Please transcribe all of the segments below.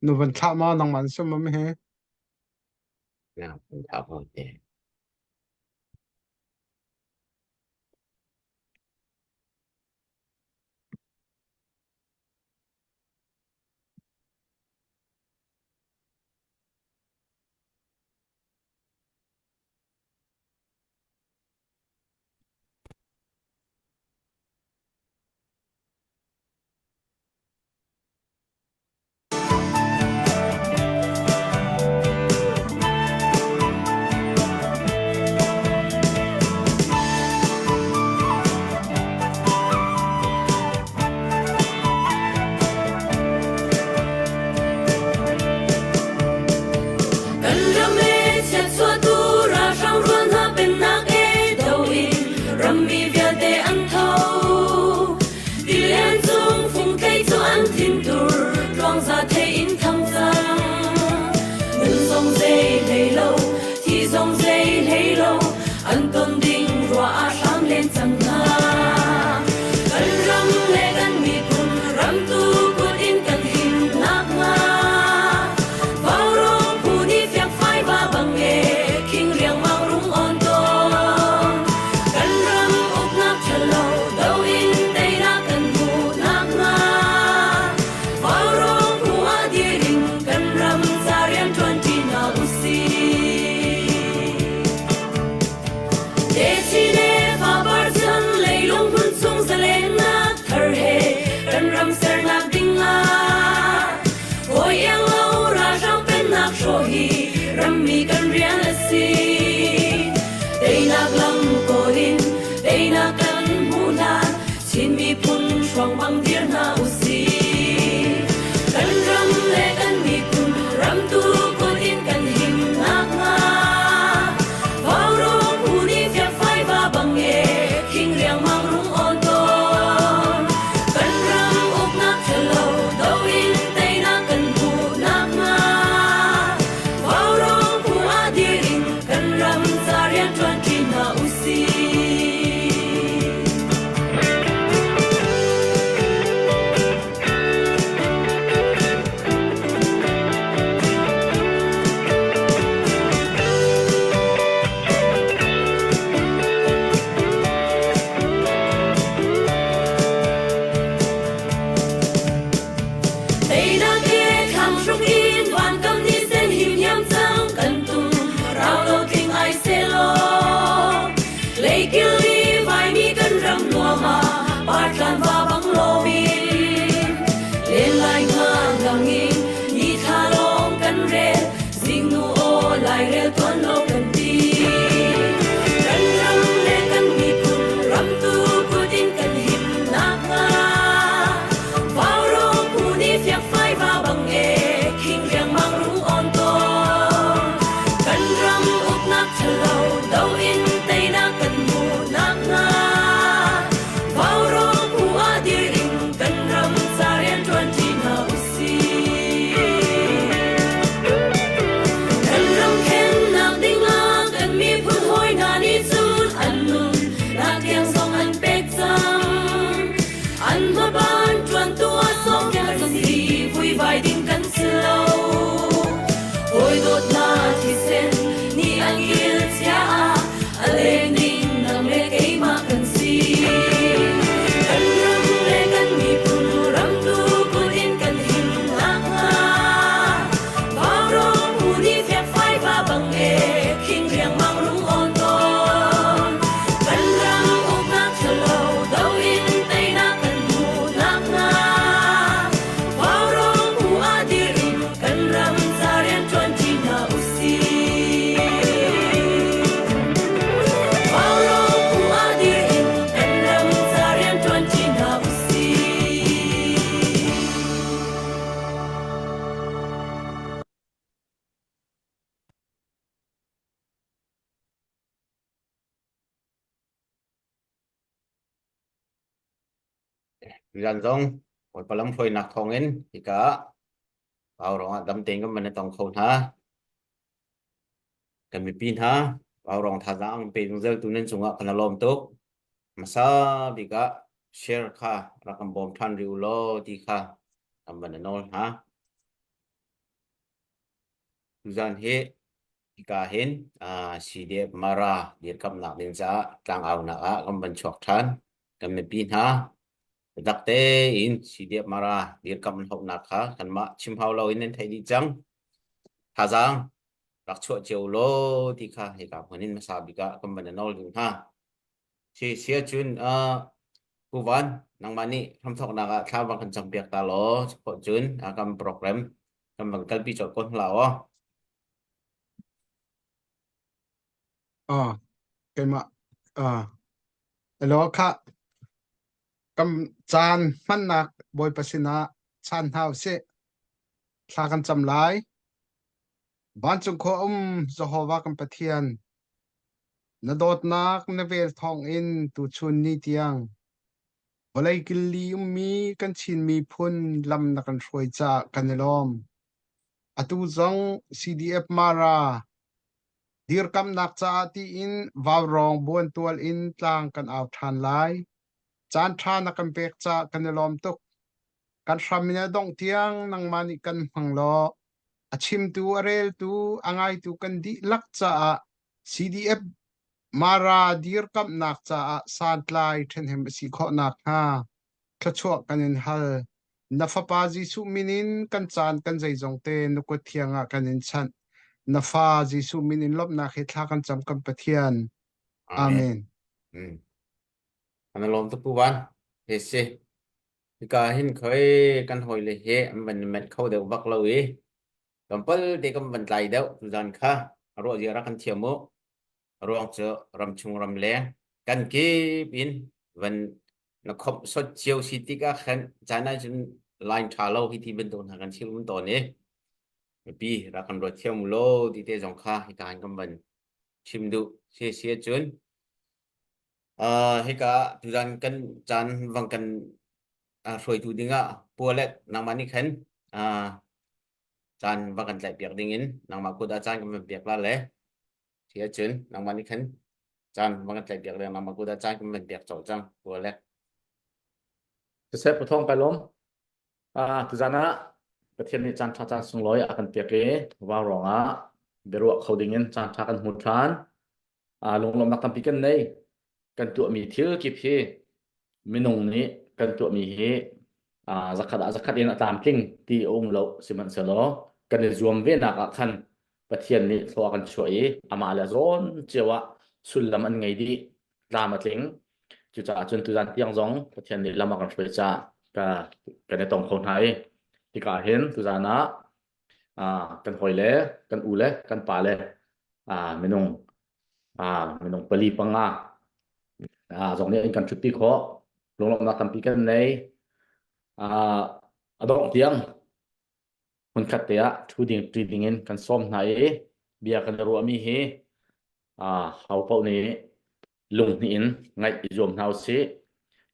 Nu van thlah ma nangmah an sum am he. Na kan thlah ko te. Kan ram e chiatchuahtu ralhrang rual hna pennak e do in rammi vialte an tho. Tilian cung fungtlei cu an thintur tluangza thei in thang cang. Nun zong zei hlei lo, thi zong zei hlei lo, an ton ding ruah ah hram len cang hna. Kan ram le kan miphun ramtu kut in kan him nakhnga Vaurawng phu nih fiangfai va bang e khing riangmang rung on tawn. Kan ram uknak ṭhalo do in teinak kan hmuh nakhnga Vaurawng phu ah dir in kan ram ca rian ṭuanṭi hna usih. Techin le fapar chan leilung hmun chung zalennak thar he kan ram sernak ding ah hawi iang lo ralhrang pennak hrawh hi rammi kan rian a si. Teinak lam kawl in teinak kan hmuh hlan Chin miphun hruang bang dir hna usih. Kan ram le kan miphun ramtu kut in kan him nakhnga Vaurawng phu nih fiakfai va bang e khing riangmang rung awn tawn. Kan ram uknak ṭhalo do in teinak kan hmuh nakhnga Vaurawng phu ah dir in kan ram ca rian ṭuanṭi hna usih. Teinak e thlang hruk in van kam ni sen him hiam cang kan tum rau lo tling ai selaw Leikil i vaimi kan ram nuam ah partlan va bang lomin len lai nga lang in ni thla lawng kan rel zingnu aw lairel tuan lo kan ti kan ram le kan miphun ramtu kut in kan him nakhnga Vaurawng phu nih fiakfai va bang e khing riangmang rung on tawn kan ram uknak ṭhalo do in teinak kan hmuh nakhnga Vaurawng phu ah dir in kan ram ca rian ṭuanṭi hna usih. Kan ram khennak dingah kan miphun hawi hna nih cun an nun nak tiang zong an pek cang. An hmaban ṭuantu ah sawm kan si vuivai ding kan si lo. Hawi dawtnak thisen nih an kil chia ah a leng ding nang le keimah kan si. Kan ram le kan miphun ramtu kut in kan him nakhnga Vaurawng phu nih fiakfai va bang e khing riangmang rung awn tawn. Kan ram uknak ṭhalo do in teinak kan hmuh nakhnga Vaurawng phu ah dir in kan ram ca rian ṭuanṭi hna usih. Vaurawng phu ah dir in kan ram ca rian ṭuanṭi hna usih. Zan zong Bawipa lamhruainak thawngin hika ah Pau ruangah dam tein kan van i tong kho hna. Kan mipi hna Pau ruang thazaang pe zungzal tu nan cungah kan i lawm tuk. Hmasa bik ah. Share kha rak kan bawm ṭhan rih u law ti kha kan van i nawl hna. Tuzan hi hika hin CDF Mara dirkamnak ding caah tlangaunak ah kan van chuak ṭhan. Kan mipi hna biatak tein CDF Mara dirkamh hauhnak kha kanmah chim hau loin nan theih dih cang. Thazaang rak chuah cio law ti kha hika hmun in hmasa bik ah kan van i nawl ding hna. Si si ahcun uh, Pu Van, nangmah nih hramthawknak ah thla van kan campiak ta law cukhawh cun uh, kan program kan van kalpi colh ko hna aw. Ah, keimah ah elo kha kam caan hmannak Bawipa sinah chan hna usih. Thla kan cam lai. Vancung khua um Jehovah kan Pathian, Na dawtnak na vel thawngin tuchun ni tiang vawlei killi ummi kan Chin miphun lam na kan hruai caah kan i lawm. Atu zong CDF Mara dirkamnak caah tiin vaurawng buantual in tlang kan au ṭhan lai. Caan ṭha na kan pek caah kan i lawm tuk. Kan hram in a dongh tiang nangmah nih kan hmang law a chimtu, a reltu, a ngaitu kan dihlak caah CDF Mara dirkamhnak caah santlai ṭhenhem a si khawh nakhnga thluachuah kan in hal. Na Fapa Jesuh min in kan caan kan zeizong te na kut thiang ah kan in chanh. Na fa Jesuh min in lawmhnak he thla kan cam kan Pathian. Amen. Amen. Mm. An lawm tuk Pu Van. He si. Hika hin khoi kan hawile he an van menh kho deuh bak lo i tlawmpal te kan van tlai deuh tuzan kha a ruah zia rak kan thiam u. A ruang cu ramchung ramleng kan kip in van na khomh sot cio si tikah khan caan ah cun line ṭha lo hi ti bantuk hna kan chim um tawn i mipi rak kan ruat thiam u law ti te zong kha hika hin kan van chim duh si si ahcun Uh, hika tuzan kan caan vang kan uh, hruaitu dingah pualet nangmah nih khan uh, caan va kan tlaih piak dingin nangmah kut ah caan kan van piak la le si ahcun nangmah nih khan caan va kan tlaih piak le nangmah kut ah caan kan van piak colh cang pualet. Siseh pathawng kai lawm. Ah tuzan ah Pathian nih caan ṭha caan sunglawi a kan pek i vaurawng ah biaruah kho dingin caan ṭha kan hmu ṭhan. Ah lunglawmhnak tampi kan nei. Kan tuahmi thil kip hi minung nih kan tuahmi hi ah zakhat ah zakhat in a tlamtling ti a um lo sihmanhsehlaw kan i zuam ve nak ah khan Pathian nih thlua kan chuah i amah le zawn cio ah sullam an ngei dih tlam a tling cucaah cun tuzan tiang zong Pathian nih lam a kan hruai caah ka kan i tong kho hna i tikah hin tuzan ah ah kan hawi le kan u le kan pa le ah minung ah minung pali panga ah zong nih an kan ṭhutpi khawh lunglawmhnak tampi kan nei ah a dongh tiang hmunkhat te ah ṭhu ding ṭi ding in kan sawm hna i bia kan i ruahmi hi ah ho paoh nih lunghnih in ngaih i zuam hna usih.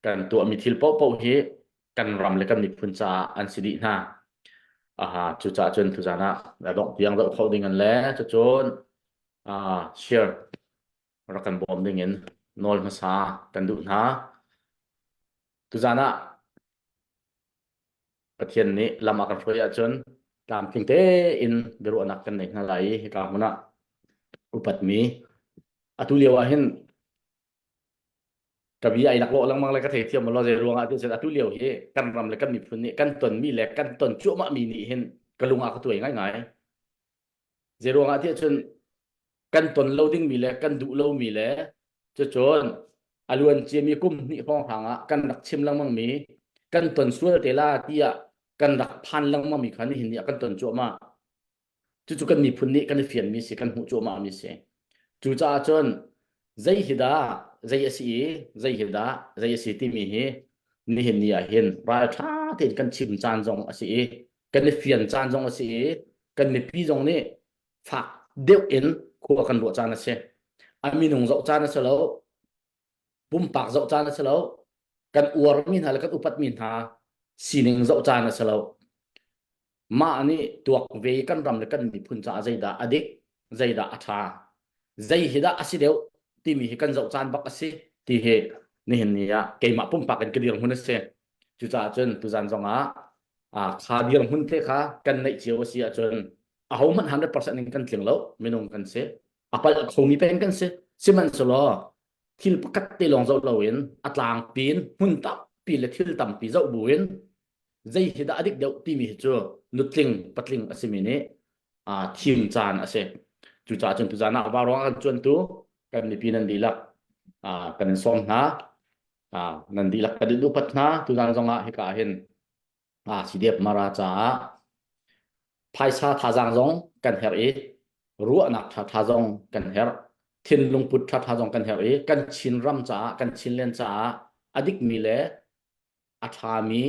Kan tuahmi thil paohpaoh hi kan ram le kan miphun caah an si dih hna. Aha, cucaah cun tuzan ah a dongh tiang zoh kho ding an le cucun ah share rak kan bawm ding in nawl hmasa kan duh hna. Tuzan ah Pathian nih lam a kan hruai ahcun tlamtling tein biaruahnak kan nei hna lai i hika hmun ah upatmi atu lio ah hin ka bia ai laklawh lengmang le ka theithiam lo zei ruangah ti cun atu lio hi kan ram le kan miphun nih kan tonmi le kan ton cuahmah mi nih hin ka lung ah ka tuai ngaingai zei ruangah ti cun kan ton lo dingmi le kan duh lomi le cucun a luan ciami kum hnih hrawnghrang ah kan rak chim lengmang mi kan ton sual te la tiah kan rak phan lengmang mi kha nihin ni ah kan ton cuahmah cucu kan miphun nih kan i fianmi si kan hmuh cuahmah mi si cucaah cun zei hi dah zei a si i zei hi dah zei a si timi hi nihin ni ah hin ralṭha tein kan chim caan zong a si i kan i fian caan zong a si i kan mipi zong nih fak deuh in khua kan ruah caan a si. A minung zoh caan a si lo, pumpak zoh caan a si lo, kan uarmi hna le kan upatmi hna sining zoh caan a si lo. Mah nih tuak ve kan ram le kan miphun caah zeidah a dik, zeidah a ṭha, zei hi dah a si deuh timi hi kan zoh caan bak a si ti hi Nihin ni ah keimah pumpak in ka dirhmun a si. Cucaah cun tuzan zong ah kha dirhmun te kha kan neih cio a si ahcun ahohmanh 100% in kan tling lo, minung kan si. A palh khomi peng kan si. Sihmanhsehlaw thil pakhat te lawng zoh loin a tlangpi in hmun tampi le thil tampi zoh buin zei hi dah a dik deuh timi hi cu nutling patling a simi nih thim caan a si. Cucaah cun tuzan ah vauruang kan cuantu kan mipi nan dihlak kan in sawm hna. Nan dihlak kan in upat hna. Tuzan zong ah hika ah hin CDF Mara caah phaisa thazaang zong kan herh i ruahnak ṭhaṭha zong kan herh. Thinlung put ṭhaṭha zong kan herh i kan Chin ram caah kan Chinland caah a dikmi le a ṭhami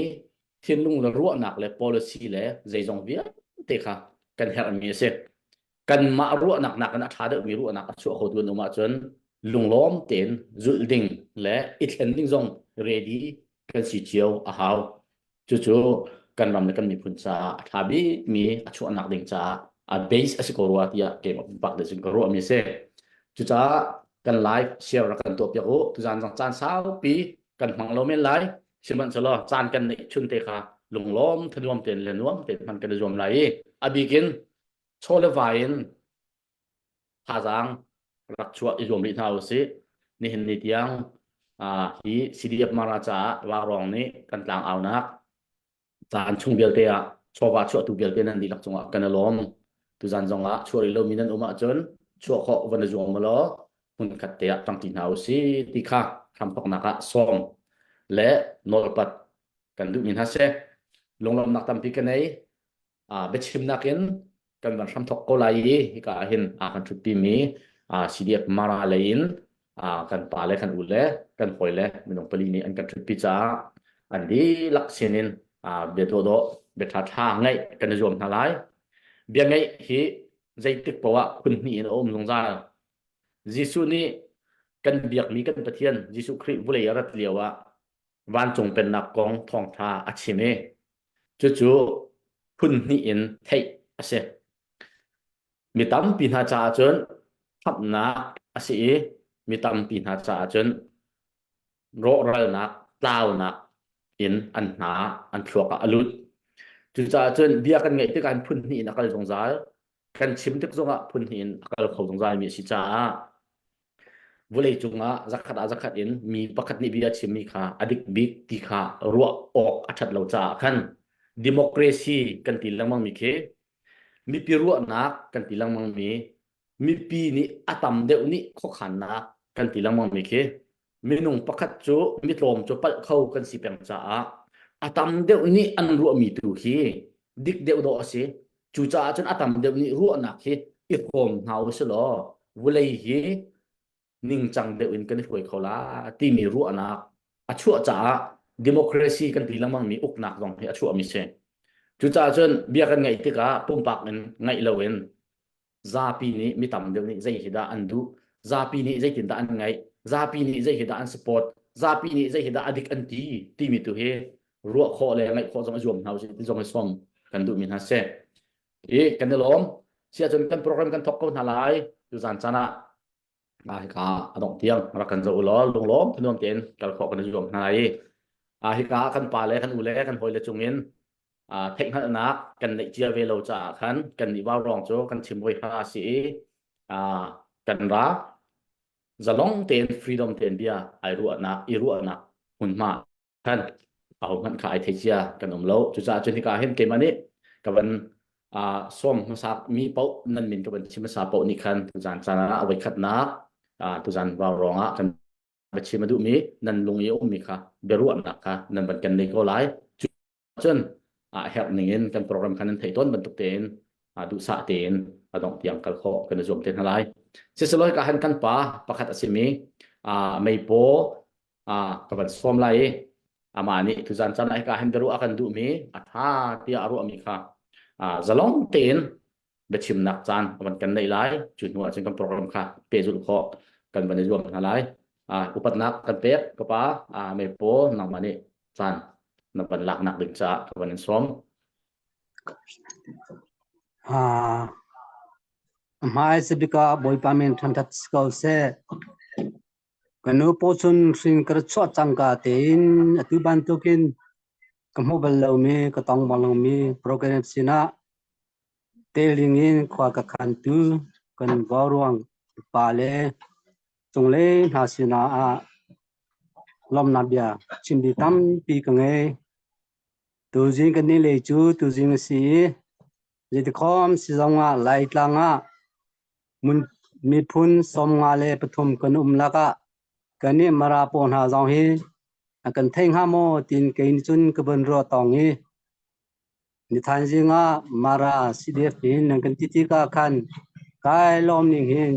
thinlung le ruahnak le policy le zeizong vialte kha kan herhmi a si. Kanmah ruahnak nakin a ṭha deuhmi ruahnak a chuah khotu an um ahcun lunglawm tein zulh ding le i thlen ding zong ready kan si cio a hau. Cucu kan ram le kan miphun caah a ṭha bikmi a chuahnak ding caah a base a si ko rua tiah keimah pumpak deuh cun ka ruahmi a si. Cucaah kan live share rak kan tuahpiak u. Tuzaan zong caan saupi kan hmang lo men lai. Sihmanhsehlaw caan kan neih chun te kha lunglawm thanuam tein le nuam tein hman kan i zuam lai i a bik in chaw le vai in thazaang rak chuah i zuam rih hna usih. Nihin ni tiang hi CDF Mara caah Vaurawng nih kan tlang aunak caan chung vialte ah chawva chuahtu vialte nan dihlak cungah kan i lawm. Tuzan zong ah chuah rih lomi nan um ahcun chuah khawh van i zuam law hmunkhat te ah ṭangṭi hna usih ti kha hramthawknak ah sawm le nawlpat kan duhmi hna si. Lunglawmhnak tampi ka nei. Biachimnak in kan van hramthawk ko lai i hika ah hin a kan ṭhutpimi CDF Mara lei in kan pa le kan u le kan hawi le minung pali nih an kan ṭhutpi caah an dihlak sinin bia dawhdawh bia ṭhaṭha ngaih kan i zuam hna lai. Bia ngaih hi zeitik poah ah phun hnih in a um zungzal. Jesuh nih kan biakmi kan Pathian Jesuh Khrih vulei a rat lio ah vancung pennak kong thawngṭha a chim i cucu phun hnih in theih a si. Mi tampi hna caah cun khamhnak a si i mi tampi hna caah cun rawhralnak, tlaunak in an hna an thluak ah a lut. Cucaah cun bia kan ngeih tikah phun hnih in a kal zungzal. Kan chim tik zongah phun hnih in a kal kho zungzalmi a si caah Vawleicung ah zakhat ah zakhat in mi pakhat nih bia a chimmi kha a dik bik ti kha ruah awk a ṭhat lo caah khan democracy kan ti lengmangmi khi mipi ruahnak kan ti lengmangmi mipi nih a tam deuh nih khuakhannak kan ti lengmangmi khi minung pakhat cu mitlawm cu palh kho kan si peng caah a tam deuh nih an ruahmi tu hi dik deuh dawh a si. Cucaah cun a tam deuh nih ruahnak hi i hrawm hna u si law vulei hi ningcang deuh in kan i hruai kho la timi ruahnak a chuah caah democracy kan ti lengmangmi uknak zong hi a chuahmi si. Cucaah cun bia kan ngaih tikah pumpak in ngaih loin zapi nih mi tam deuh nih zei hi dah an duh, zapi nih zeitindah an ngaih, zapi nih zei hi dah an support, zapi nih zei hi dah a dik an ti timi tu hi ruah khawh le ngaih khawh zong i zuam hna usih ti zong i sawm kan duhmi hna si. I kan i lawm. Si ahcun kan program kan thawk ko hna lai. Tuzan caan ah hika a dongh tiang rak kan zoh u law lunglawm thanuam tein kal khawh kan i zuam hna i hika kan pa le kan u le kan hawi le cungin theihhngalhnak kan neih cia ve lo caah khan kan nih vaurawng cu kan chim voi ha si i kan ra zalong tein freedom tein bia ai ruahnak i ruahnak hmunhma khan ahohmanh kha ai thei cia kan um lo. Cucaah cun hika hin keimah nih ka van sawm hmasa mi paoh nan min ka van chim hmasa paoh nih khan tuzan caan ah a voikhatnak tuzan vaurawng ah kan va chim a duhmi nan lung i a ummi kha biaruahnak kha nan van kan nei ko lai. Cun a herh ning in kan program kha nan theih tawn bantuk tein duhsah tein a dongh tiang kal khawh kan i zuam te hna lai. Siselaw hika han kan pa pakhat a simi meipaw ka van sawm lai i amah nih tuzan caan ah hika hin biaruah a kan duhmi a ṭha tiah a ruahmi kha zalong tein biachimnak caan a van kan neih lai. Cu hnu ah cun kan program kha pehzulh khawh kan van i zuam hna lai. Upatnak kan pek ka pa meipaw nangmah nih caan na van laknak ding caah ka van in sawm. Hmai sabika Bawipa min ṭhanṭhat si ko seh. Ka nu paw cun hrin ka ra chuah cangka tein atu bantukin ka hmuh bal lomi, ka tong bal lomi program sinah tel dingin khua ka khantu kan vauruang pa le cunglei hna sinah ah lawmhnak bia chim ding tampi ka ngei. Tuzing kan ni lei cu tuzing a si i zeitikhawm si zongah Laitlang ah Miphun 53 kan um lakah kannih Mara pawl hna zong hi a kan thei hnga maw tiin kei nih cun ka vun ruah tawng i nithan zing ah Mara CDF in nan kan ti tikah khan kai lawm ning hin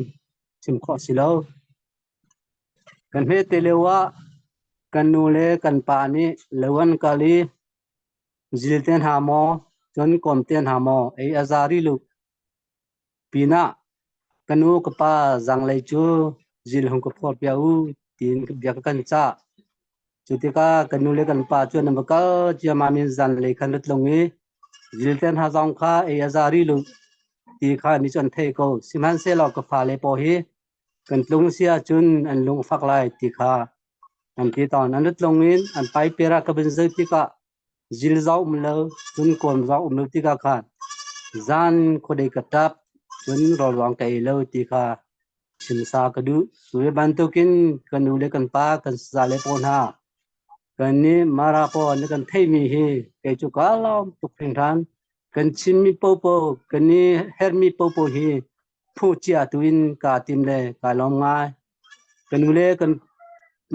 chim khawh si lo. Kan hme te lio ah kan nu le kan pa nih lo an kal i zil te hna maw cun kawm te hna maw ei a za rih lu. Pinah ka nu ka pa zanglei cu zil hung ka phawt piak u tiin bia ka kan cah. Cu tikah ka nu le kan pa cu an va kal ciammam in zanlei khan rat lung i zil te hna zong kha ei a za rih lu ti kha ni cu an theih ko. Sihmanhsehlaw ka fale pawl hi kan tlung si ahcun an lung a fak lai ti kha an ti tawn. An rat lung in an paiper ah ka vun zoh tikah Zil zau um lo, cun kawn zau um lo tikah khan zan khuadei ka ṭap, cun rawlruang ka ei lo ti kha chimsa ka duh. Cu ve bantukin kan nu le kan pa, kan sale pawl hna, kan nih Mara pawl nih kan theihmi hi kei cu kaa lawm tuk hringhran. Kan chimmi popo, kan i herhmi popo hi phu cia tu in kaa tim le kaa lawm ngai. Ka nu le kan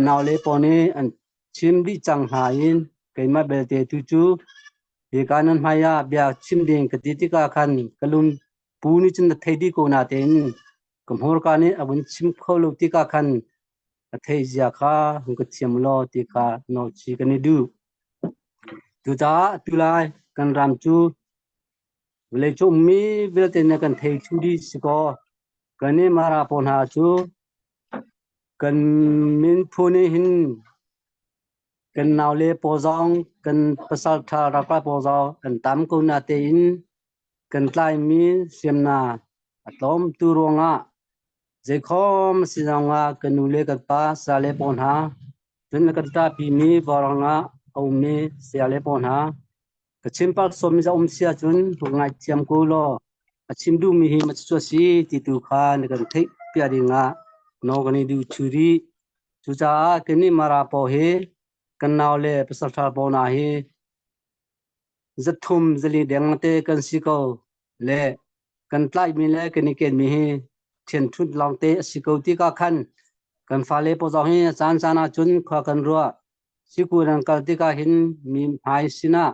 naule pawl nih an chim dih cang hna in keimah belte tu cu hika nan hmai ah bia chim ding ka ti tikah khan ka lungpu nih cun a thei dih ko natein ka hmurka nih a vun chim kho lo tikah khan a theih zia kha hung ka thiam law ti kha nawlchi kan i duh. Cucaah tulai kan ram cu vawleicung ummi vialte nih kan thei thlu dih si kaw kan i Mara pawl hna cu Kan minphu nih hin kan naule pawl zong kan pasalṭha ralkap pawl zong an tam ko natein kan tlaimi hriamnam a tlawm tu ruangah zeikhom a si zongah kan nu le kan pa sale pawl hna cun a kan ṭahpimi vaurawng ah a ummi sayale pawl hna Ka chim pah sawmmi za um si ahcun rak ngaithiam ko law a chim duhmi hi ma cucu a si ti tu kha na kan theih piak ding ah nawl kan i duh ṭhu rih. Cucaah kannih Mara pawl hi kan nau le pasalṭha pawl hna hi zathum zali deng te kan si ko le kan tlaihmi le kan i kenmi hi ṭhianṭhunh lawngte a si ko tikah khan kan fale pawl zong hi a caan caan ahcun khua kan ruah. Sikul an kal tikah hin mi hmai sinah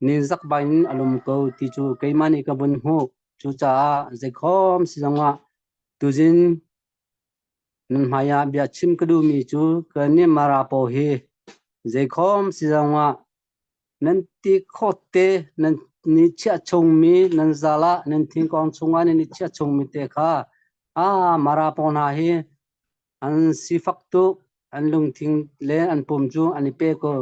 ninzak bangin a lum ko ti cu keimah nih ka vun hmuh. Cucaah zeikhom si zongah tuzin nan hmaiah bia chim ka duhmi cu kannih Mara pawl hi zeikhom si zongah nan ti khawt te nan ni chiah chungmi nan zal ah nan thingkong chungah nan i chiah chungmi te kha ah Mara pawl hna hi An sifak tuk, an lungthin le an pum cu an i pe ko.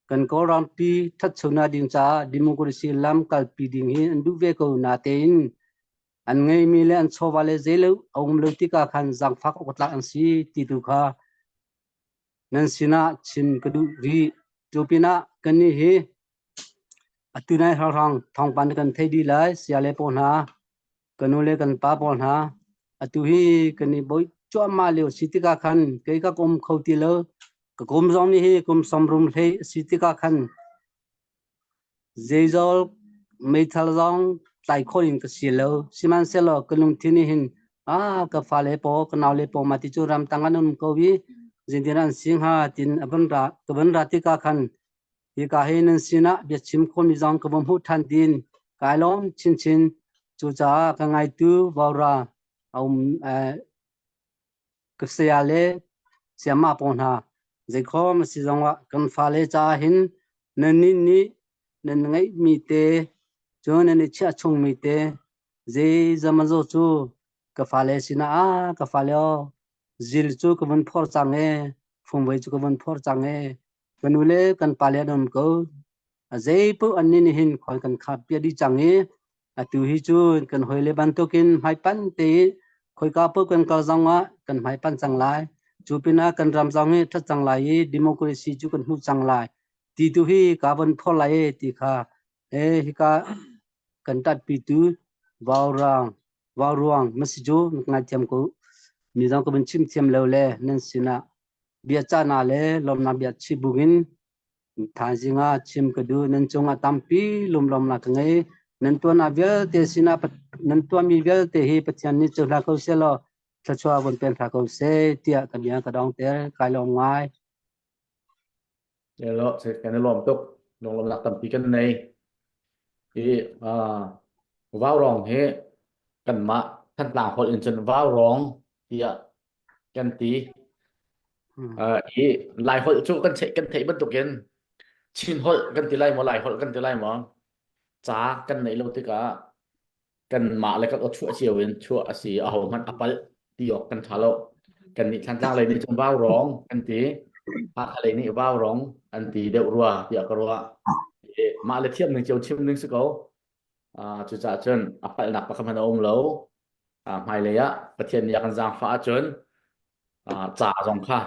Kan Kawlrampi ṭhatchonak ding caah democracy lam kalpi ding hi an duh ve ko natein an ngeihmi le an chawva le zeilo a um lo tikah khan zaangfak awk tlak an si ti tu kha nan sinah chim ka duh rih. Cu pinah kannih hi atu nai hrawnghrang thawngpang kan thei dih lai saya le pawl hna ka nu le kan pa pawl hna atu hi kan i bawih cuahmah lio si tikah khan kei ka kum kho ti lo ka kum zong nih hi kum sawmrum hlei a si tikah khan zeizol meithal zong tlai khawh in ka si lo sihmanhsehlaw ka lungthin nih hin ah ka fale pawl ka naule pawl mah ti cu ramtang an um ko i zeitin an si hnga tin a van ra ka van ra tikah khan Hika hi nan sinah biachim khawhmi zong ka va hmuh ṭhan tiin kai lawm chinchin. Cucaah ka ngaitu Vaura a um ka saya le sayamah pawl hna zeikhom a si zongah kan fale caah hin nannih nih nan ngeihmi te cu nan i chiah chungmi te zeizamazaw cu ka fale sinah ah ka fale aw zil cu ka vun phor cang ee fungvei cu ka vun phor cang ee Ka nu le kan pale an um ko. A zeipaoh an nih hin khual kan khap piah dih cang i atu hi cu kan hawile bantukin hmaipanh te i khoika paoh kan kal zong ah kan hmaipanh cang lai. Cu pinah kan ram zong hi ṭhat cang lai i democracy cu kan hmuh cang lai ti tu hi ka von phor lai e ti kha e hika kan ṭatpitu vaurang vauruang masi cu ngaithiam ko mi zong ka vun chim thiam lo le nan sinah bia cahnak le lawmnak bia chim bungin Thaizing ah chim ka duh. Nan cungah tampi lunglawmhnak ka ngei. Nan tuannak vialte sinah nan tuahmi vialte hi Pathian nih cu hlah ko sehlaw thluachuah von pen hlah ko seh tiah ka bia ka dongter. Kai lawm ngai. Elo, kan i lawm tuk. Lunglawmhnak tampi kan nei. Hi vaurong hi kanmah Thantlang holh in cun vaurong tiah kan ti. Uh, i Lai holh cu kan theih kan theih bantukin Chin holh kan ti lai maw Lai holh kan ti lai maw ca kan neih lo tikah kanmah le kan aw chuah cio in chuah a si aho hmanh a palh ti awk kan ṭha lo kan nih Thantlang lei nih cun vaurong kan ti Hakha lei nih vaurong an ti deuh rua tiah ka ruah mah le thiam ning cio chim ning si ko uh, cucaah cun a palhnak pakhat hmanh a um lo uh, hmailei ah Pathian nih a kan zaangfah ahcun uh, ca zong kha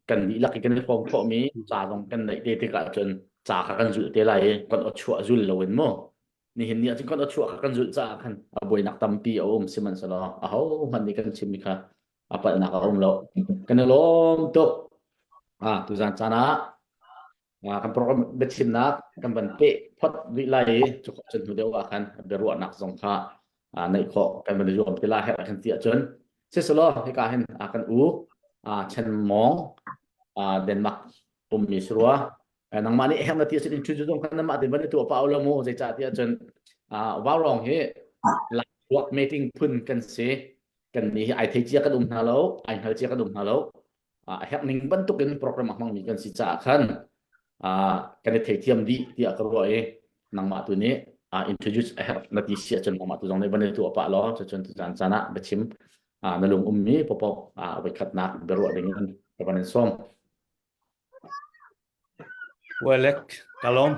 kan dihlak i kan i hrawm khawhmi ca zong kan neih te tikah cun ca kha kan zulh te lai i kan aw chuah zul loin mu nihin ni ahcun kan aw chuah kha kan zulh caah khan a buainak tampi a um sihmanhsehlaw aho hmanh nih kan chimmi kha a palhnak a um lo kan i lawm tuk ah tuzan caan ah kan program biachimnak kan van peh phot rih lai i cu cun hnu deuh ah khan biaruahnak zong kha neih khawh kan van i zuam ti lai herh kan ti ahcun siselaw hika hin kan u Chen Mong Denmark ummi si rua nangmah nih herh na ti ahcun introduce zong khan nangmah tin van i tuah pah lo mu zeicah ti ahcun vaurong hi work meeting phun kan si kan nih hi ai thei cia kan um hna lo ai hngal cia kan um hna lo a herh ning bantukin program a hmangmi kan si caah khan kan i theithiam dih tiah ka ruah i nangmah tu nih introduce a herh na ti si ahcun nangmah tu zong nih van i tuah pah law cucun caan caan ah biachim na lung ummi popoh voikhatnak biaruah ding in ka van in sawm. Welek ka lawm.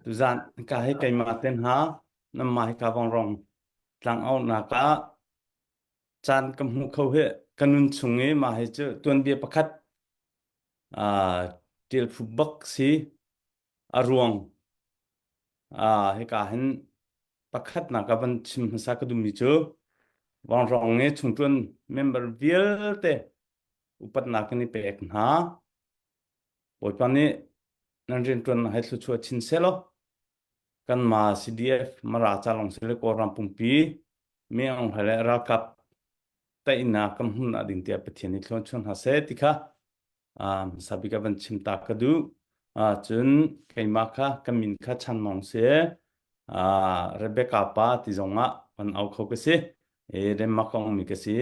Tuzan ka hi keimah ten ha namma hi ka vong rong tlang aunak ah caan ka hmu kho hi ka nun chung i mah hi cu tuanbia pakhat aa ṭial phu bak si a ruang aa hika hin pakhatnak ka van chim hmasa ka duhmi cu Vangrong i chungṭuan member vialte upatnak kan i pek hna. Bawipa nih nan rianṭuannak hi thluachuah chin sehlaw kanmah CDF Mara ca lawng si le Kawlram pumpi mi Aung Hlaing le ralkap teinak kan hmuhnak ding tiah Pathian nih thluan chuan hna seh ti kha hmasa bik ah van chim ta ka duh. Cun keimah kha ka min kha Chan Mawng si. Rebecca pa ti zong ah van au kho ka si. Denmark ka ummi ka si.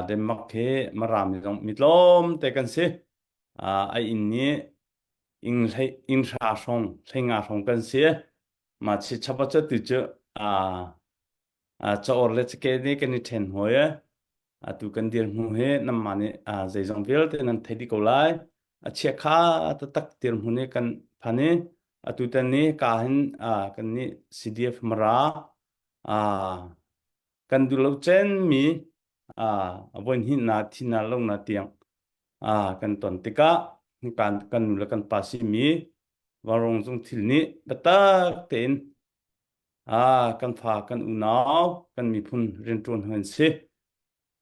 Denmark hi Mara mi zong mi tlawm te kan si. A inn nih inn hra hrawng, hleinga hrawng kan si. Mah chi chapa cu tu cu caor le cake nih kan i ṭhen hawi. Atu kan dirhmun hi nanmah nih zeizong vialte nan thei dih ko lai. A chiakha taktak dirhmun hi kan phan i atu tan ni ka hin kan nih CDF Mara kan duh lo cenmi voi hnih na thi na lo na tiang kan ton tikah kan kan nu le kan pa simi Varung zung thil nih biatak tein kan fa kan unau kan miphun rianṭuan hoi an si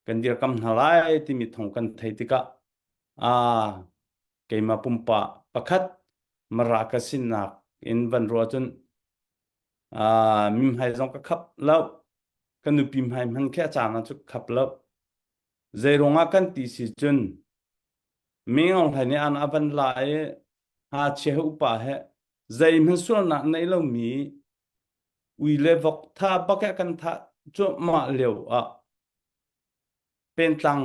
kan dirkam hna lai timi thong kan thei tikah keimah pumpak pakhat mara ka sinak in van ruah cun mimhai zong ka khap lo ka nupi hmai hman khi a caan ah cu khap lo zei ruangah kan ti si cun Mingaung hlei nih an a van la i ngakchia he upa he zeihmanh sualnak nei lomi ui le vok tha bak he kan thah cuahmah lio ah pentlang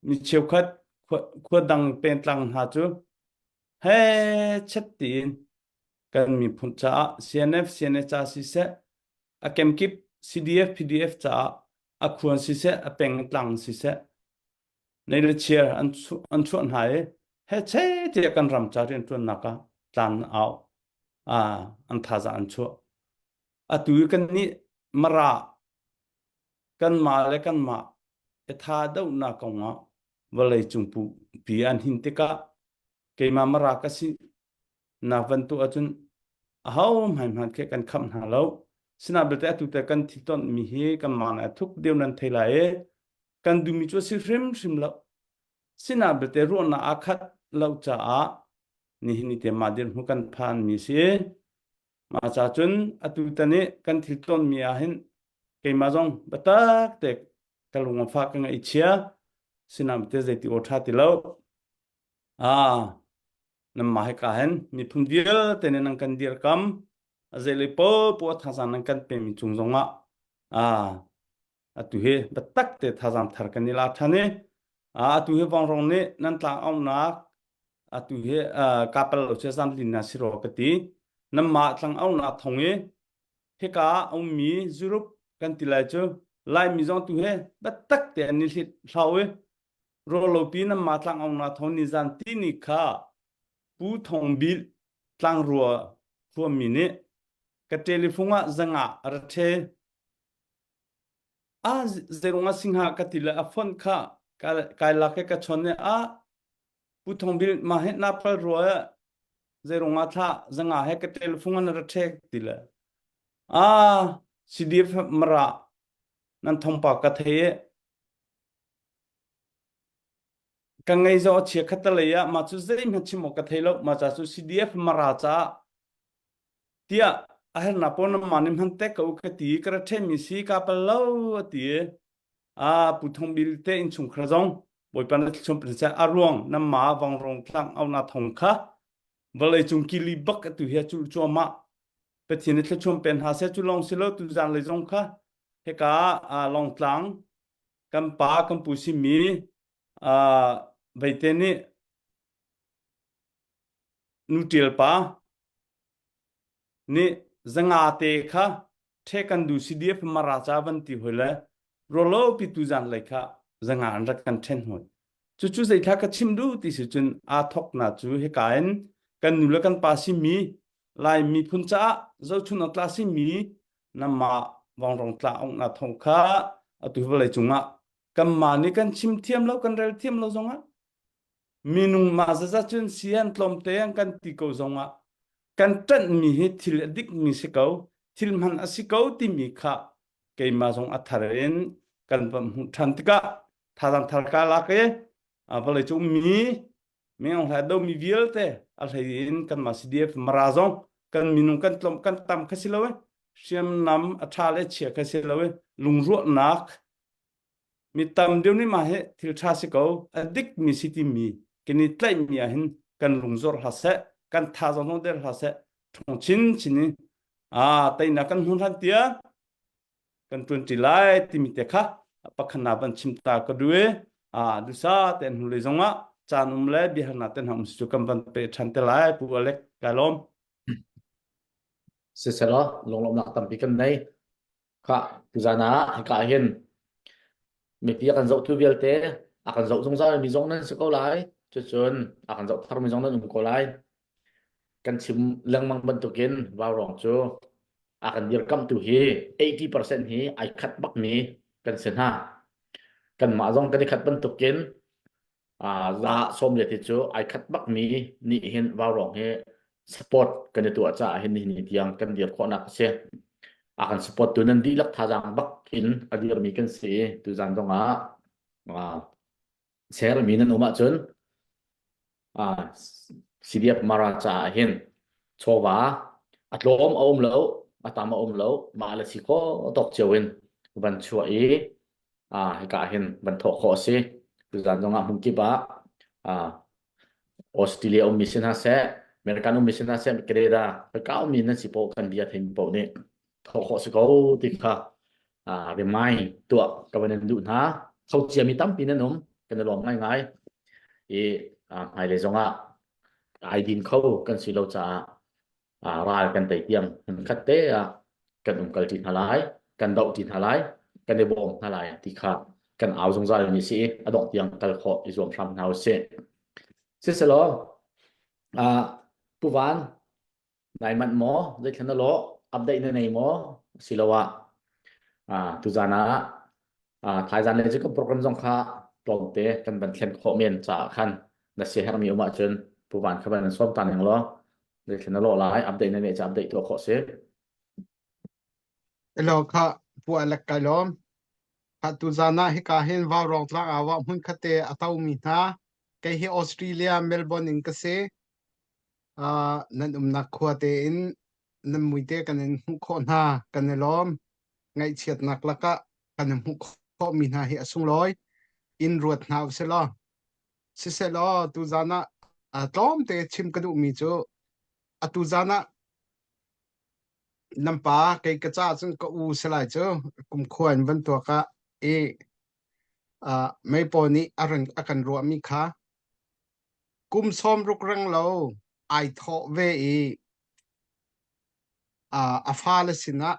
mi cheukhat khua dang pentlang hna cu he chet tiin kan miphun caah CNF CNA ca siseh a kemkip CDF PDF caah a khuan siseh a peng tlang siseh nei le chiar an an chuah hna i he che tiah kan ram ca rianṭuannak ah tlan au an thazaang an chuah atu i kan nih mara kanmah le kanmah i tha dohnak kong ah. Vawlei cung pi an hin tikah keimah Mara ka si nak van tuah ahcun aho hmanh hmanh khi kan khamh hna lo. Sina belte atu te kan thil ton mi hi kan mah a thuk deuh nan thei lai i kan duhmi cu a si hrimhrim lo. Sina belte ruahnak aa khat lo caah nihin ni te mah dirhmun kan phan mi si. Mah ca cun atu tan i kan thil ton mi ah hin keimah zong biatak te ka lung a fak ka ngaih chia. Sina belte zeiti aw ṭha ti lo. Ah, nanmah hika hin miphun vialte nih nan kan dirkam a zeilei poah thazaang nan kan pemi cung zongah ah atu hi biatak te thazaang thar kan i la ṭhan i atu hi Vangrong nih nan tlang auhnak atu hi kapal lo che zan lin na si ro ka ti nanmah tlang auhnak thong i hika ah ummi Europe kan ti lai cu Laimi zong tu he biatak te an i hlit hlau i Rawlopi nanmah tlangaunak thawng nizan tini kha Pu Thawng Bil tlangrua khuami nih ka telephone ah zanga a ra ṭhe. A zeirung ah singha ka ti le a phone kha kai lak i ka chawn i a Pu Thawng Bil mah hi na pal rua zeirung ah thla zanga he ka telephone an ra ṭhe ti le a CDF mara nan thongpa ka thei i Ka ngei zong a chia khattelei ah mah cu zeihmanh chim awk ka thei lo. Mah ca cu CDF Mara caah tiah a hernak pawl nanmah nih hman tek ko u ka ti i ka ra ṭhenmi si kaa pal lo a ti i a Pu Thong Bil te innchungkhar zong Bawipa na thluachuah pe seh a ruang nanmah Vangrong tlang auhnak thawng kha vawleicung kili bak atu hi a culh cuahmah. Pathian nih thluachuah pe hna seh cu lawng si lo tuzaan lei zong kha hika ah Lawngtlang kan pa kan pu simi uh, veite nih nu ṭial pa nih zanga te kha ṭhe kan du CDF mara ca van ti hoi le rolo pi tu zan lei kha zanga an rak kan ṭhen hoi cucu zeithla ka chim du ti si cun aa thok na cu hika in kan nu le kan pa simi Lai miphun caah zohchun awk tla simi namah Vangrong tla ongna thong kha atu vawlei cungah kanmah nih kan chim thiam lo kan rel thiam lo zongah minung mah zaza cun sian tlawmte an kan ti ko zongah kan ṭanhmi hi thil a dikmi si ko thil hman a si ko timi kha keimah zong a thar in kan va hmuh ṭhan tikah thazaang thar ka lak i vawlei cung mi Minung hlai domi vialte a hlei in kanmah CDF Mara zong kan minung kan tlawm kan tam kha si lo e hriamnam a ṭha le chia kha si lo e lungruahnak mi tam deuh nih mah hi thil ṭha si ko a dik mi si timi kan i tlaih mi ah hin kan lungzor hlah seh kan tha zong zong der hlah seh ṭhawng chin chin in a teinak kan hmu hlan tia kan ṭuanṭi lai timi te kha pakhatnak van chim ta ka duh i a dusa te hnulei zongah caan um le biahalnak te hna um si cu kan van pe ṭhan te lai Pu Alec kai lawm. Siselaw lunglawmhnak tampi kan nei. Kha tuzan ah hika hin mipi a kan zohtu vialte a kan zoh zungzal mi zong nan si ko lai. Cucun a kan zoh thar mi zong nan um ko lai. Kan chim lengmang bantukin vaurawng cu a kan dirkamhtu hi 80% hi ai khat bakmi kan si hna. Kanmah zong kan i khat bantukin za sawm le ti cu ai khat bakmi nih hin vaurawng hi support kan i tuah caah hin nihin ni tiang kan dir khawhnak a si. A kan support tu nan dihlak thazaang bak in a dirmi kan si i tuzan zong ah sermi nan um ahcun CDF Mara caah hin chawva a tlawm a um lo a tam a um lo mah le si khawh tawk cio in van chuah i hika ah hin van thawh khawh a si tuzan zong ah hmunkip ah Australia ummi si hna seh American ummi si hna seh Canada hika ummi nan si poh kan bia theimi poh nih thawh khawh si ko ti kha remind tuah ka van in duh hna tho ciami tampi nan um kan i lawm ngaingai i hmailei zongah ai din kho kan si lo caah ral kan tei tiang khat te ah kan umkal ṭi hna lai kan doh ṭi hna lai kan i bawm hna lai ti kha kan au zungzal mi si i a dongh tiang kal khawh i zuam hram hna usih siselaw Pu Van Nai manh maw? Zeithlan na lawh? Update na nei maw? Asiloah tuzan ah thaizan le cu kan program zong kha tlawmte kan van thlen khawh men caah khan na siaherhmi um ahcun Pu Van kha van in sawm ta ning law zeithlen na lawh lai update na neih ca update tuah khawh si. Elo kha pu Alec kai lawm. Kha tuzan ah hika hin Vaurawng tlang ah wah hmun khat te a tomi hna. Kei hi Australia Melbourne in ka si. Uh, nan umnak khua te in nan muite kan in hmuh khawh hna kan i lawm. Ngaihchiatnak lakah kan in hmuh khawhmi hna hi a sunglawi. In ruat hna usih law. Siseh tuzan ah uh, tlawmte chim ka duhmi cu atu zan ah nan pa kei ka caah cun ka u si lai cu kumkhua in van tuak ah i uh, meipaw nih a ran a kan ruahmi kha kum sawm ruk reng lo ai thawh ve i uh, a fale sinah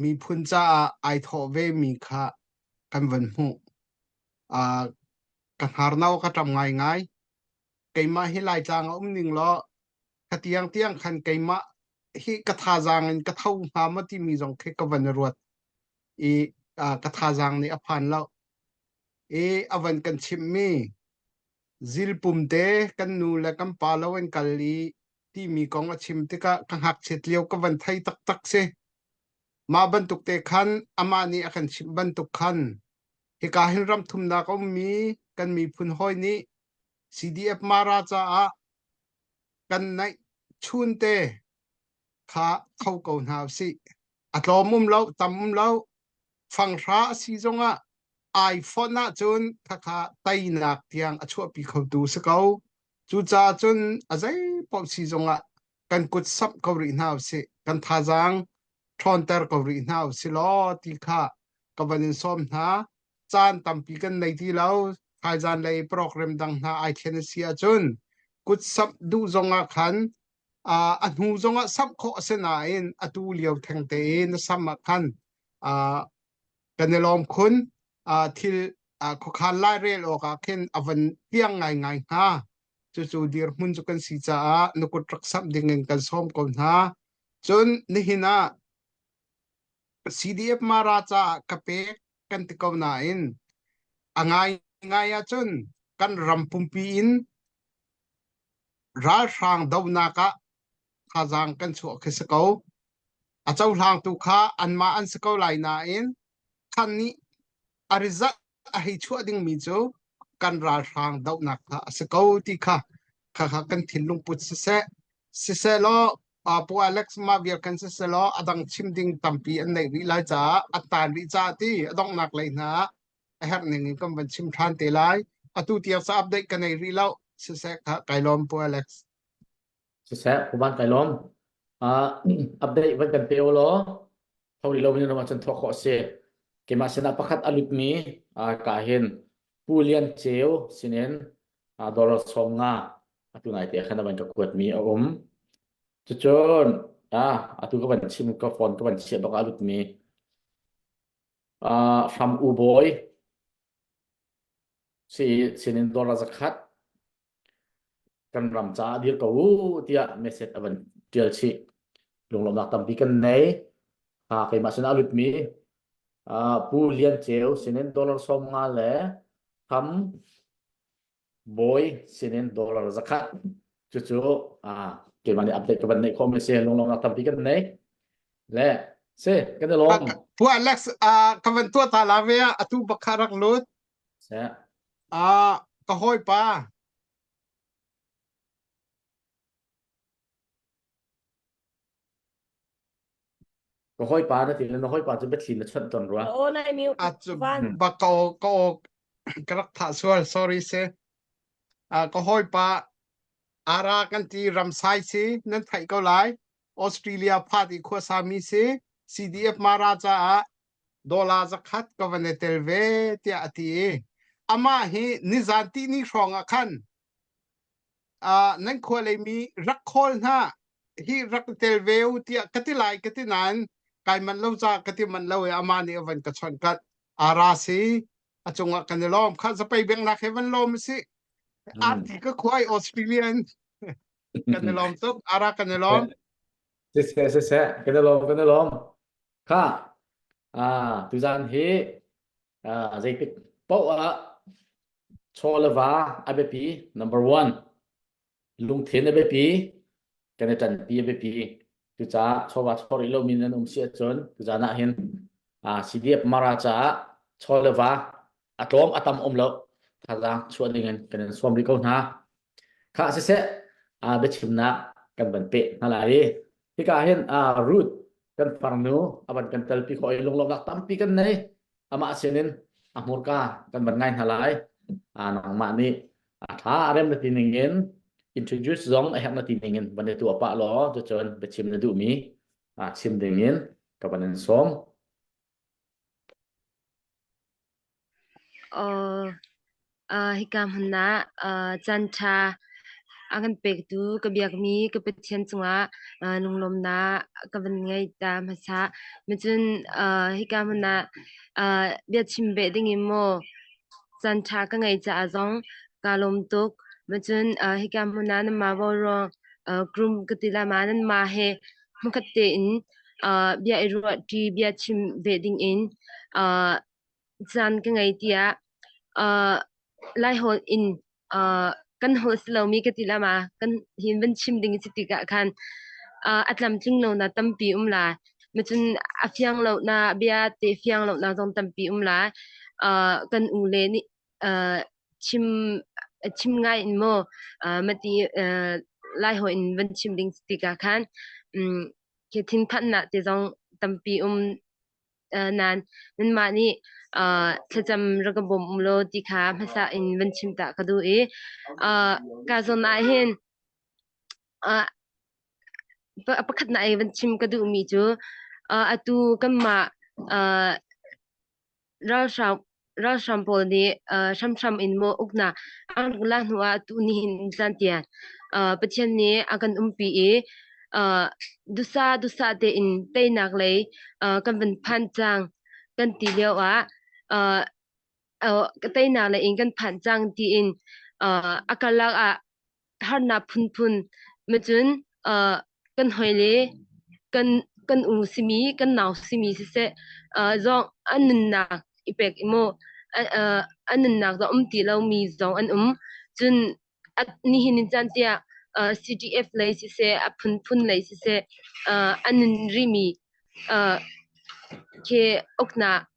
miphun caah ai thawh ve mi kha kan van hmuh. Uh, ka hnarno ka ṭam ngaingai. Keimah hi Laitlang a um ning law ka tiang tiang khan keimah hi ka thazaang in ka tho hnga maw timi zong khi ka van i ruat i uh, ka thazaang nih a phan lo. I a van kan chimhmi zilpum te kan nu le kan pa lo an kal i timi kong a chim tikah ka ngakchiat lio ka van thei taktak si. Mah bantuk te khan amah nih a kan chimh bantuk khan hika hin ram thumnak a ummi kan miphun hawi nih CDF Mara caah kan naih chun te kha tho ko hna usih. A tlawm um lo, tam um lo, fanghra a si zongah ai fonh ahcun khakha teinak tiang a chuahpi khotu si ko. Cucaah cun a zei paoh si zongah kan kut samh ko rih hna usih. Kan thazaang ṭhawnter ko rih hna usih law ti kha ka van in sawm hna. Caan tampi kan nei ti lo. Thaizan lei program dang hna ai thlen a si ahcun kut samh duh zongah khan uh, a hnu zongah samh khawh a si nain atu lio thengte i na sam ah khan uh, kan i lawm khun. Uh, thil uh, khuakhan lairel awkah khin a van piang ngaingai hnga. Cucu dirhmun cu kan si caah na kut rak samh dingin kan sawm ko hna. Cun nihin ah CDF Mara caah ka pek kan ti ko nain a ngaingai ahcun kan ram pumpi in ralhrang dohnak ah thazaang kan chuah khi si ko. A cohlangtu kha anmah an si ko lai nain khan nih a result a hei chuah dingmi cu kan ralhrang dohnak kha a si ko ti kha kha kha kan thinlung put siseh sisehlaw Pu Alex mah vial kan sisehlaw a dang chim ding tampi an neih rih lai caah a tan rih caah ti a donghnak lei hna ah a herh ning in kan van chim ṭhan te lai. Atu tiang sa update ka nei rih lo. Siseh kha kai lawm Pu Alex. Siseh, Pu Van kai lawm. Uh, update van kan pe law tho rih lo in ram ahcun thawk khawh a si. Keimah sinah pakhat a lutmi uh, ka hin Pu Lian Ceu sinin uh, dollar 50 atu nai te khan a van ka kuatmi a um. Cucun ah atu ka van chim ka phone ka van chiah bak a lutmi uh, Hram U Bawi si sinin dollar zakhat kan ram caah dir ko u tiah message a van tial chih. Lunglawmhnak tampi kan nei. Ha keimah sinah a lutmi uh, Pu Lian Ceu sinin dollar 50 le Kham Bawi sinin dollar zakhat. Cucu uh, keimah nih update ka van neih khawhmi si lunglawmhnak tampi kan nei. Le si kan i lawm. Pu Alex uh, ka van tuah ta la ve ah atu bakha rak lut. Si. Uh, ka hawipa Ka hawipa na ti le na hawipa cu biathli na chawnh ton rua. Oo, nai mute. A cu Van. ba ka aw ka aw ka rak thah sual sorry si. Ah ka hawipa ara kan ti ramsai si nan theih ko lai. Australia phat i khuasa mi si CDF Mara caah dollar zakhat ka van i tel ve tiah a ti i amah hi nizan ti ni hrawng ah khan uh, nan khua lei mi rak khawl hna hi rak tel ve u tiah ka ti lai ka ti nain kai man lo ca ka ti man lo i amah nih a van ka chawnh kat ara si a cungah kan i lawm kha zapei bengnak he van lawm si arti ka khuai Australian kan i lawm tuk ara kan i lawm Siseh siseh kan i lawm kan i lawm kha ah tuzan hi ah zeitik paoh ah. Chaw le va a biapi number one. Lungthin a biapi, kan i ṭanpi a biapi. Cucaah chawva chaw rih lomi nan um si ahcun tuzan ah hin CDF Mara caah chaw le va a tlawm a tam um lo thazaang chuah ding in kan in sawm rih ko hna. Khah siseh biachimnak kan van peh hna lai i hika hin Ruth kan farnu a van kan telpi khawh i lunglawmhnak tampi kan nei. Amah sinin a hmurka kan van ngai hna lai. Nangmah nih a ṭha a rem na ti ning in introduce zong a herh na ti ning in van i tuah pah law cucun biachim na duhmi chim ding in ka van in sawm. Aw, hika hmun ah caanṭha a kan pektu ka biakmi ka Pathian cungah lunglawmnak ka van ngei ta hmasa. Macun hika hmun ah biachim beh dingin maw caanṭha ka ngeih caah zong kaa lawm tuk. Macun hika hmun ah nanmah vauruang group ka ti lai ma nanmah he hmunkhat tein bia i ruahṭi, bia chim ve dingin caan ka ngei tiah uh, Laiholh in uh, kan holh si lomi ka ti lama kan hin van chim ding si tikah khan uh, a tlamtling lo na tampi um la macun a fiang lo na bia te fiang lo na zong tampi um la uh, kan u le nih uh, chim chim ngai in mo uh, mati uh, Laiholh in van chim ding si tikah khan um, khi thinphannak te zong tampi um Nain nanmah nih thlacam rak ka bawm u law ti kha hmasa in van chim ta ka duh i ka zawn ah hin pakhatnak i van chim ka duhmi cu atu kanmah ralhrang Ralhrang pawl nih hramhram in maw uknak an rak lak hnu ah tunihin tlantian Pathian nih a kan umpi i dusa dusa tein teinak lei kan van phan cang kan ti lio ah teinak lei in kan phan cang tiin a karlak ah harnak phunphun macun kan hawile kan kan u simi kan nau simi siseh zong an nunnak i pek i maw an nunnak zong um ti lomi zong an um cun nihin in caan tiah CDF lei siseh a phunphun lei siseh an nun rihmi Khi uknak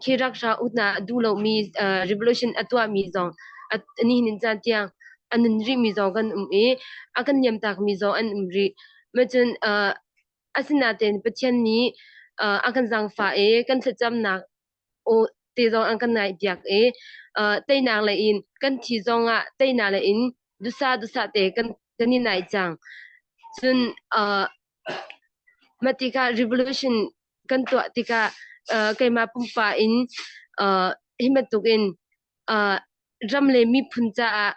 khi ralhrang uknak a duh lomi revolution a tuahmi zong nihin caan tiang a nun rihmi zong kan um i a kan niamtakmi zong an um rih. Macun asinain Pathian nih a kan zaangfah i kan thlacamnak aw te zong an kan ngaihpiak i teinak lei in kan thi zong ah teinak lei in dusa dusa te kan kan i nai cang. Cun mah tikah revolution kan tuah tikah keimah pumpak in hi bantukin ram le miphun caah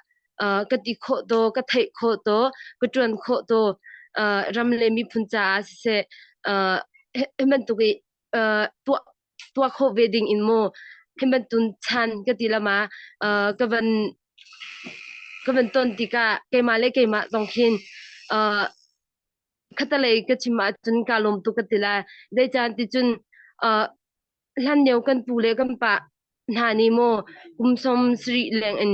ka ti khawh taw, ka theih khawh taw, ka ṭuan khawh taw ram le miphun caah siseh hi bantuk i tuah tuah khawh ve ding in maw hi bantuk chan ka ti lama ka van ka van ton tikah keimah le keimah zong khin khatalei ka chim ahcun kaa lawm tuk ka ti lai. Zeicahtiah ticun hlan lio kan pu le kan pa hna nih maw kum 70 leng in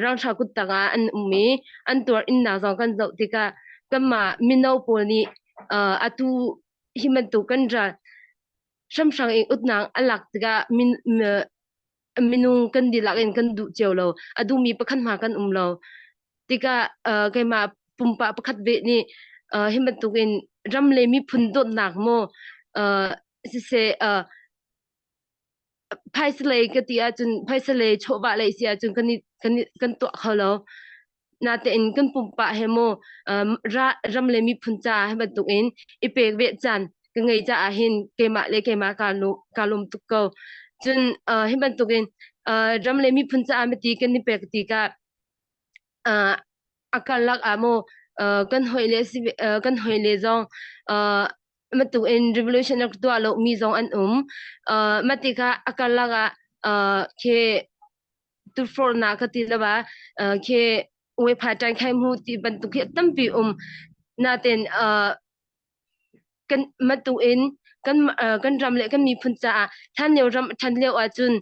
ralhrang kuttang ah an um i an tuar innak zong kan zoh tikah kanmah mino pawl nih atu hi bantuk kan ral hramhrang in utnak a lak tikah minung kan dihlak in kan duh cio lo. A duhmi pakhat hma kan um lo. Tikah keimah pumpak pakhat ve nih hi bantuk in ram le miphun dawtnak maw siseh phaisa lei ka ti ahcun phaisa lei chawhvah lei si ahcun kan i kan i kan tuah kho lo. Natein kan pumpak he maw ram le miphun caah hi bantuk in i pek ve caan ka ngei caah hin keimah le keimah kaa lawm tuk ko. Cun hi bantuk in ram le miphun caah miti kan i pek tikah a karlak ah maw kan hawi le kan hawi le zong bantuk in revolution rak tuah lo mi zong an um. Mah tikah a karlak ah khi tufornak ka ti lo ah khi weipha ṭan khai mu ti bantuk hi tampi um. Natin kan bantuk in kan kan ram le kan miphun caah hlan lio ram ṭhan lio ahcun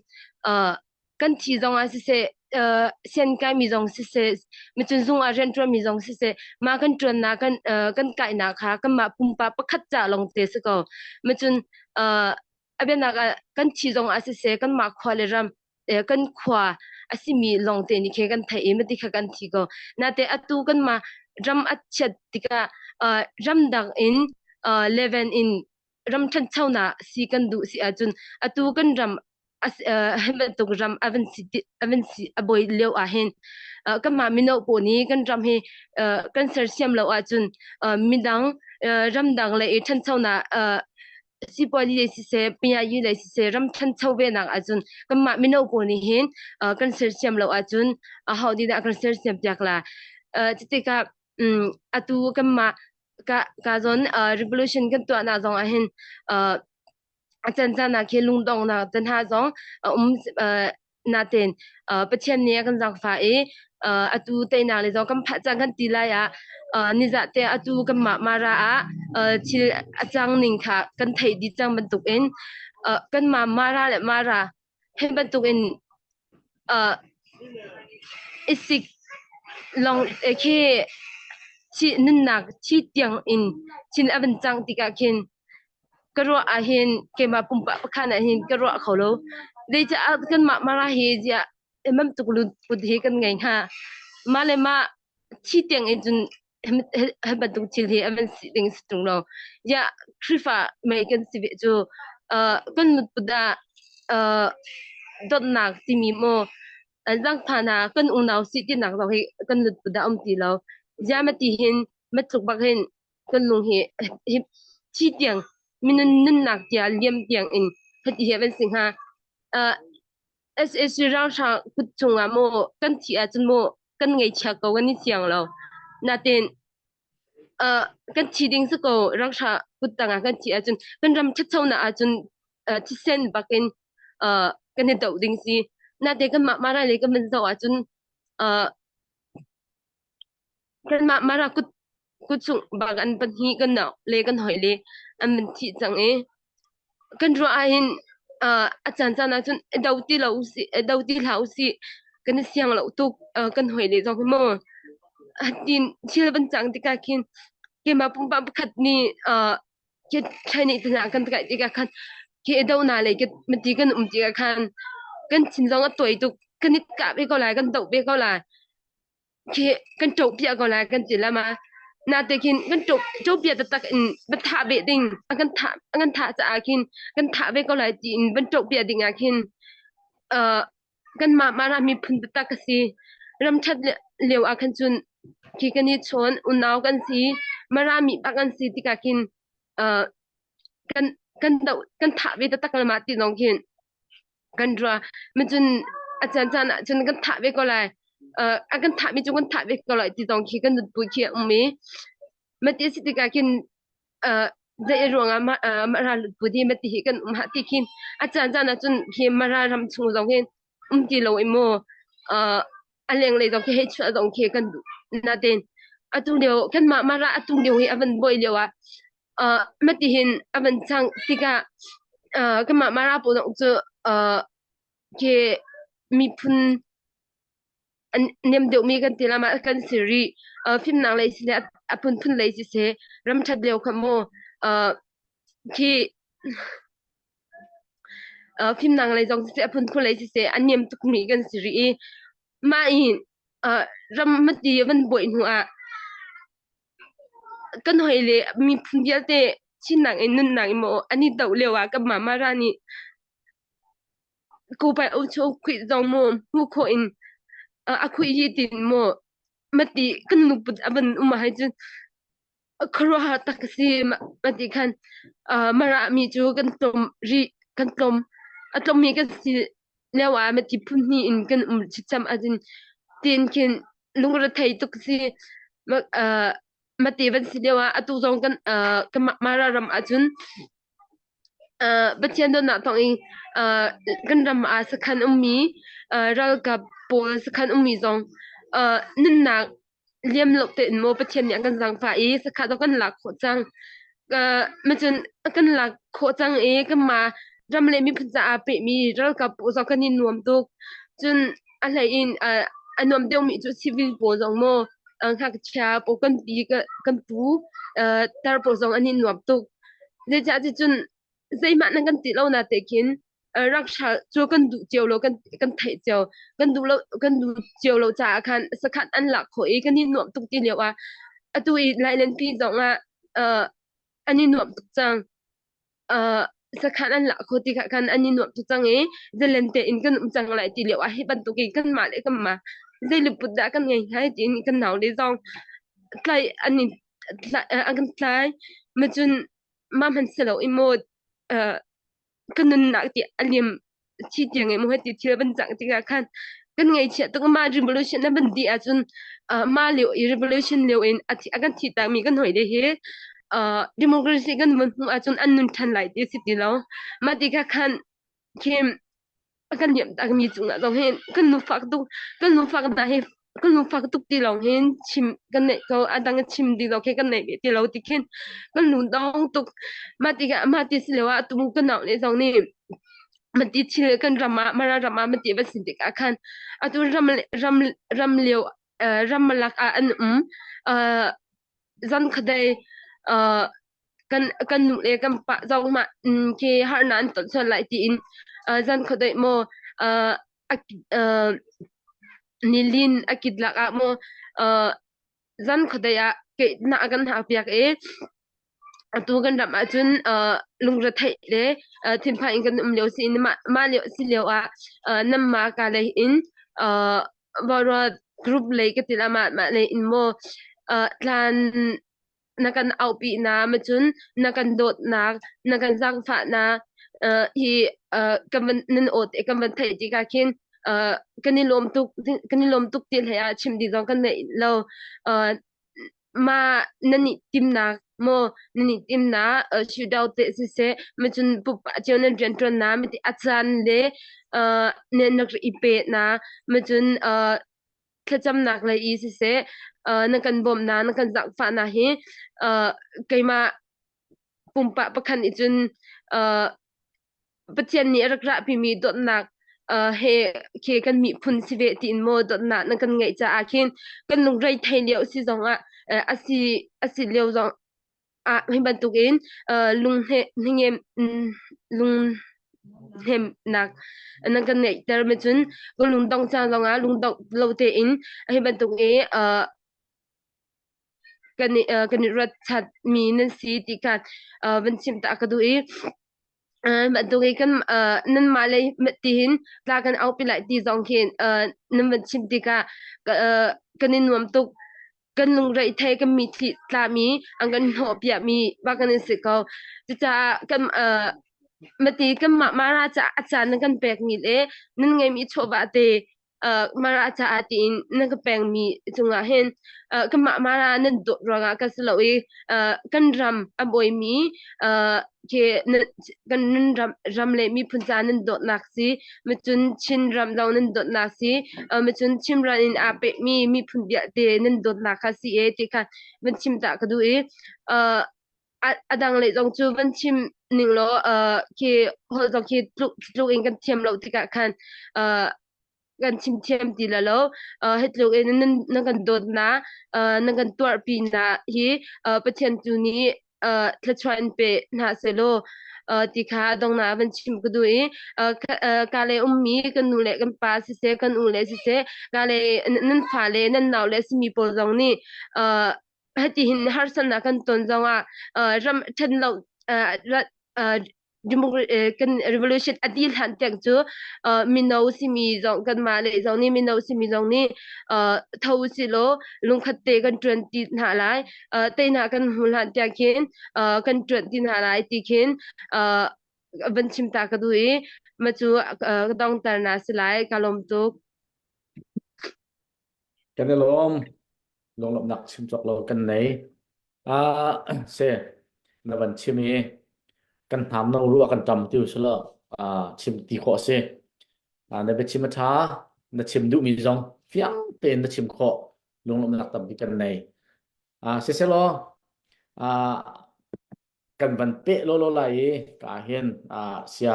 kan thi zong ah siseh. uh, sian kai mi zong siseh micun zung ah rian ṭuan mi zong siseh mah kan ṭuannak kan uh, kan kainak kha kanmah pumpak pakhat ca lawng te si ko macun uh, a bianak ah kan thi zong ah siseh kanmah khua le ram eh, kan khua a simi lawng te nih khe kan theih i mati kha kan thi ko nate atu kanmah ram a chiat tikah uh, ramdang in uh, leven in ram ṭhanchonak si kan duh si ahcun atu kan ram hi bantuk ram a van si a van si a buai lio ah hin kanmah mino pawl nih kan ram hi kan sersiam lo ahcun midang ramdang lei i ṭhanchonak sipuazi lei siseh pinyayi lei siseh ram ṭhancho ve nak ahcun kanmah mino pawl nih hin kan sersiam lo ahcun aho nih dah a kan sersiam piak la? Cutikah atu kanmah ka ka zawn revolution kan tuahnak zong ah hin a can caan ah khi lungdonghnak te hna zong a um natein Pathian nih a kan zaangfah i atu teinak le zong kan phah cang kan ti lai ah nizah te atu kanmah Mara ah thil a cang ning kha kan theih dih cang bantukin kanmah Mara le Mara hi bantukin i sik lawng khi nunnak thi tiang in thil a van cang tikah khin ka ruah ahhin keimah pumpak pakhat ahhin ka ruah kho lo. Zeicah kanmah Mara hi ziah bantuk lungput hi kan ngei hnga? Mah le mah thi tiang in cun hi bantuk thil hi a van si ding si ṭung lo. Ziah Khrihfa mei kan si ve cu kan lungput ah dawtnak timi maw zangfahnak kan unau si tinak zong hi kan lungput ah um ti lo. Ziah mati hin matluk bak hin kan lung hi hi thi tiang minun nunnak tia liam tiang in hati hi van si hnga. Uh, SAC ralhrang kut chungah maw kan thi ahcun maw kan ngeichia ko kan i siang lo. Natin uh, kan thi ding si ko ralhrang kut tangah kan thi ahcun kan ram ṭhatchonak ahcun uh, thisen bakin uh, kan i doh ding si. Natin kanmah Mara le kan van zoh ahcun uh, Kanmah Mara kut kut chung bak an pahnih kan nau le kan hoi le an van thih cang i kan ruah ahhin uh, a caan caan ahcun do ti lo usih do ti hlah usih kan i siang lo tuk uh, kan hoi le zong hi maw tin thil van cang tikah khin keimah pumpak pakhat nih uh, khi thlai tina kan kai tikah khan khi do na le ke mati kan um tikah khan kan thin zong a tuai tuk kan i kah ve ko lai kan doh ve ko lai khi kan ṭoh piah ko lai kan ti lama nate khin kan ṭoh ṭoh piah taktak in va thah ve ding a kan thah a kan thah caah khin kan thah ve ko lai tiin van ṭoh piah ding ah khin uh, kanmah Mara miphun taktak ka si ram ṭhat lio ah khan cun khi kan i chawn unau kan si Mara mi bak kan si tikah khin uh, kan kan doh kan thah ve taktak lama ti zong khin kan rua macun a caan caan ah cun kan thah ve ko lai uh, a kan thah mi cu kan thah ve ko lai ti zong khi kan nunpui khi a um i mati si tikah khin uh, zei ruangah ma uh, mara lutput hi mati hi kan um ha ti khin a caan caan ah cun hi mara ram chung zong hin um ti lo i mu uh, a lenglei zong khi hei chuah zong khi kan duh natin atu lio kan mah mara atu lio hi a van buai lio ah uh, mati hin a van cang tikah uh, kanmah Mara pawl zong cu uh, khi miphun an niam deuhmi kan ti lama kan si rih uh, fimnak lei si le a phunphun lei si seh ram ṭhat lio kha mu uh, khi uh, fimnak lei zong siseh a phunphun lei siseh a niam tukmi kan si rih i mah i uh, ram mati van buai hnu ah Kan hoi le miphun vialte Chinnak in nunnak in maw an i doh lio ah kanmah Mara nih Kopai Ocho khuih zong maw hmuh khawh in a khuih hi tin maw mati kan lungput a van um ahhin cun khuaruahhar tak a si. Mati khan Mara mi cu kan tlawm rih kan tlawm a tlawmmi kan si lio ah mati phun hnih in kan um chicham ahcun tin khin lungrethei tuk si. Mate van si lio ah atu zong kan kan Mara ram ahcun Pathian dawtnak thawng in kan ram ah sakhan ummi ralkap pawl sakhan ummi zong nunnak liam lo tein maw Pathian nih a kan zaangfah i sakha zong kan lak khawh cang. Macun kan lak khawh cang i kanmah ram le miphun caah pehmi ralkap pawl zong kan i nuam tuk. Cun. A hlei in a nuam deuhmi cu civil pawl zong maw ngakchia pawl kan pi kan pu tar pawl zong an i nuam tuk. Zeicah ticun zeihmah nan kan ti lo na te khin ranghrang cu kan duh cio lo kan kan theih cio kan duh lo kan duh cio lo caah khan sakhat an lak khawh i kan i nuamh tuk ti lio ah atu i Lailenpi zong ah an i nuamh tuk cang. Sakhan an lak khawh tikah khan an i nuamh tuk cang i zalen tein kan um cang lai ti lio ah hi bantuk in kanmah le kanmah zei lungput dah kan ngei hnga tiin kan nau le zong tlai an i an kan tlai ma cun mah hmanh si lo i maw ka nunnak ti a liam thi tiang in maw ti thil van cang tikah khan kan ngaihchiah tuk mah revolution a van dih ahcun mah lio i revolution lio in a kan thi takmi kan hawi le hi democracy kan van hmuh ahcun an nun ṭhan lai ti a si ti lo mah tikah khan khi a kan liam takmi cungah zong hin kan lungfak tuk kan lungfak hna hi kan lungfak tuk ti lawng hin chim kan neih ko a dang chim ti lo khi kan neih ve ti lo ti khin kan lung dong tuk mah tikah mah ti si lo ah tu kan nau le zong nih mati thil kan ram ah mara ram ah mati va sin tikah khan atu ram ram ram lio ram lak ah an um zan khadei kan kan nu le kan pa zong mah khi harnak an ton sual lai tiin zan khuadei maw nilin a kit lak ah maw zan khuadei ah keihnak a kan hak piak i atu kan ram ahcun lungretheih le thinphang in kan um lio si in mah mah lio si lio ah nanmah ka lei in Vauruat group lei ka ti la mah mah lei in maw tlan na kan auhpi na macun na kan dawtnak na kan zaangfahnak uh, hi uh, kan van nan aw te kan van theih tikah khin uh, kan i lawm tuk kan i lawm tuk ti hlei ah chim ding zong kan nei lo uh, ma nan i timnak maw nan i timnak uh, shootout te siseh macun pupa cio nan rianṭuan na mati a caan le uh, nan rak i pe na macun uh, thlacamnak lei i siseh uh, na kan bawmhnak na kan zaangfahnak hi uh, keimah pumpak pakhat nih cun uh, Pathian nih a rak rahpimi dawtnak uh, he khi kan miphun si ve tiin maw dawtnak na kan ngeih caah khin kan lungrei thei lio si zongah uh, a si a si lio zong ah hi bantukin uh, lung hne lung hnemnak nan kan ngeihter mi cun ka lungdong caan zongah lungdong lo tein hi bantuk i uh, kan i uh, kan i ruatchat mi nan si ti kha uh, van chim ta ka duh i bantuk i kan uh, nanmah lei tihin tla kan aupi lai ti zong khi uh, nan van chim tikah uh, kan i nuam tuk kan lungreih thei kan mitthli tlami an kan hnawh piahmi bak kan si ko. Cucaah kan uh, mati kanmah Mara caah a caan nan kan pekmi le nan ngeimi chawva te uh, Mara caah tiin nan ka pekmi cungah hin uh, kanmah Mara nan dawt ruangah kan si lo i uh, kan ram a bawimi uh, khi kan nan ram, ram le miphun caah nan dawtnak si macun Chin ram zong nan dawtnak si macun Chin ram in aa pehmi miphun vialte nan dawtnak kha si e ti kha van chim ta ka duh i a dang lei zong cu van chim ning law khi holh zong khi tluk tluk in kan thiam lo tikah khan kan chim thiam ti la lo hi tluk in nan nan kan dawtnak nan kan tuarpi na hi Pathian tu nih thluachuah in pe hna sehlaw ti kha donghnak van chim ka duh i ka le ummi kan nu le kan pa siseh kan u le siseh ka le nan fa le nan nau le simi pawl zong nih hiti hin harsatnak kan ton zongah ram ṭhen lo kan revolution a dih hlan tiang cu mino simi zong kanmah le zong nih mino simi zong nih tho usih law lungkhat te kan ṭuan ti hna lai teinak kan hmu hlan tiang khin kan ṭuan ti hna lai ti khin van chim ta ka duh i mah cu ka dongter na si lai ka lawm tuk. Kan i lawm. Lunglawmhnak chim cawk lo kan nei. Ah, se na van chim i kan hnam no ruah kan tam ti usih law ah chim ti khawh a si. Ah, na biachim a ṭha, na chim duhmi zong fiang tein na chim khawh. Lunglawmhnak tampi kan nei. Ah, siselaw ah kan van peh lawlaw lai i ka hin ah sia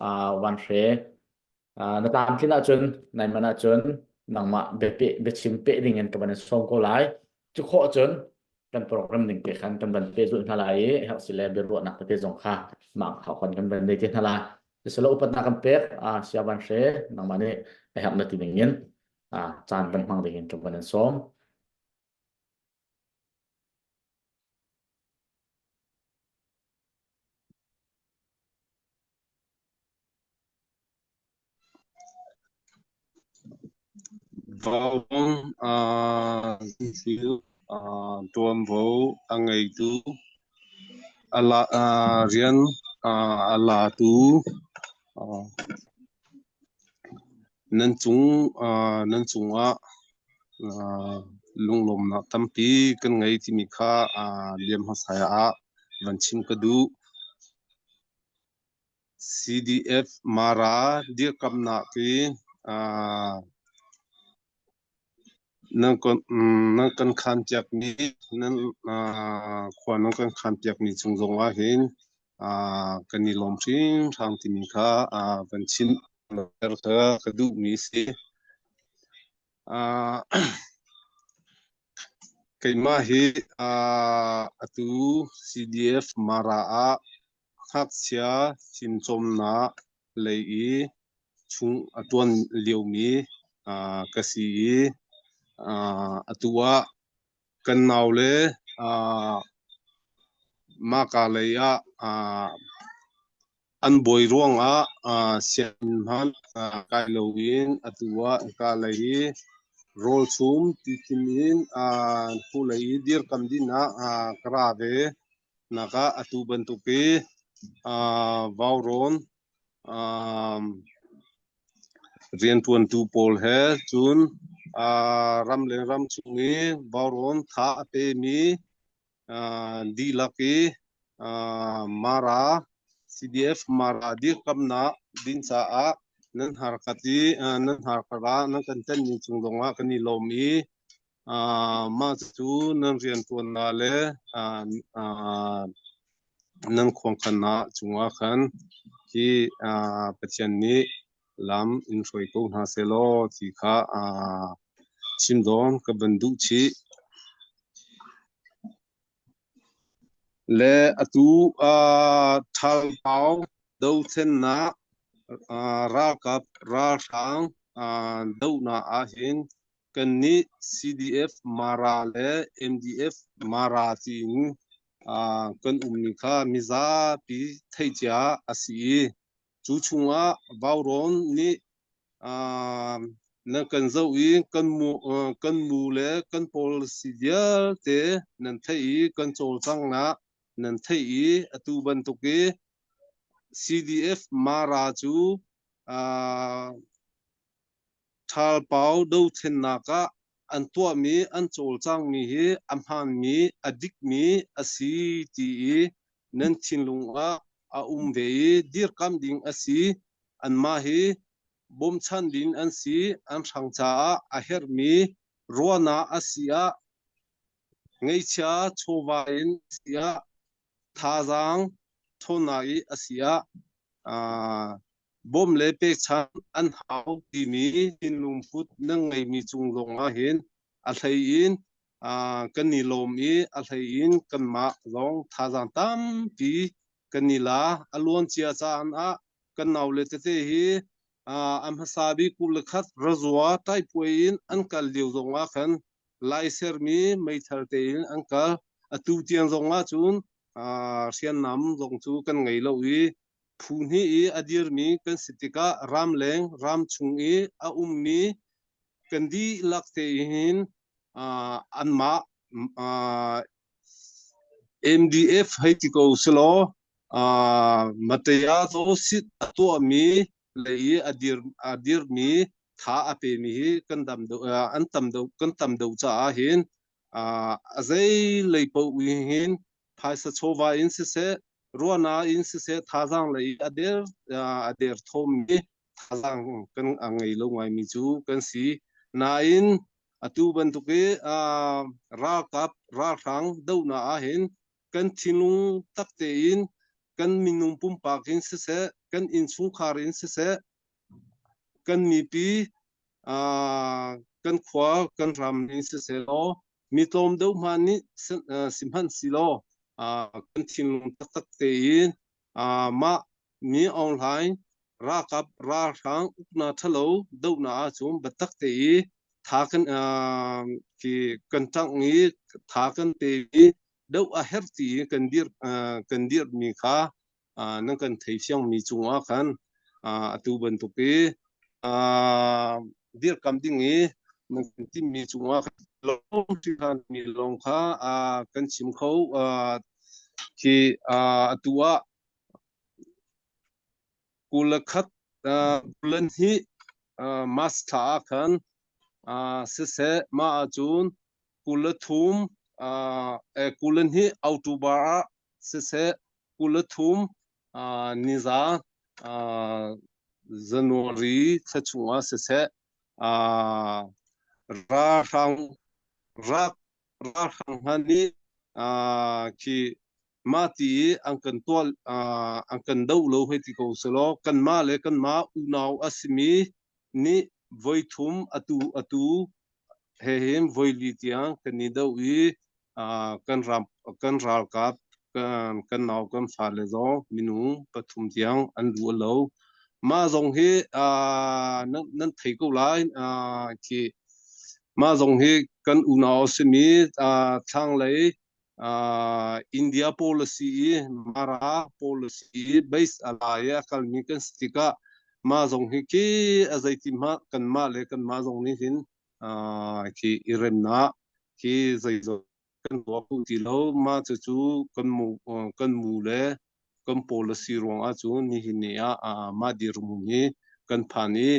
ah van hre. Na tlamtlin ahcun nai man ahcun nangmah biapeh biachim peh ding in ka van in sawm ko lai. Cu khawh cun kan program ning te khan kan van pehzulh hna lai i herh si le biaruahnak tete zong kha mah kha khan kan van nei te hna lai. Siselo upatnak kan pek sia van hre nangmah nih a herh na ti ning in caan van hmang ding in ka van in sawm. Vaubong ṭuanvo a ngeitu, rian a latu nan cungah lunglawmhnak tampi kan ngei timi kha liam hmasa ah van chim ka duh. CDF Mara dirkamnak hi nan kan khanpiakmi nan khua nan kan khanpiakmi cung zong ah hin kan i lawm hringhran timi kha van chim kha ka duhmi a si. Keimah hi atu CDF Mara ah Ngakchia fimcawmnak lei i chung a ṭuan liomi ka si i atu ah kan naule mahka lei ah an bawi ruangah sianginn hmanh kai loin atu ah hika lei hi rawl chum tikhim in hnulei i dirkam ding ah ka ra ve. Nak ah atu bantuk i vaurawn rianṭuantu pawl he cun ram le ram chung i vaurawn tha a pemi dihlak i Mara CDF Mara dirkamnak ding caah nan harkat i nan harkar ah nan kan tenmi cung zongah kan i lawm i Mah cu nan rianṭuannak le nan khuangkhannak cungah khan hi Pathian nih lam in hruai ko hna sehlaw ti kha chim dawn ka van duh chih. Le atu ṭhalpau dothlennak ralkap ralhrang dohnak ahhin Kannih CDF Mara le MDF Mara tiin kan ummi kha mizapi theihcia a si i cu chungah Vaurawn nih nan kan zoh i kan mu le kan policy vialte nan theih i kan cawlcanghnak nan theih i atu bantuk i CDF Mara cu Ṭhalpau dothlennak ah an tuahmi an cawlcangmi hi a hmaanmi, a dikmi a si ti i nan thinlung ah a um ve i dirkamh ding a si. Anmah hi bawmchan ding an si. An hrang caah a herhmi ruahnak a si ah, ngeihchia chawva in a si ah, thazaang ṭhawnnak i a si ah, bawm le pekchanh an hau timi thinlungput nan ngeimi cung zong ah hin a hlei in kan i lawm i a hlei in kanmah zong thazaang tampi kan i la. A luancia caan ah kan naule tete hi a hmasa bik 21 razua taipuai in an kal lio zong ah khan lai sermi meithal tein an kal. Atu tiang zong ah cun hriamnam zong cu kan ngei lo i phu hnih i a dirmi kan si tikah ramleng ramchung i a ummi kan dihlak tein anmah MDF hei ti ko selaw Mataya sit a tuahmi lei i a dir a dirmi tha a pemi hi kan dam deuh an tam deuh kan tam deuh caah hin a zei lei paoh hin phaisa chawva in siseh ruahnak in siseh thazaang lei a der a derthawmmi thazaang kan a ngei lo ngaimi cu kan si. Nain atu bantuk i ralkap ralhrang dohnak ahhin kan thinlung tak tein kan minung pumpak in siseh kan innchungkhar in siseh. kan mipi kan khua kan ram in siseh law mi tlawm deuh hmanh nih sihmanh silaw kan thinlung taktak tein mah mi online ralkap ralhrang uknak ṭhalo dohnak ahcun biatak te i tha kan khi kan ṭangh i tha kan pe i doh a herh ti i kan dir kan dirhmi kha nan kan theifiangmi cungah khan atu bantuk i dirkam ding i nan kan timmi cungah lawng mi lawng kha kan chim kho khi atu ah 21 kulan hi mas thla ah khan siseh mah ahcun 23 kulan hi October ah siseh 23 niza January thla chungah siseh ralhrang rak ralhrang hna nih khi mah ti i an kan tuah an kan doh lo hei ti ko selaw kanmah le kanmah unau a simi nih voi thum atu atu he hin voi li tiang kan i doh i kan ram kan ralkap kan kan nau kan fale zong minung pathum tiang an lu lo mah zong hi nan nan thei ko lai khi mah zong hi kan unau simi thlanglei India policy i Mara policy base a lai i a kalmi kan si tikah mah zong hi khi a zeiti hmah kanmah le kanmah zong nih hin khi i remnak khi zeizong kan tuah kho ti lo. Mah cucu kan mu kan mu le kan policy ruang ahcun nihin ni ah mah dirhmun hi kan phan i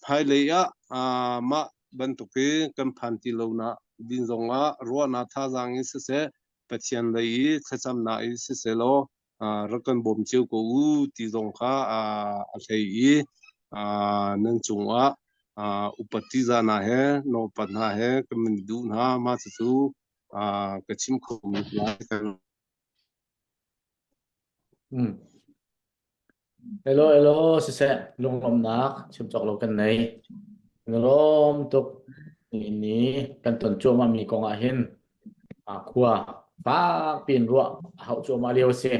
hmailei ah mah bantuk hi kan phan ti lo nak din zong ah ruahnak thazaang in siseh Pathian lei i thlacamnak in siseh law rak kan bawm cio ko u ti zong kha a hlei i nan cungah upat ṭihzah hna he nawlpat hna he kan min duh hna mah cucu ka chim kho mi lai kan Mm. Hello, hello, siseh, lunglawmhnak chim cawk lo kan nei. Lawm tuk ni ni kan ton cuahmah mi kong ah hin khua fak piin ruah a hauh cuahmah lio a si.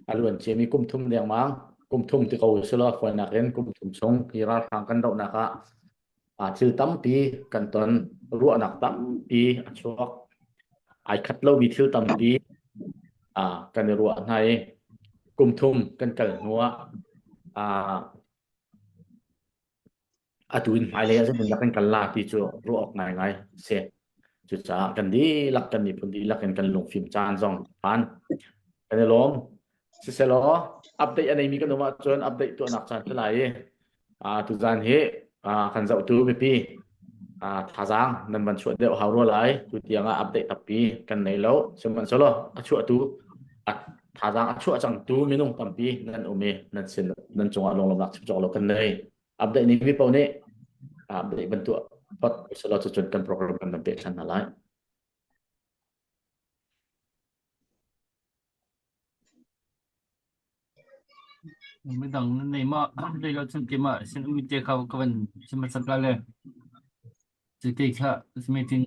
A luan ciami kum thum dengmang, kum thum ti ko selaw fawinak in kum thum chung hi ralhrang kan dohnak ah thil tampi kan ton, ruahnak tampi a chuak. Ai khat lomi thil tampi kan i ruah hna i kum thum kan kal hnu ah atu in hmailei ah zeitindah kan kal la ti cu ruah awk ngaingai a si. Cucaah kan dihlak kan miphun dihlak in kan lungfim caan zong a phan. Kan i lawm. Siselaw update a neimi kan um ahcun update tuahnak caan si lai i tuzaan hi kan zohtu mipi thazaang nan van chuah deuh hau rua lai. Tu tiang ah update tampi kan nei lo. Sihmanhsehlaw a chuahtu a thazaang a chuah cangtu minung tampi nan um i nan sin nan cungah lunglawmhnak chim cawk lo kan nei. Update ning mi paoh nih update bantuk pot selaw cucun kan program kan van peh than hna lai. Midang nan nei ma lei lo cun keimah sin umi te kha ka van chim hmasat la le cite kha meeting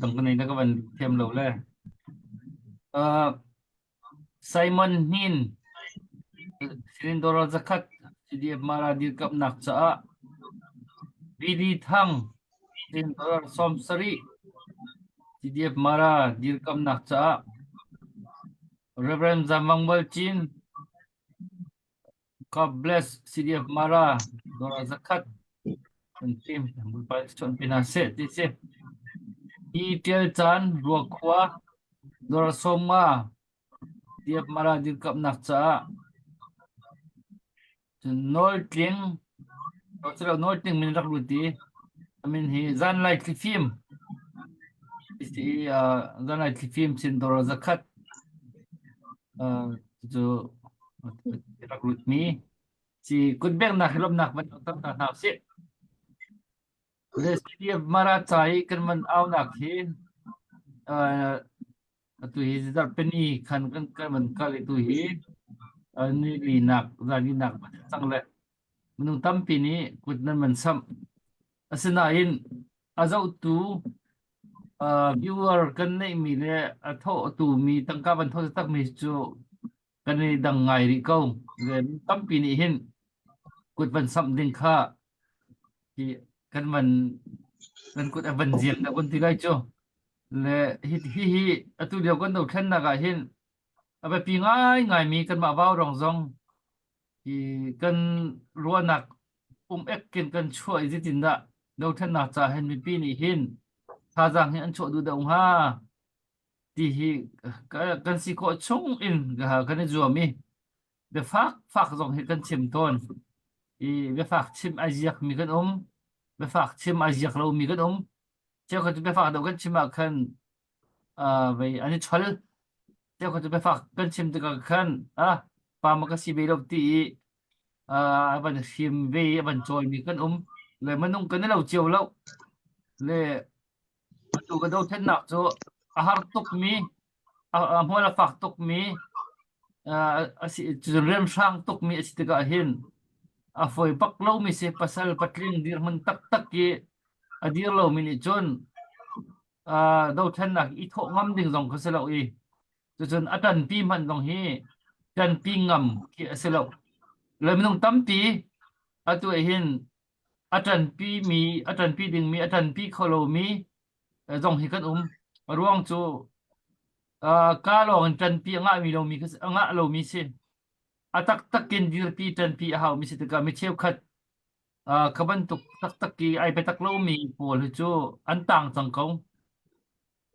dang ka nei na ka van thiam lo le uh, Simon Hnin Sirin Dollar zakhat CDF Mara dirkamnak caah BD Thang Sirin Dollar 70 CDF Mara dirkamnak caah Reverend Zamang Mual Cin God bless CDF Mara dollar zakhat kan team Bawipa chuan pe hna seh ti si. Hi tial caan ruakhua dollar 50 CDF Mara dirkamnak caah cun nawl tling nawl tling min rak lut i amin hi zanlai thlifim ti zanlai thlifim sin dollar zakhat cu rak lutmi si kutbeknak hi lawmhnak van tam ta hna usih. Le CDF Mara ca i kan van aunak hi atu hi zarhpini khan kan kan van kal i tu hi ni linak zan linak cang le. Minung tampi nih kut nan van samh. Asinain a zohtu uh, viewer kan neihmi le a thawhtu mi tangka van thawh takmi cu kan i dang ngai rih ko. Le tampi nih hin kut van samh ding kha hi kan van kan kut a van ziak dah kan ti lai cu. Le hi hi hi atu lio kan dothlennak ah hin a biapi ngaingaimi kanmah Vaurawng zong hi kan ruahnak um ek in kan chuah i zeitindah dothlennak ca hin mipi nih hin thazaang hi an chuah duh deuh hnga ti hi kan si khawh chung in kan i zuam i biafak fak zong hi kan chim tawn i biafak chim ai ziakmi kan um biafak chim ai ziak lomi kan um cheukhat cu biafak deuh kan chim ah khan uh, vei an i chol cheukhat cu biafak kan chim tikah khan ah pa ma ka si ve lo ti i uh, a van hrim ve i a van cawimi kan um le minung kan i lo cio lo le atu ka dothlennak cu a har tukmi a a hmual a fak tukmi a si cun rianhrang tukmi a si tikah hin a fawi bak lomi si pasal patling dirhmun taktak i a dir lomi nih cun dothlennak i thawh ngam ding zong kha si lo i cucun a ṭanpi hmanh zong hi ṭanpi ngam khi a si lo le minung tampi atu ah hin a ṭanpi mi a ṭanpi dingmi a ṭanpi kho lomi zong hi kan um a ruang cu ka lawng in ṭanpi a ngahmi lomi a ngah lomi si a taktak in dirpi ṭanpi a haumi si tikah mi cheukhat kha bantuk taktak i ai biatak lomi pawl hi cu an tang cang ko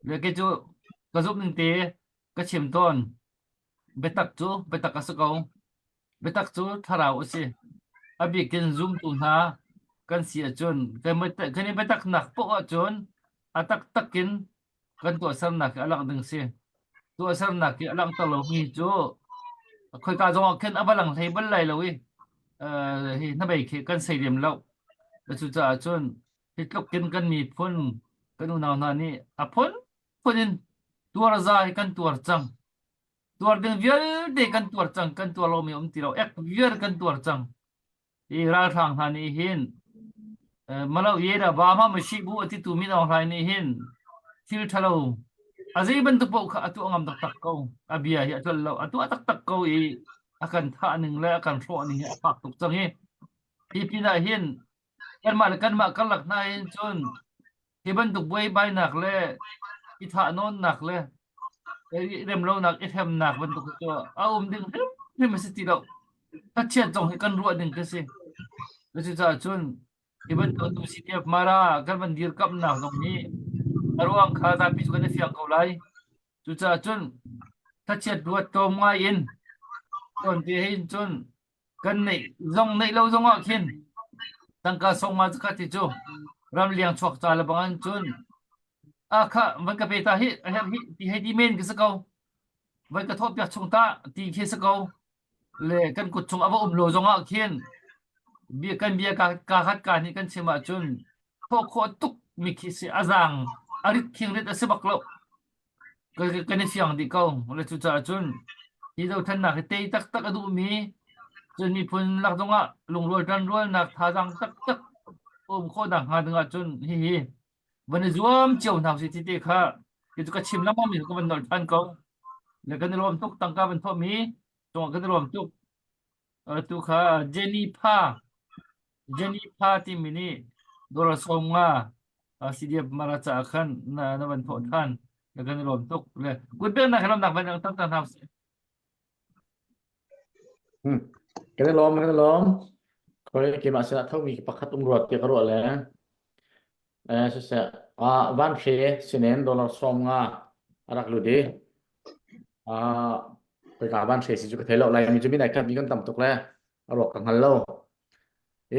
le kei cu ka zumh ning te ka chim tawn biatak cu biatak a si ko Biatak cu thlarau a si. A bik in zumtu hna kan si ahcun kan i biataknak paoh ahcun a taktak in kan tuahsernak hi a langh ding si. Tuahsernak hi a langhter lomi cu khoika zong ah khin a va lang hlei bal lai lo i hi hnabei khi kan sei lem lo. Cucaah cun hi tluk in kan miphun kan unau hna nih a phunphun in tuarza hi kan tuar cang. Tuar ding vialte kan tuar cang, kan tuar lomi um ti lo. Ek viar kan tuar cang. Hi ralhrang hna nih hin malo ye da ba ma ma shi bu ati tu min Aung Hlaing nih hin thil ṭhalo a zei bantuk paoh kha a tuah ngam taktak ko. A bia hi a tlol lo. A tuah taktak ko i a kan thah ning le a kan hrawh ning hi a fak tuk cang hi. Hi pinah hin kanmah le kanmah karlak hna hin cun hi bantuk buaibainak le i thahnawnnak le i remlonak i hremnak bantuk cu a um ding hrimhrim a si ti lo. Thlachiat zong hi kan ruah ding khi si. Cucaah cun hi bantuk tu CDF Mara kan van dirkamhnak zong hi a ruang kha zapi cu kan i fiang ko lai. Cucaah cun thlachiat ruat tlawm ngai in tuante hin cun kan neih zong neih lo zong ah khin tangka sawng nga zakhat hi cu ramliang chuak ca le bang an cun a kha van ka pe ta hi a her hi ti hei ti men ki si ko van ka thawh piak chung ta ti khi si ko le kan kut chung a va um lo zong ah khin bia kan bia ka ka khat ka nih kan chim ahcun thawh khawh tuk mi khi si a zaang a rit khing rit a si bak lo Kan i fiang dih ko. Le cucaah cun hi dothlennak hi tei taktak a duhmi cun miphun lak zongah lungrual ṭanrualnak thazaang taktak um khawhnak hnga ding ahcun hihi van i zuam cio hna usih ti te kha hi cu ka chim lengmang mi ka van nolh ṭhan ko. Le kan i lawm tuk tangka van thawhmi cungah kan i lawm tuk. Tu kha Jenny Pha Jenny Pha timi nih dollar 50 CDF Mara caah khan na na van thawh than na kan i lawm tuk le kutbengnak he lawmnak van lang tak hna usih. Hmm. Kan i lawm, kan i lawm. Khoi keimah sinah thomi pakhat um ruat tiah ka ruah le eh siseh ah van hre sinen dollar 50 a rak lut i ah khoika van hre si cu ka thei lo lai mi cu min ai khat mi kan tam tuk le a ruak ka hngal lo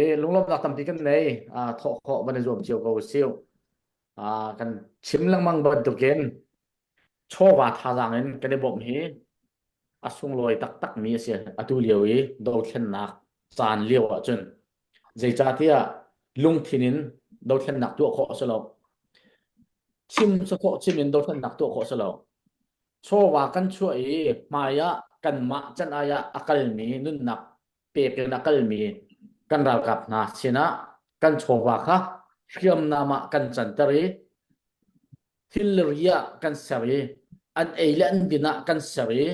i lunglawmhnak tampi kan nei ah thawh khawh van i zuam cio ko siu ah kan chim lengmang bantukin chawva thazaang in kan i bawmh hi a sunglawi taktak mi a si atu lio i dothlennak caan lio ahcun zeicahtiah lungthin in dothlennak tuah khawh a si lo chim sawsawh chim in dothlennak tuah khawh a si lo chawva kan chuah i hmai ah kanmah can ai ah a kalmi nunnak pek in a kalmi Kan ralkap hna sinah kan chawva kha hriamnam ah kan canter i thilri ah kan ser i an ei le an din ah kan ser i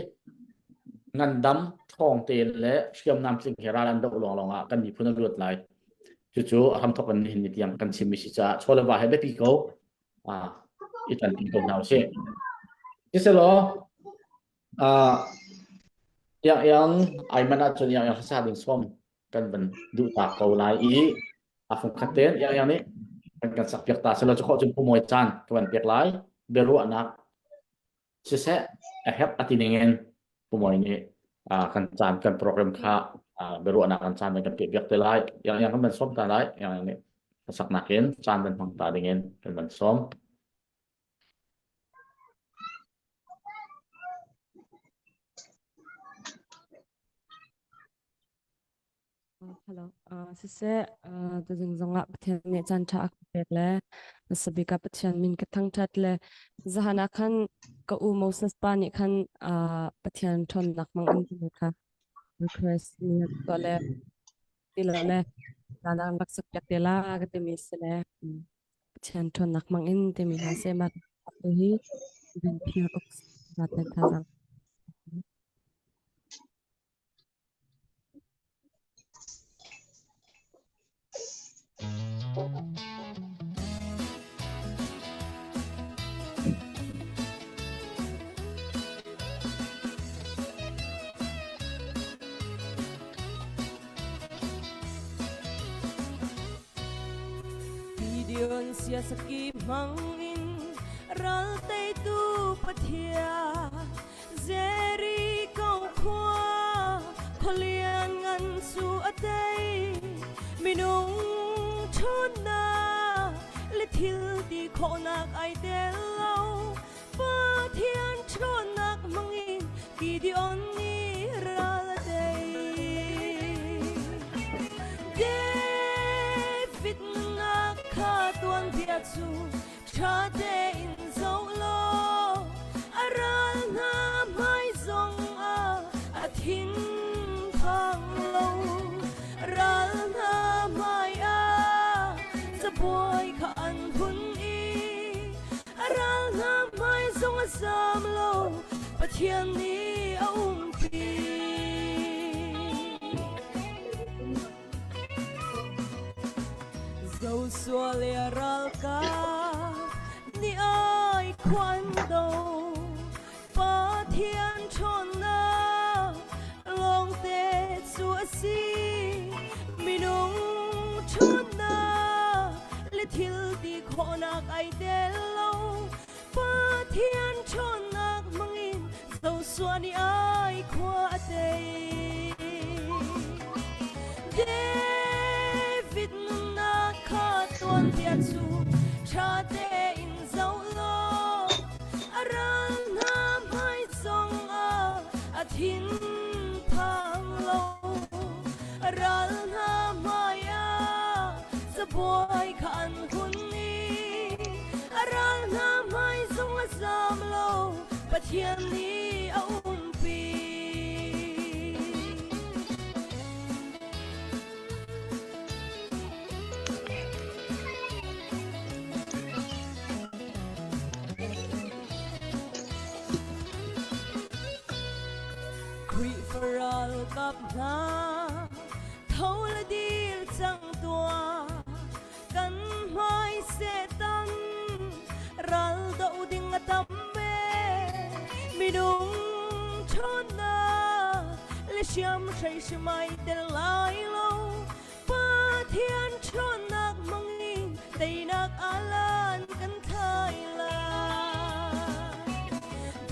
ngandam ṭhawng tein le hriamnam tling he ral an doh lawnglawng ah kan miphun a luat lai. Cucu a hramthok in nihin ni tiang kan chimmi si caah chaw le va he biapi ko i ṭanpi ko hna usih. Siselaw iang iang ai man ahcun iang iang hlasa ding sawm kan van duh ta ko lai i a fungkhat tein iang iang nih kan kan sak piak ta selaw cu khawh cun pumawi caan ka van pek lai biaruahnak siseh a herh a ti ning in pumawi nih kan caan kan program kha biaruahnak kan caan kan piak piak te lai iang iang kan van sawm ta lai iang iang nih saknak in caan van hmang ta ding in kan van sawm. Hello. Siseh, tuzing zongah Pathian nih caan ṭha a ka pek le hmasa bik ah Pathian min ka thangṭhat le zahan ah khan ka u Moses pa nih khan Pathian ṭhawnnak hmang in timi kha request mi a tuah le ti lo le caan ah rak sak piak te la ka timi si le Pathian ṭhawnnak hmang in timi hna seh mah hi van phir uk zaten thazaang. Gideon siasaki hmangin ral teitu Pathian Jericho khua khualian ngan cu a tei minung ṭhawnnak le thil ti khawhnak ai tel lo Pathian ṭhawnnak hmangin Gideon nih ral a tei. David nunnak kha tuanbia cu ṭha tein zoh law a ral hna hmai zong ah a thin phang lo. Ral hna hmai ah cabuai kha an hun i a ral hna hmai zong a zam lo Pathian nih a umpi. Joshua le a ralkap nih ai khuan do Pathian ṭhawnnak lawngte cu a si minung ṭhawnnak le thil ti khawhnak ai tel lo Pathian ṭhawnnak hmangin Joshua nih ai khua a tei. David nunnak kha tuanbia cu ṭha tein zoh law a ral hna hmai zongah a thin phang lo. A ral hna hmai ah cabuai kha an hun i a ral hna hmai zong a zam lo Pathian nih a umpi. Khrihfa ralkap hna tho le dir cang tuah kan hmai Satan ral doh ding a tam ve minung ṭhawnnak le hriamhrei hrimai tel lai lo Pathian ṭhawnnak hmangin teinak alan kan thlai lai.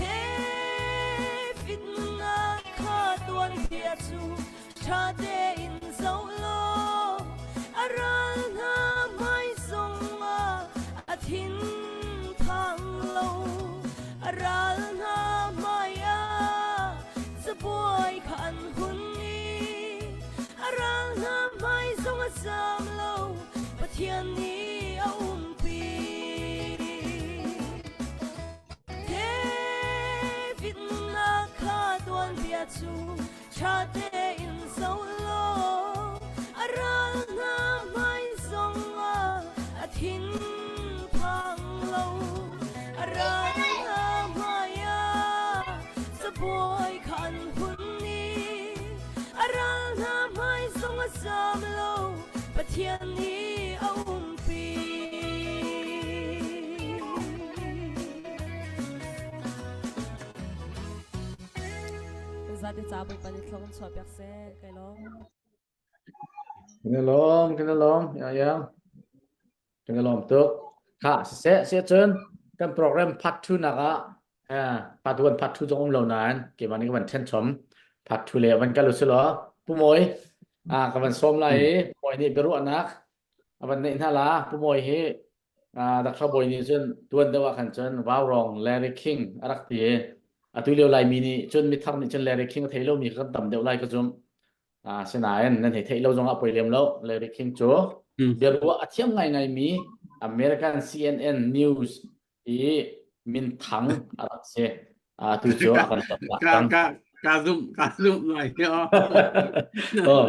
David nunnak kha tuanbia cu ṭha tein zoh law a ral hna hmai zongah a thin phang lo. A ral hna hmai ah cabuai kha an hun i a ral hna hmai zong a zam lo Pathian nih a umpi. David nunnak kha tuanbia cu ṭha tein zoh law a ral. Cabuai kha an hun i a ral hna hmai zong a zam lo Pathian nih a umpi. Zate ca Bawipa nih thlong chuah piak seh kai lawm. Kan i lawm, kan i lawm. Ya ya. Kan i lawm tuk. Kha siseh seh cun kan program part 2 nak ah eh part 1 part 2 zong um lo nain keimah nih ka van then chom part 2 le van kal usih law Pu Mawi ah ka van sawm lai i Pu Mawi nih biaruahnak a van neih hna la Pu Mawi hi ah Dr. Bawi nih cun tuan deuh ah khan cun Vaurong Larry King a rak ti i atu lio Laimi nih cun mithar nih cun Larry King a thei lomi kan tam deuh lai ka zumh. Ah sinain nan hei theih lo zong ah poi lem lo. Larry King cu biaruah a thiam ngaingaimi American CNN News i minthang a rak si. Ah tu cu a kan tonnak Ka cang. ka ka zumh ka zumh ngai oh. Oh,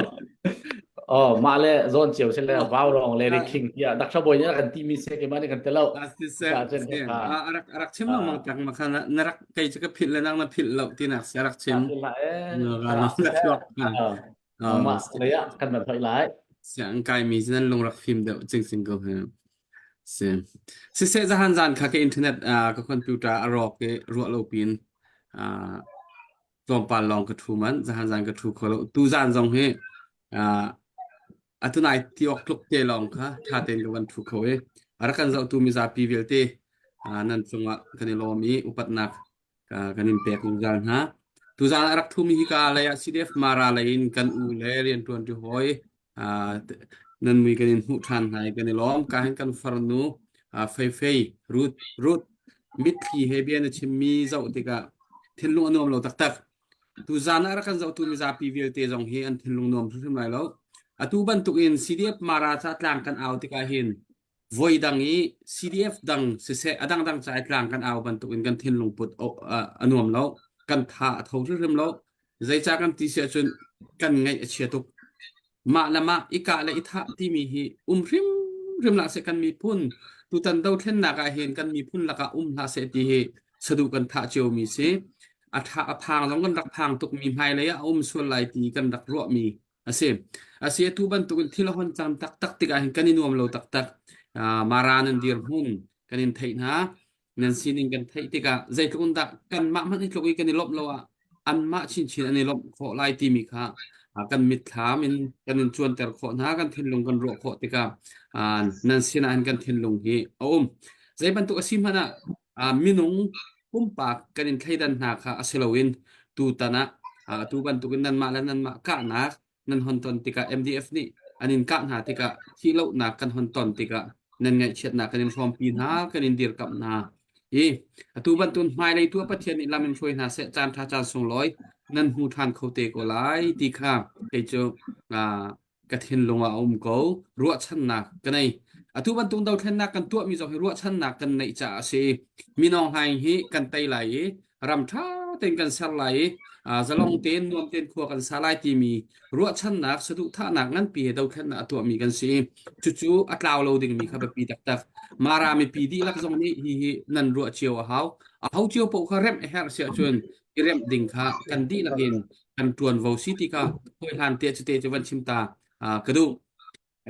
oh mah le zawn cio si le Vaurong Larry King tiah Dr. Bawi nih a kan timi si keimah nih kan ti lo. Ah, siseh, Cucaah cun si. ha Ah, a rak a rak chim lengmang tak ma kha na na rak kei cu ka philh le nang na philh lo tinak si a rak chim. philh hlah eh. No, Ha, ka siseh. chuak. Ah, Ah, oh, mah lei ah kan van hoih lai. Siang kai mi nan lung rak fim deuh cingcing ko he. Si. Siseh zahan zan kha ka internet ah ka computer a rawk i ruah lo pin ah tlawmpal lawng ka ṭhu manh zahan zan ka ṭhu kho lo. Tu zan zong hi ah atunai ti awk tluk te lawng kha ṭha tein ka van ṭhu kho i a rak kan zohtu mizapi vialte ah nan cungah kan i lawm i upatnak kan in pek zungzal hna. Tuzaan a rak thumi hika lei ah CDF Mara lei in kan u le rianṭuan ṭi hawi nan mui kan in hmuh ṭhan hna i kan i lawm. Ka hin kan farnu Feifei Ruth Ruth mitthli he bia na chimmi zoh tikah thinlung a nuam lo taktak. Tuzaan ah rak kan zohtu mizapi vialte zong hi an thinlung nuam hrimhrim lai lo. Atu bantukin CDF Mara ca tlang kan au tikah hin Voidang i CDF dang siseh a dangdang ca i tlang kan au bantukin kan thinlung put a nuam lo. Kan tha a tho hrimhrim lo. Zeicah kan ti si ahcun kan ngaih a chia tuk. Mah le mah i kah le i thah timi hi um hrimhrim hlah seh kan miphun tutan dothlennak ah hin kan miphun lakah um hlah seh ti hi saduh kan thah ciomi si. A tha a phang zong kan rak phang tukmi hmailei ah a um sual lai ti kan rak ruahmi A si. A si atu bantukin thil a hon cang taktak tikah hin kan i nuam lo taktak. Uh, Mara nan dirhmun kan in theih hna. Nan sining kan theih tikah zeitluk in dah kanmah hmanh hi tluk i kan i lawmh lo ah anmah chinchin an i lawmh khawh lai timi kha uh, kan mitthlam in kan in cuanter khawh hna, kan thinlung kan ruah khawh tikah uh, nan sinah hin kan thinlung hi a um. Zei bantuk a si hmanh ah uh, minung pumpak kan in thleidan hna kha a si loin tutan ah atu bantukin nanmah le nanmah kahnak nan hon ton tikah MDF nih an in kah hna tikah thihlohnak kan hon ton tikah nan ngaihchiatnak kan in hrawmpi hna kan in dirkamh hna i atu bantukin hmailei tu ah Pathian nih lam in hruai hna seh caan ṭha caan sunglawi nan hmu ṭhan kho te ko lai ti kha kei cu ka thinlung ah a um ko. Ruahchannak ka nei. Atu bantuk dothlennak kan tuahmi zong hi ruahchannak kan neih caah a si. Minawng Hlaing hi kan tei lai i ram ṭha tein kan ser lai i zalong tein nuam tein khua kan sa lai timi ruahchannak saduhthahnak nganpi he dothlennak a tuahmi kan si. Cucu a tlau lo dingmi kha biapi taktak. Mara mipi dihlak zong nih hihi nan ruah cio a hau. A ho cio paoh kha remh a herh si ahcun i remh ding kha kan dihlak in kan ṭuanvo si ti kha hawihlan te cu te cu van chim ta ka duh.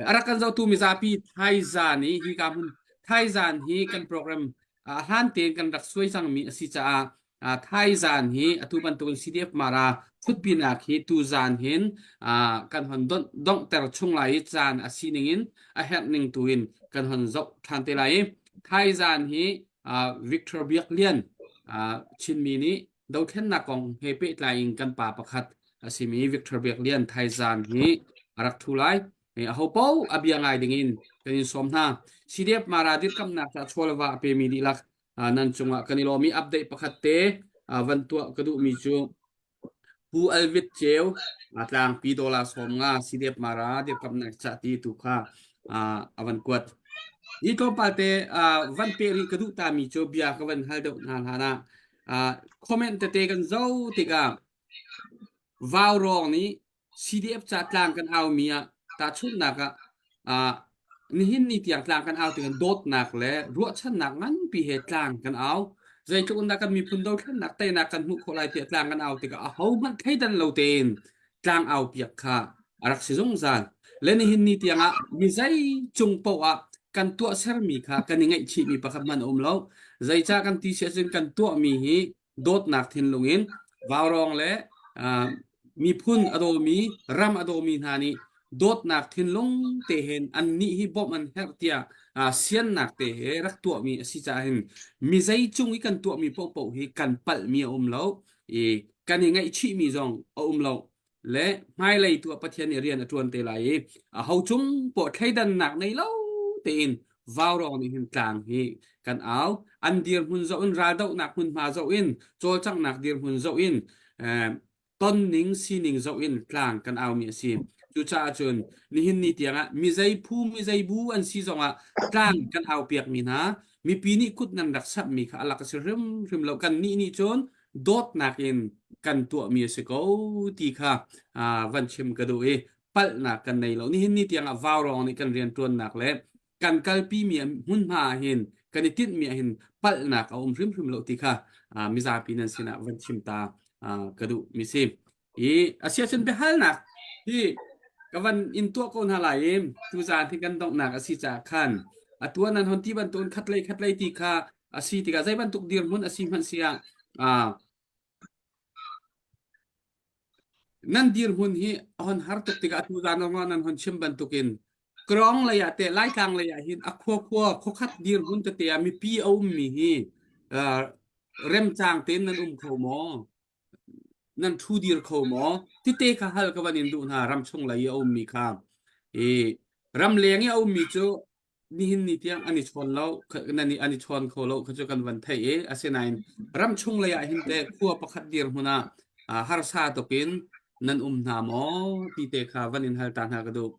A rak kan zohtu mizapi thaizan i hi ka hmun thaizan hi kan program a hlan tein kan rak suai cangmi a si caah thaizan hi atu bantukin CDF Mara thutpinak hi tuzan hin kan hon donghter chung lai i caan a si ning in a herh ning tu in kan hon zoh ṭhan te lai i thaizan hi Victor Biak Lian Chinmi nih Dothlennak kong he pehtlai in kan pa pakhat a simi Victor Biak Lian Thaizan hi a rak ṭhu lai. Aho paoh a bia ngai dingin kan in sawm hna. CDF Mara dirkamnak ca chawleva a pemi dihlak nan cungah kan i lawm i update pakhat te van tuah ka duhmi cu Pu Alvit Ceu tlangpi dollar 50 CDF Mara dirkamnak ca ti tu kha a van kuat. Hi tlawmpal te van pe rih ka duh tami cu bia ka van hal deuh hna hlan ah comment tete kan zoh tikah Vaurawng nih CDF ca tlang kan aumi ah tahchunhnak ah nihin ni tiang tlang kan au tikah dawtnak le ruahchannak nganpi he tlang kan au. Zeitluk in dah kan miphun dothlennak teinak kan hmuh khawh lai tiah tlang kan au tikah ahohmanh thleidan lo tein tlang au piak kha a rak si zungzal. Le nihin ni tiangah mi zei cung paoh ah kan tuahsermi kha kan i ngaihchihmi pakhat hmanh a um lo. Zeicah kan ti si ahcun kan tuahmi hi dawtnak thinlung in vaurawng le miphun a dawmi ram a dawmi hna nih dawtnak thinlung te hen annih hi bawmh an herh tiah siannak te he rak tuahmi a si caah hin mi zei cung i kan tuahmi paohpaoh hi kan palhmi a um lo i kan i ngaihchihmi zong a um lo le hmailei tu ah Pathian nih rian a ṭuan te lai i a ho cung poah thleidannak nei lo tein vaurawng nih hin tlang hi kan au an dirhmun zoh in raldohnak hmunhma zoh in cawlcanghnak dirhmun zoh in tonning sining zoh in tlang kan aumi a si cucaah cun nihin ni tiangah mi zei phu mi zei bu an si zongah tlang kan au piakmi hna mipi nih kut nan rak samhmi kha alak a si hrimhrim lo kan nih nih cun dawtnak in kan tuahmi a si ko ti kha van chim ka duh i palhnak kan nei lo. Nihin ni tiangah vaurawng nih kan rianṭuannak le kan kalpimi hmunhma ah hin kan i tinhmi ah hin palhnak a um hrimhrim lo ti kha mizapi nan sinah van chim ta ka duh mi si. I asiahcun biahalnak hi ka van in tuah ko hna lai i tuzaan hi kan donghnak a si caah khan atu ah nan hon ti bantukin khatlei khatlei ti kha a si tikah zei bantuk dirhmun a si hmanh si ah nan dirhmun hi a hon har tuk tikah atu zan ah nan hon chim bantukin Krong lei ah teh Laitlang lei ah hin a khua khua khuakhat dirhmun tete ah mipi a ummi hi remcang tein nan um kho maw? Nan ṭhu dir kho maw? Tite kha hal ka van in duh hna ramchung lei i a ummi kha. I ramleng i a ummi cu nihin ni tiang an i chawn lo nan i an i chawn kho lo kha cu kan van theih i asinain ramchung lei ah hin teh khua pakhat dirhmun ah harsa tuk in nan um hna maw ti te kha van in hal ta hna ka duh.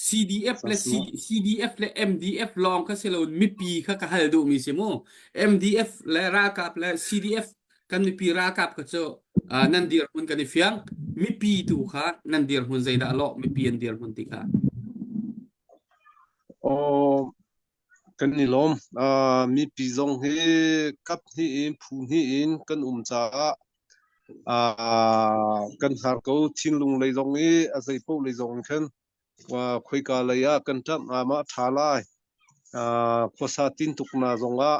CDF le CDF le MDF lawng kha si lo mipi kha ka hal duhmi si mu. MDF le ralkap le CDF kan mipi ralkap kha cu nan dirhmun kan i fiang. Mipi tu kha nan dirhmun zeidah lawh mipi an dirhmun ti kha. Oh, kan i lawm. Uh, mipi zong hi kap hnih in phu hnih in kan um caah uh, kan har ko thinlung lei zong i a zei paoh lei zong khan uh, khoika lei ah kan ṭamh ah ma ṭha lai. Uh, khuasa tin tuk na zong ah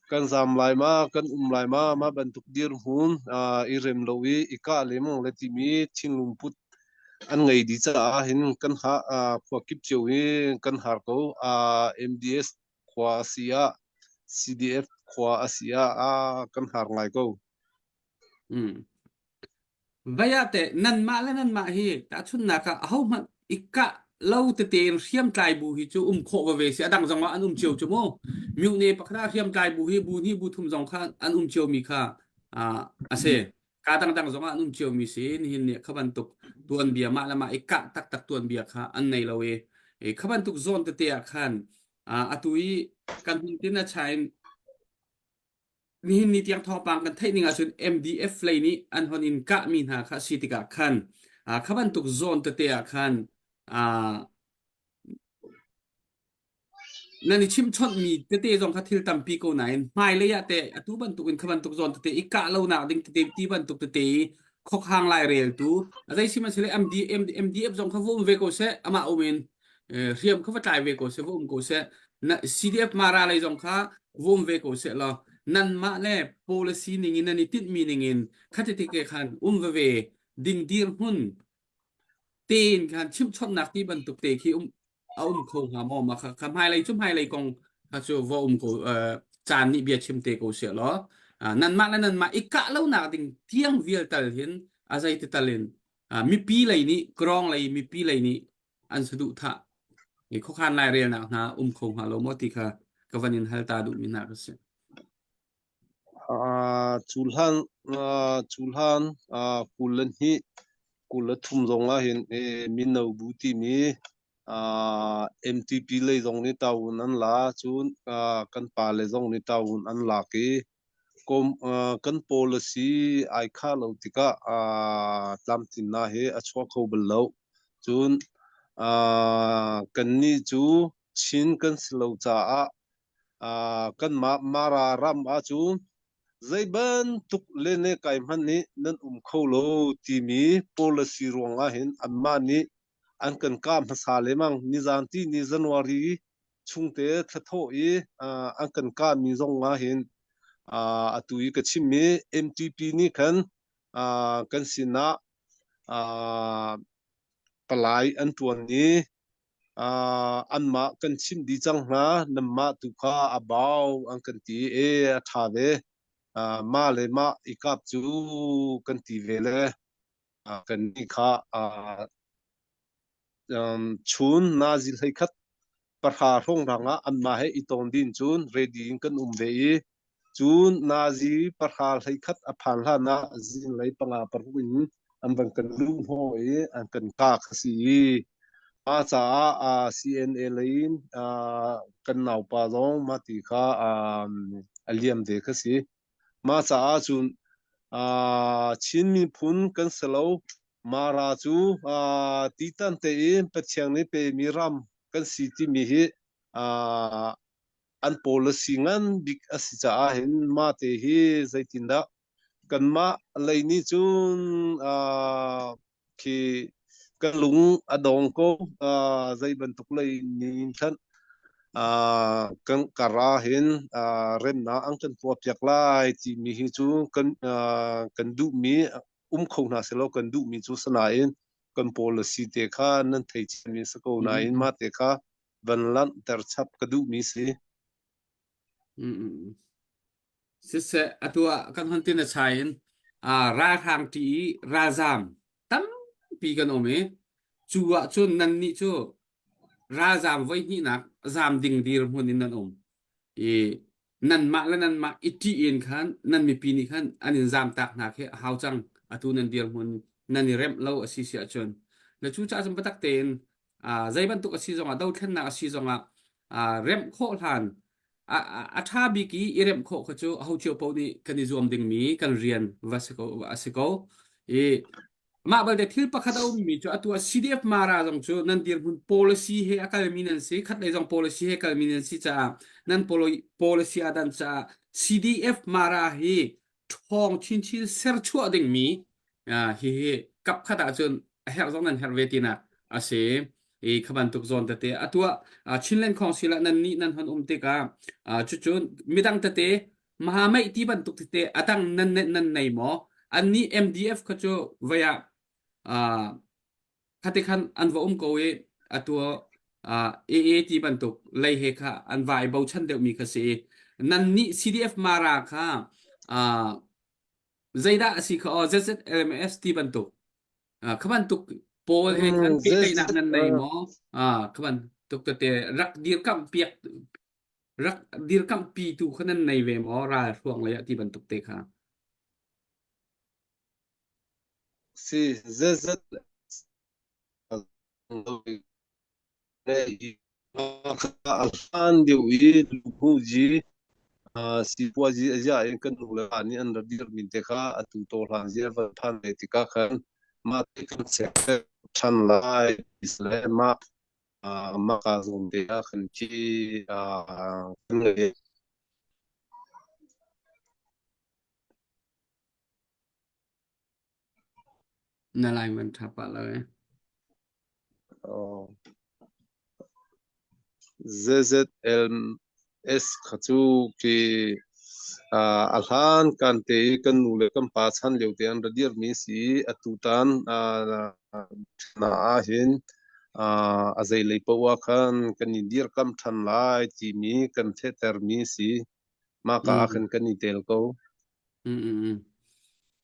kan zam lai ma kan um lai ma ma bantuk dirhmun uh, i rem lo i i kah lemang le timi thinlung put an ngei dih caah hin kan ha khua kip cio hi kan har ko. MDS khua a si ah CDF khua a si ah kan har ngai ko. Mm. Vai ah teh nanmah le nanmah hi tahchunhnak ah ahohmanh i kah lo tete in hriamtlai bu hi cu um khawh veve si a dang zong ah an um cio cu mu myone pakhat ah hriamtlai bu hi bu hnih bu thum zong kha an um cio mi kha a si Kaa dangdang zongah an um ciomi si nihin ni kha bantuk tuanbia mah le mah i kah taktak tuanbia kha an nei lo i i kha bantuk zawn tete ah khan atu i kan hun tin a chain nihin ni tiang thawngpang kan theih ning ahcun MDF lei nih an hon in kahmi hna kha si tikah khan kha bantuk zawn tete ah khan Nan i chimhchonhmi tete zong kha thil tampi ko nain hmailei ah teh atu bantukin kha bantuk zawn tete i kah lonak ding tete ti bantuk tete i khuakhang laireltu a zei sihmanhsehlaw MD, MD, MDF zong kha va um ve ko seh amah um in hriam kha va tlai ve ko seh va um ko seh na CDF Mara lei zong kha va um ve ko seh law nanmah le policy ning in nan i tinhmi ning in khati te khan um veve ding dirhmun tein khan chimhchonhnak ti bantuk te khi um a um kho hnga maw ma kha kha hmailei cu hmailei kong kha cu va um ko caan nih bia chim te ko sia law nanmah le nanmah i kah lonak ding tiang vial tal hin a zei ti tal in mipi lei nih krong lei mipi lei nih an saduh thah i khuakhan lai relnak hna um kho hnga lo maw ti kha ka van in hal ta duh mi hna ka si. Cu hlan cu hlan 22 23 zong ah hin mino bu timi MTP lei zong nih tawun an la cun kan pale zong nih tawun an lak i kan policy ai khah lo tikah tlamtlinnak hi a chuak kho bal lo. Cun uh, kannih cu Chin kan si lo caah uh, kanmah Mara ram ahcun zei bantuk lene kai hmanh nih nan um kho lo timi policy ruangah hin anmah nih an kan kah hmasa lemang. Nizan ti ni January chungte thlathawh i uh, an kan kahmi zong ah hin uh, atu i ka chimmi MTP nih khan uh, kan sinah uh, palai an ṭuan i uh, anmah kan chimh dih cang hna nanmah tu kha a bau an kan ti e a ṭha ve uh, mah le mah i kap cu kan ti ve le uh, kan nih kha uh, um, chun nazi hleikhat pahra hrawng ah anmah he i ton din cun ready in kan um ve i cun nazi pahra hleikhat a phan hlan ah zinglei panga paruk in an van kan luh hnawh i an kan ka kha si i mah caah uh, CNA lei in uh, kan naupa zong mah ti kha um, a liam ve kha si mah caah cun uh, Chin miphun kan si lo Mara cu uh, titan tein Pathian nih pemi ram kan si timi hi uh, an policy ngan bik a si caah hin mah te hi zeitindah kanmah lei nih cun uh, khi ka lung a dong ko uh, zei bantuk lei ning khan uh, kan kara hin uh, remnak an kan tuah piak lai timi hi cu kan uh, kan duhmi um kho hna selaw kan duhmi cu sanain kan policy te kha nan thei ciami si ko nain mah te kha van lanhter chap ka duhmi si. Siseh atu ah kan hon tin a chai in ralhrang ṭi i ralzam tampi kan um i cu ah cun nannih cu ralzam voihnihnak zam ding dirhmun in nan um. I nanmah le nanmah i ṭih in khan nan mipi nih khan an in zamtak hna khi a hau cang atu nan dirhmun nan i remh lo a si si ahcun le cucaah cun biatak tein zei bantuk a si zongah dothlennak a si zongah remh khawh hlan a ṭha bik i i remh khawh kha cu aho cio paoh nih kan i zuam dingmi kan rian va si ko a si ko i Mah balte thil pakhat a ummi cu atu ah CDF Mara zong cu nan dirhmun policy he a kalmi nan si khatlei zong policy he kalmi nan si caah nan policy a dan caah CDF Mara hi ṭhawng chinchin serchuah dingmi hihi kap khat ahcun a herh zong nan herh ve tinak a si i kha bantuk zawn tete atu ah Chinland Council ah nan nih nan hon um tikah cucu midang tete Mahameih ti bantuk tete a dang nan nan nei maw? Annih MDF kha cu vei ah uh, khate khan an va um ko i atu uh, AA ti bantuk lei he kha an va i bochan deuhmi kha si i nan nih CDF Mara kha uh, zeidah a si kha aw ZZLMS ti bantuk uh, kha bantuk pawl he khan pehtlaihnak nan nei maw? Uh, kha bantuk tete rak dirkamh piak rak dirkamhpitu kha nan nei ve maw ral hruang lei ah ti bantuk te kha? Si zeizat a hlan deuh i luhmuhzi sipuazi a ziah in kan nu le pa nih an ra dirmi te kha atu to hlan zia van phan ve tikah khan mah te kan sek ṭhan lai le mah mah ka zawn te ah khan khi kan ngei. Na lai man ṭha pah lo eh. Oh. ZZLS kha cu khi a hlan kan te i kan nu le kan pa chan lio te an ra dirmi si atu tan na ahhin a zeilei paoh ah khan kan i dirkam ṭhan lai timi kan fehtermi si. Mah ka ah khan kan i tel ko. Mm, mm, mm.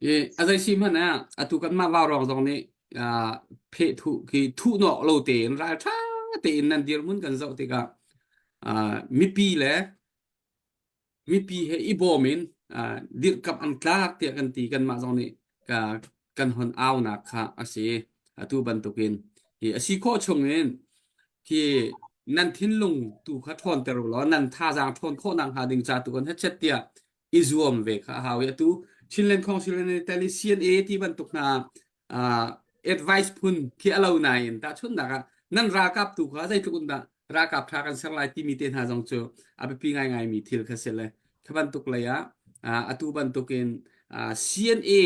I a zei si hmanh ah atu kan mah vaurawng zong nih uh, pheh thuh khi thuh nawk lo tein ral ṭha tein nan dirhmun kan zoh tikah uh, mipi le mipi he i bawm in uh, dirhkamh an tlak tiah kan ti kanmah zong nih ka kan hon aunak kha a si atu bantukin hi a si khawh chung in khi nan thinlung tu kha ṭhawnter u law nan thazaang ṭhawn khawh nak hnga ding ca tu kan hechet tiah i zuam ve kha a hau i atu Chinland Council in tel i CNA ti bantuk hna uh, advice phun khi a lo nain tahchunhnak ah nan ralkap tu kha zeitluk in dah ralkap tha kan ser lai timi te hna zong cu a biapi ngaingai mi thil kha si le kha bantuk lei ah atu bantukin CNA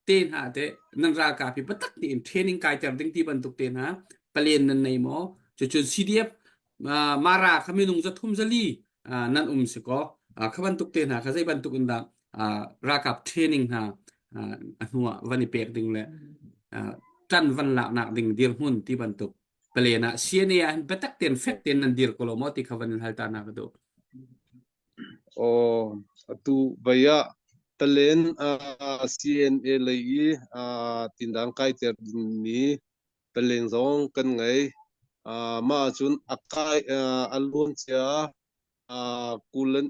te hna te nan ralkap hi biatak tein training kaiter ding ti bantuk te hna palen nan nei maw cucun CDF Mara kha minung za thum zali nan um si ko kha bantuk te hna kha zei bantuk in dah ralkap training hna a hnuah van i pek ding le ṭan van laknak ding dirhmun ti bantuk palen ah CNA ah hin biatak tein fek tein nan dir ko lo maw ti kha van in hal ta na ka duh. Aw, atu vai ah talen CNA lei i tindang kaiter dingmi talen zong kan ngei. Mah ahcun a kai a luan cia kul le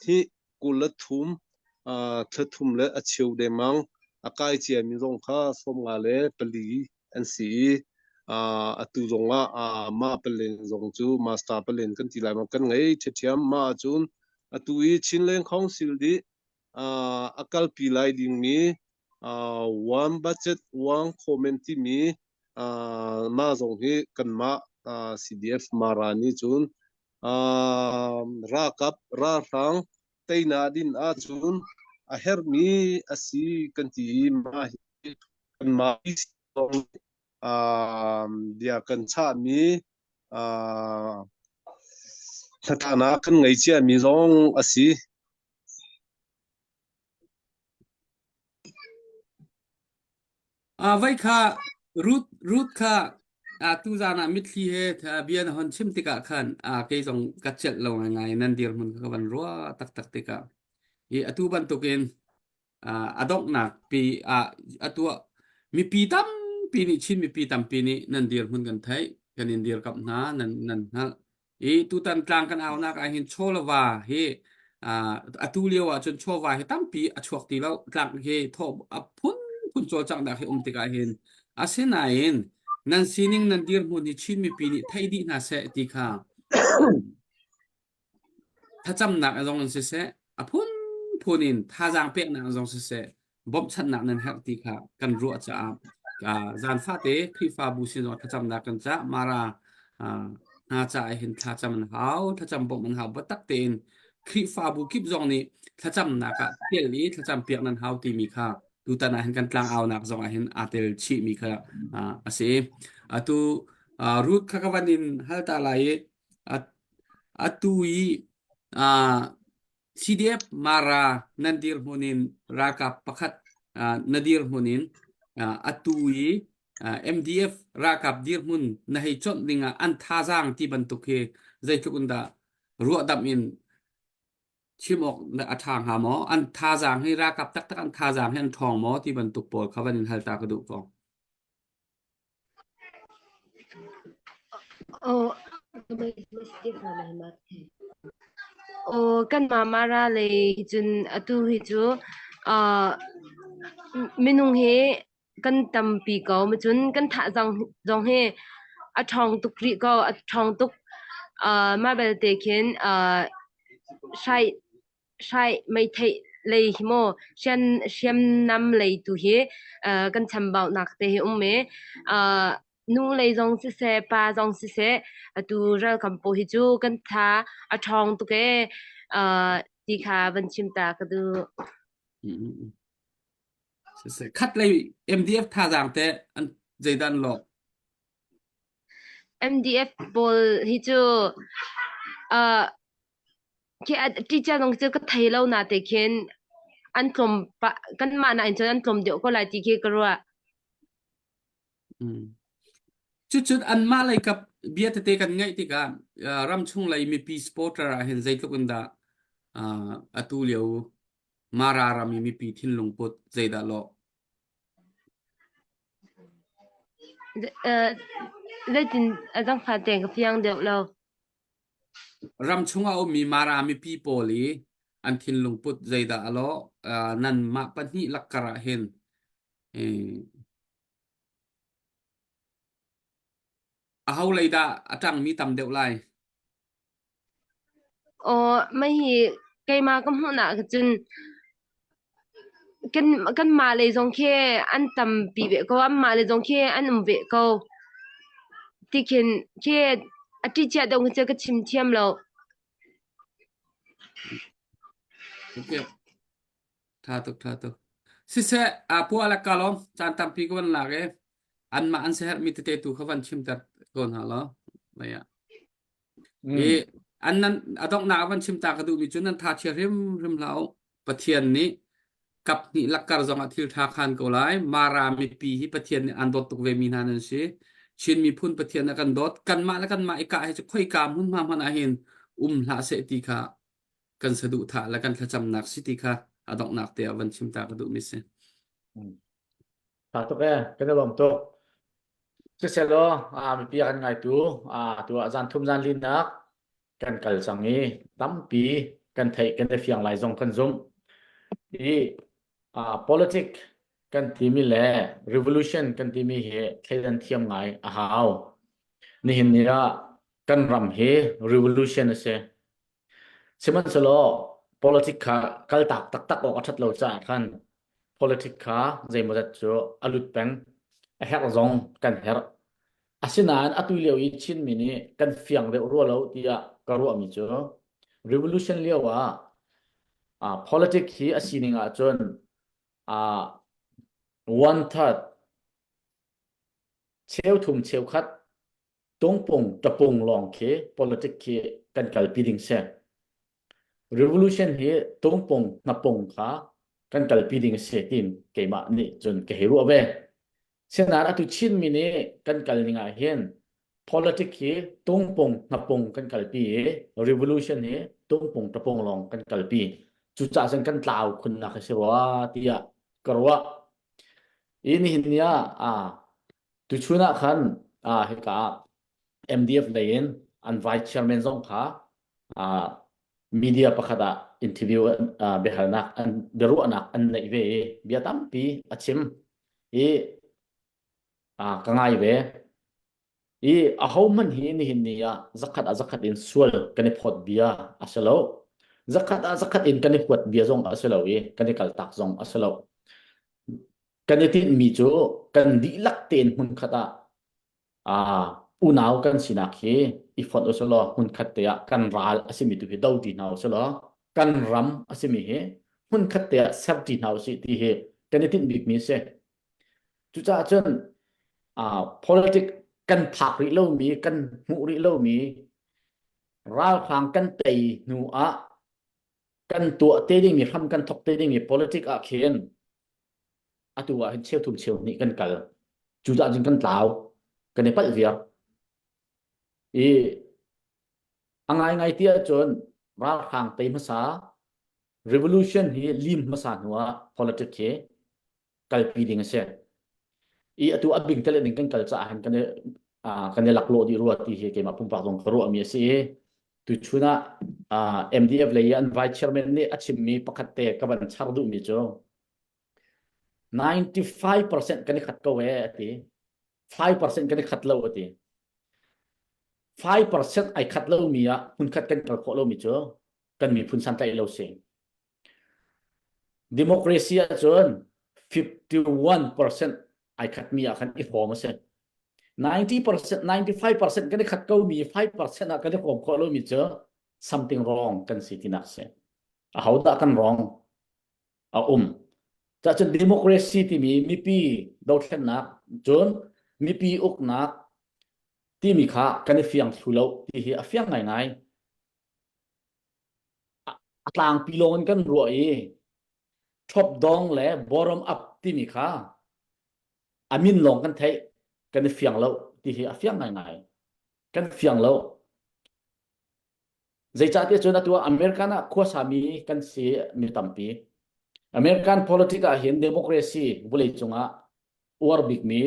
hnih, 23 thla thum le a cheu dengmang a kai ciami zong kha 54 an si i atu zongah mah palen zong cu master palen kan ti lai ma kan ngei ṭhiamṭhiam. Mah ahcun atu i Chinland Council nih a kalpi lai dingmi one budget one comment timi mah zong hi kanmah CDF Mara nih cun ralkap ralhrang teinak din ahcun a herhmi a si kan ti i mah hi kanmah bia kan chahmi hnatlaknak kan ngei ciami zong a si. Vai kha Ruth Ruth kha tuzaan ah mitthli he bia na hon chim tikah khan kei zong ka celh lo ngaingai nan dirhmun kha ka van ruah taktak tikah i atu bantukin a donghnak pi ah atu mipi tampi nih Chin mipi tampi nih nan dirhmun kan theih kan in dirkamh hna nan nan hngalh I tutan tlang kan aunak ah hin chawlava hi atu lio ah cun chawva hi tampi a chuak ti lo tlang hi thaw a phunphun cawlcanghnak hi um tikah hin asinain nan sining nan dirhmun hi Chin mipi nih thei dih hna seh ti kha thlacamnak zong in siseh a phunphun in thazaang peknak zong siseh bawmhchanhnak nan herh ti kha kan ruah caah zan fate Khrihfabu sin zong thlacamnak kan cah Mara hna caah hin thlacam an hau thlacam bawmh an hau biatak tein Khrihfabu kip zong nih thlacamnak ah tel i thlacam piak nan hau timi kha tutan ah hin kan tlangaunak zong ah hin aa tel chihmi kha a si. Atu Ruth kha ka van in hal ta lai i atu i CDF Mara nan dirhmun in ralkap pakhat na dirhmun in atu i MDF ralkap dirhmun na hei chawnh ding ah an thazaang ti bantuk hi zeitluk in dah ruahdamh in chim awk a ṭha hnga maw? An thazaang hi ralkap taktak an thazaang hi an ṭhawng maw ti bantuk pawl kha van in hal ta ka duh ko. Aw, kanmah Mara lei hi cun atu hi cu uh, minung hi kan tampi ko. Cun kan thah zong, zong hi a ṭhawng tuk rih ko. A ṭhawng tuk. Uh, mah belte khin uh, hrai hrai meithei lei hi maw hriam hriamnam lei tu hi uh, kan chambaunak te hi um i uh, nu lei zong siseh pa zong siseh atu ralkam pawl hi cu kan tha a ṭhawng tuk ee uh, ti kha van chim ta ka duh. Siseh khat lei MDF thazaang te an zeidah an lawh? MDF pawl hi cu uh, Khi teacher zong cu ka thei lo na te khin an tlawm pah kanmah nain cun an tlawm deuh ko lai ti khi ka ruah. Mm. Cucun anmah lei kap bia tete kan ngaih tikah uh, ramchung lei mipi supporter ah hin zeitluk in dah uh, atu lio Mara ram i mipi thinlung put zeidah lawh? Uh, zeitin a dang fa te ka fiang deuh lo. Ramchung a ummi Mara mipi pawl i an thinlung put zeidah a lawh? Uh, nanmah pahnih lakkar ah hin eh, aho lei dah a ṭangmi tam deuh lai? Aw, mah hi keimah ka hmuhnak cun. Kan kanmah lei zong khi an tampi ve ko, anmah lei zong khi an um ve ko. Tikhin khi a ṭihcia deuh khi cu ka chim thiam lo. Okay. Tha tuk, tha tuk. Siseh, a pua le ka lawm. Caan tampi ka van lak i anmah an siaherhmi tete tu kha van chimter ko hna law. Mei ah. I an nan a donghnak ah van chim ta ka duhmi cu nan tha chia hrimhrim hlah u. Pathian nih kap hnih lakkar zong ah thil ṭha khan ko lai. Mara mipi hi Pathian nih an dawt tuk ve mi hna nan si. Chin miphun Pathian a kan dawt. Kanmah le kanmah i kah hi cu khoika hmunhma hmanh ah hin um hlah seh ti kha kan saduhthah le kan thlacamnak si ti kha a donghnak te ah van chim ta ka duhmi si. Tha tuk e, kan i lawm tuk. Siselaw, mipi a kan ngaitu, tu ah zan thum zan linak kan kal cang i tampi kan theih kan i fiang lai zong kan zumh. I politic kan timi le revolution kan timi hi thleidan thiam ngai a hau. Nihin ni ah kan ram hi revolution a si. Sihmanhsehlaw politic kha kaltak taktak awk a ṭhat lo caah khan politic kha zeimawzat cu a lut peng. A herh zong kan herh. Asinain atu lio i Chinmi nih kan fiang deuh rua lo tiah ka ruahmi cu revolution lio ah uh, politic hi a sining ahcun uh, one third cheuthum cheukhat tungpung tapung lawng khi politic khi kan kalpi ding si. Revolution hi tungpung hnapung kha kan kalpi ding a si tiin keimah nih cun ka hei ruah ve. Sinain atu Chinmi nih kan kal ning ah hin politic hi tungpung hnapung kan kalpi i revolution hi tungpung tapung lawng kan kalpi. Cucaah cun kan tlau khunnak a si rua tiah ka ruah. I nihin ni ah ah Tuchun ah khan ah hika ah MDF lei in an vice chairman zong kha ah media pakhat ah interview ah biahalnak an biaruahnak an neih ve i bia tampi a chim i ah ka ngai ve i aho hmanh hi nihin ni ah zakhat ah zakhat in sual kan i phawt bia a si lo zakhat ah zakhat in kan i huat bia zong a si lo i kan i kaltak zong a si lo Kan i tinhmi cu kan dihlak tein hmunkhat ah aa unau kan sinak hi i fonh u law hmunkhat te ah kan ral a simi tu hi do ti hna u law kan ram a simi hi hmunkhat te ah ser ti hna u sih ti hi kan i tinh bikmi a si. Cucaah cun aa politic kan phak rih lomi kan hmuh rih lomi ralhrang kan tei hnu ah kan tuah te dingmi hram kan thok te dingmi politic ah khin atu ah hin cheuthum cheu hnih kan kal cu dah cun kan tlau kan i palh viar i a ngaingai ti ahcun ralhrang tei hmasa revolution hi lim hmasa hnu ah politics hi kalpi ding a si i atu a bing tele ding kan kal caah hin kan i kan i laklawh dih rua ti hi keimah pumpak zong ka ruahmi a si i tuchun ah MDF lei i an vice chairman nih a chimmi pakhat te ka van char duhmi cu 95% kan i khat ko e a ti 5% kan i khat lo a ti 5% ai khat lomi ah hmunkhat kan kal khawh lomi cu kan miphun santlaih lo si Democracy ahcun 51% ai khatmi ah khan i hrawm a si. 90%, 95% kan i khat ko mi 5% ah kan i hrawm khawh lomi cu something wrong kan si tinak si. Ahodah kan wrong? A um. Cacun democracy timi mipi dothlennak cun mipi uknak timi kha kan i fiang thlu lo ti hi a fiang ngaingai. A tlangpi lawng in kan ruah i top dong le bottom up timi kha a min lawng kan theih kan i fiang lo ti hi a fiang ngaingai kan fiang lo zeicahtiah cun atu ah American ah khuasami kan si mi tampi American politics ah hin democracy vawlei cungah uar bikmi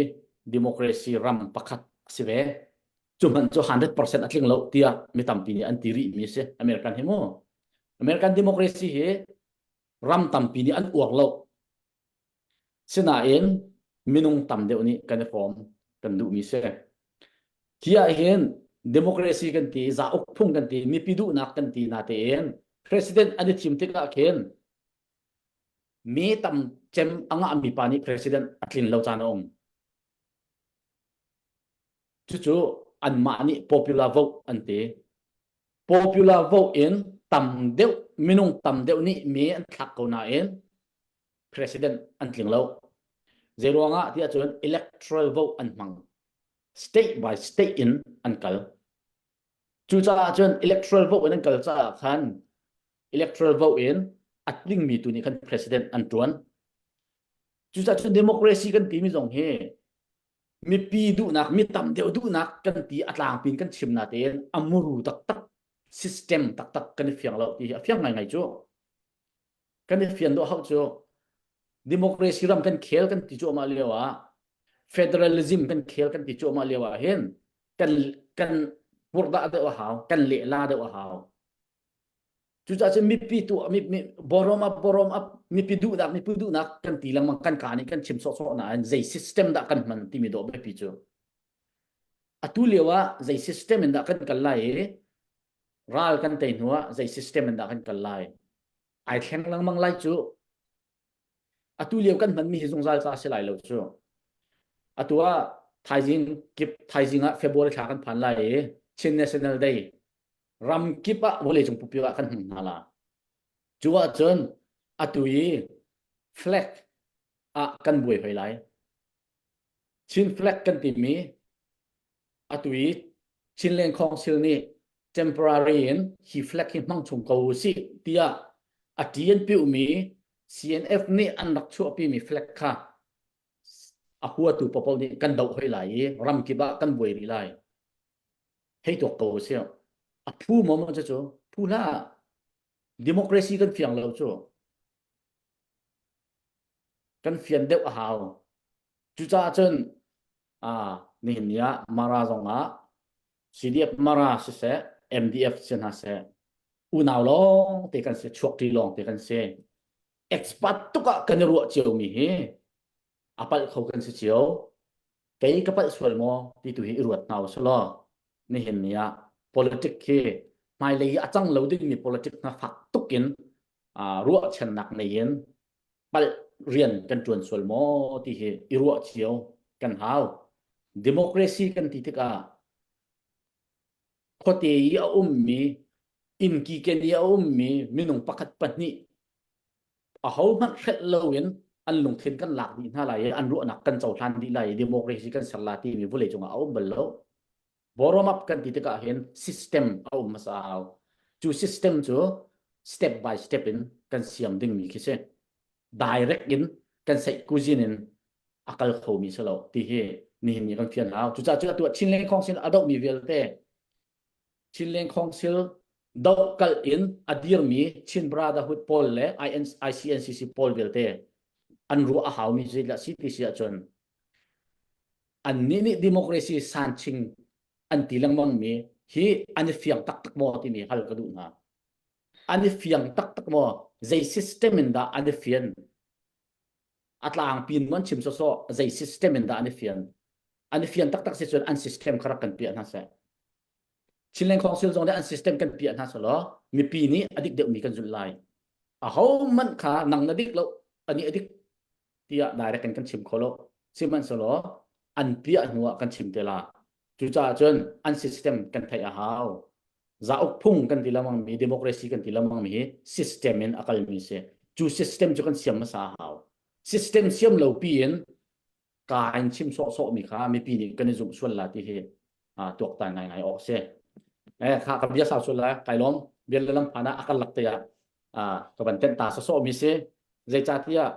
democracy ram pakhat a si ve. Cu hmanh cu 100% a tling lo tiah mi tampi nih an ti rihmi a si. American hi mu. American democracy hi ram tampi nih an uar lo. Sinain minung tam deuh nih kan i hrawm kan duhmi si. Hi ah hin democracy kan ti, zauk phung kan ti, mipi duhnak kan ti natein president an i thim tikah khin. Mi tam cem a ngahmi pa nih president a tlin lo caan a um. Cucu anmah nih popular vote an ti. Popular vote in tam deuh minung tam deuh nih me an thlak ko nain president an tling lo. Zeiruangah tiah cun electoral vote an hmang. State by state in an kal. Cucaah cun electoral vote in an kal caah khan electoral vote in a tlingmi tu nih khan president an ṭuan. Cucaah cun democracy kan timi zong hi mipi duhnak, mi tam deuh duhnak kan ti a tlangpi in kan chim natein a muru taktak system taktak kan i fiang lo ti hi a fiang ngaingai cu. Kan i fian dawh hau cu democracy ram kan khel kan ti cuahmah lio ah federalism kan khel kan ti cuahmah lio ah hin kan kan purdah deuh a hau kan lehla deuh a hau cucaah cun mipi tu mi, mi, borom up borom up mipi duhnak mipi duhnak kan ti lengmang kan ka nih kan chim sawhsawh nain zei system dah kan hman timi dawh biapi cu atu lio ah zei system in dah kan kal lai i ral kan tei hnu ah zei system in dah kan kal lai ai thleng lengmang lai cu atu lio kan hmanmi hi zungzal ca si lai lo cu atu ah thaizing kip thaizing ah February thla kan phan lai i Chin National Day ram kip ah vawleicung pumpi ah kan hmang hna la cu ahcun atu i flag ah kan buai hoi lai Chin flag kan timi atu i Chinland Council nih temporary in hi flag hi hmang chung ko usih tiah a ṭi an piuhmi CNF nih an rak chuahpimi flag kha a huatu paohpaoh nih kan doh hoi lai i ramkip ah kan buai rih lai. Hei tuak ko usih. A phu maw maw cucu? Phu hlah. Democracy kan fiang lo cu. Kan fian deuh a hau. Cucaah cun ah nihin ni ah Mara zong ah CDF Mara siseh MDF si hna seh unau lawng te kan si chuak ṭi lawng te kan si expert tuk ah kan i ruah cio mi hi a palh kho kan si cio kei ka palh sual maw ti tu hi i ruat hna usih law nihin ni ah politic hi hmailei i a cang lo dingmi politic hna fak tuk in ruahchannak nei in palh rian kan ṭuan sual maw ti hi i ruah cio kan hau. Democracy kan ti tikah khuate i a ummi inn kiken i a ummi minung pakhat pahnih ahohmanh hrelh loin an lungthin kan lak dih hna lai i an ruahnak kan cohlan dih lai i democracy kan ser la timi vawlei cungah a um bal lo. Bottom up kan ti tikah hin system a um hmasa a hau. Cu system cu step by step in kan siam dingmi khi si. Direct in kan seih kuzin in a kal khomi si lo ti hi nihin ni kan fian hau. Cucaah cu atu ah Chinland Council a dohmi vialte Chinland Council doh kal in a dirmi Chin Brotherhood pawl le ICNCC pawl vialte an ruah a haumi zeidah si ti si ahcun annih nih democracy sanching an ti lengmang mi hi an i fiang taktak maw timi hal ka duh hna. An i fiang taktak maw? Zei system in dah an i fian? A tlangpi in an chim sawsawh zei system in dah an i fian? An i fian taktak si cun an system kha rak kan piah hna seh. Chinland Council zong nih an system kan piah hna selaw mipi nih a dik deuhmi kan zulh lai. Aho hmanh kha nang na dik lo, ani a dik tiah direct in kan chim kho lo sihmanhsehlaw an piah hnu ah kan chim te la cucaah cun an system kan theih a hau zauk phung kan ti lengmang mi democracy kan ti lengmang mi hi system in a kalmi si cu system cu kan siam hmasa a hau system siam lo pi in ka in chim sawhsawh mi kha mipi nih kan i zumh sual la ti hi tuaktan ngai ngai awk si eh kha ka bia sau sual la kai lawm bia le lam phana akal lak te ah ka van tenh ta sawsawh mi si zeicahtiah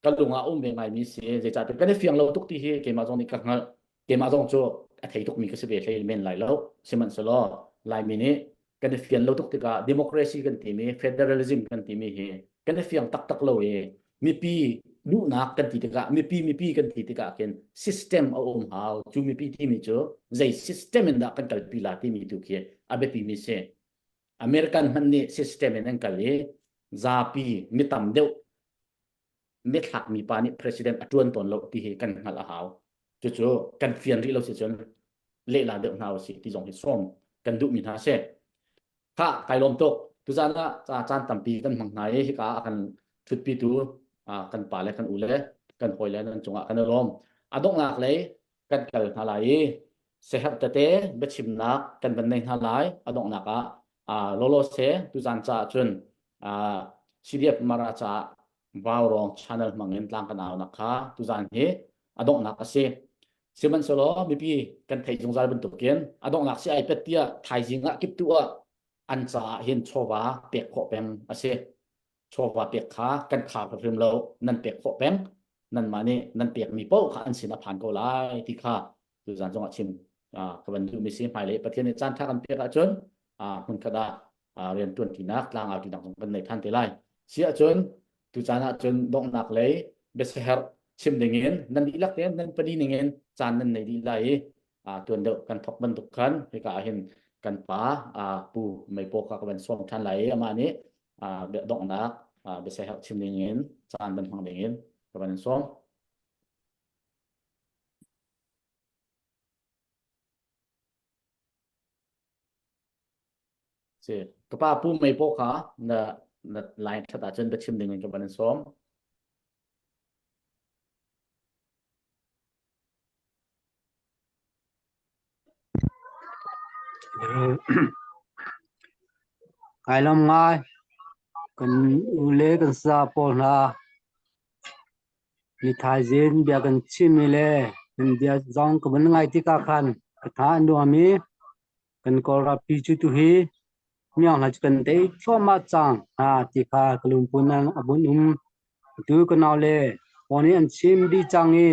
ka lung ah um ve ngai mi si zeicahtiah kan i fiang lo tuk ti hi keimah zong nih ka hngalh keimah zong cu a thei tuk mi ka si ve hlei men lai lo sihmanhsehlaw laimi nih kan i fian lo tuk tikah democracy kan timi federalism kan timi hi kan i fiang taktak lo i mipi duhnak kan ti tikah mipi mipi kan ti tikah khin system a um hau cu mipi timi cu zei system in dah kan kalpi la timi tu khi a biapi mi si American hmanh nih system in an kal i zapi mi tam deuh mithlak mi pa nih president a tuan tawn lo ti hi kan hngalh a hau cucu kan fian rih lo si cun lehla deuh hna usih ti zong hi sawm kan duhmi hna si kha kai lawm tuk tuzan ah caan tampi kan hmang hna i hika a kan thutpitu Kan pa le kan u le kan hawi le nan cungah kan i lawm. A donghnak lei kan kal hna lai i seherh tete biachimnak kan van nei hna lai. A donghnak ah lolo se tuzan caah cun CDF Mara caah Vaurawng channel hmangin tlang kan aunak kha tuzan hi a donghnak a si. Sihmanhsehlaw mipi kan theih zungzal bantukin a donghnak si ai pet tiah thaizing ah kiptu ah an caah hin chawva pek khawh peng a si. Chawva pek kha kan khar hrim lo, nan pek khawh peng. Nanmah nih nan pekmi paoh kha an sin a phan ko lai ti kha tuzan zongah chim ka van duhmi si. Hmailei Pathian nih caan ṭha kan pek ahcun hmunkhat ah rian ṭuanṭinak tlangau ṭinak zong kan nei ṭhan te lai. Si ahcun tucaan ahcun donghnak lei biasaherh chim dingin nan dihlak tein nan pali ningin caan nan nei dih lai i tuan deuh kan thok bantuk khan hika ah hin kan pa pu Meipaw kha ka van sawm ṭhan lai i amah nih donghnak biasaherh chim dingin caan van hmang dingin ka van in sawm. Si. Ka pa pu mei paw kha na na line that ahcun biachim ding in ka van in sawm. Kai lawm ngai. Kan u le kan sa pawl hna ni thaizing bia kan chimmi le nan bia zong ka van ngai tikah khan ka tha a nuam i Kan Kawlrampi cu tuhi miang hna cu kan tei thluahmah cang hna ti kha ka lungpun ah a vun um. Atu ka naule pawl nih an chim dih cang i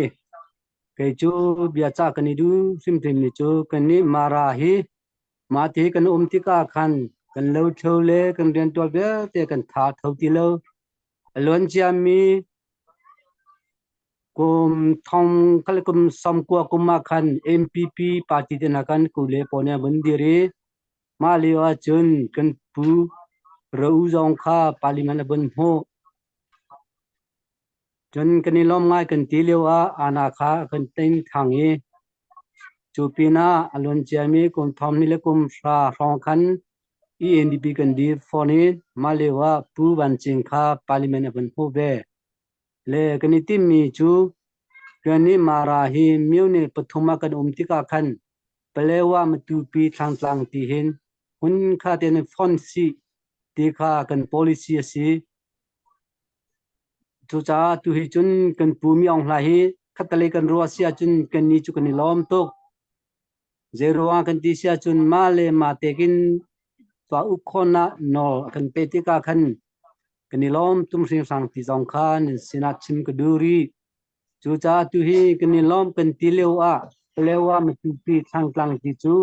kei cu biacah kan i duh hrimhrimmi cu kannih Mara hi mahti kan um tikah khan kan lothlo le kan rianṭuan vialte kan tha tho ti lo. A luan ciami Kum thong kha le kum 90 kum ah khan MPP party te hna khan ku le pawl nih an vun dir i mah lio ahcun kan pu Ro zong kha parliament a vun hmuh. Cun kan i lawm ngai kan ti lio ah Ana kha a kan teng thang i cu pinah a luan ciami kum thong hnih le kum hra hrawng khan ENDP kan dir fawn i mah lio ah Pu Van Cing kha parliament a vun hmuh ve. Le kan i timhmi cu kannih Mara hi myone pathum ah kan um tikah khan Palewa Matupi Thlangtlang ti hin hmunkha tein fonh sih ti kha kan policy a si. Cucaah tuhi cun kan pu Mi Aung Hlaing hi khattelei kan ruah si ahcun kannih cu kan i lawm tuk. Zeiruangah kan ti si ahcun mah le mah tekin tuah uk khawhnak nawl a kan pek tikah khan kan i lawm tum hringhran ti zong kha nan sinah chim ka duh rih. Cucaah tuhi kan i lawm kan ti lio ah Palewa Matupi Thlangtlang ti cu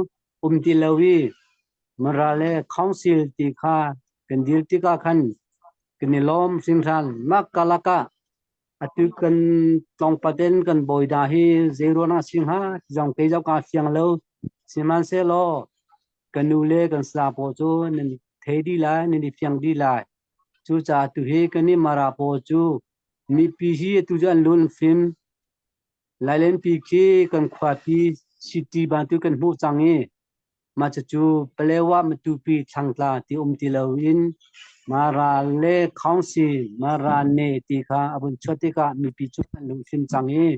um ti lo i Mara le Council ti kha kan dir tikah khan kan i lawm hringhran. Mah kalak ah Atu kan tlawngpat in kan bawi hna hi zeiruang ah si hnga ti zong kei zong kaa fiang lo. Sihmanhsehlaw ka nu le kan sa pawl cu nan thei dih lai, nan i fiang dih lai. Cucaah tuhi kan i Mara pawl cu mipi hi atu cu an lun fim. Lailenpi khi kan khuapi city bantuk kan hmuh cang i Mah cucu Palewa Matupi thlangtla ti um ti loin Mara le Council Mara ne ti kha a vun chuah tikah mipi cu an lunghrin cang i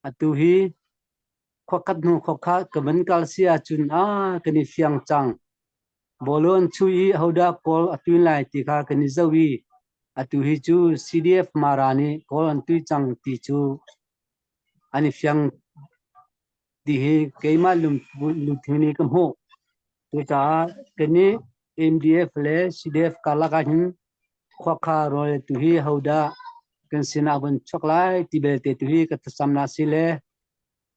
atu hi khuakhat hnu khuakhat ka van kal si ahcun ah kan i fiang cang. Bawlung an chuih i hodah kawl a tuin lai ti kha kan i zoh i atu hi cu CDF Mara nih kawl an tui cang ti cu an i fiang ti hi keimah lungthin nih ka hmuh. Cucaah kannih MDF le CDF karlak ah hin khuakha rawl tu hi hodah kan sinah vun chuak lai ti belte tu hi ka thlacamnak si le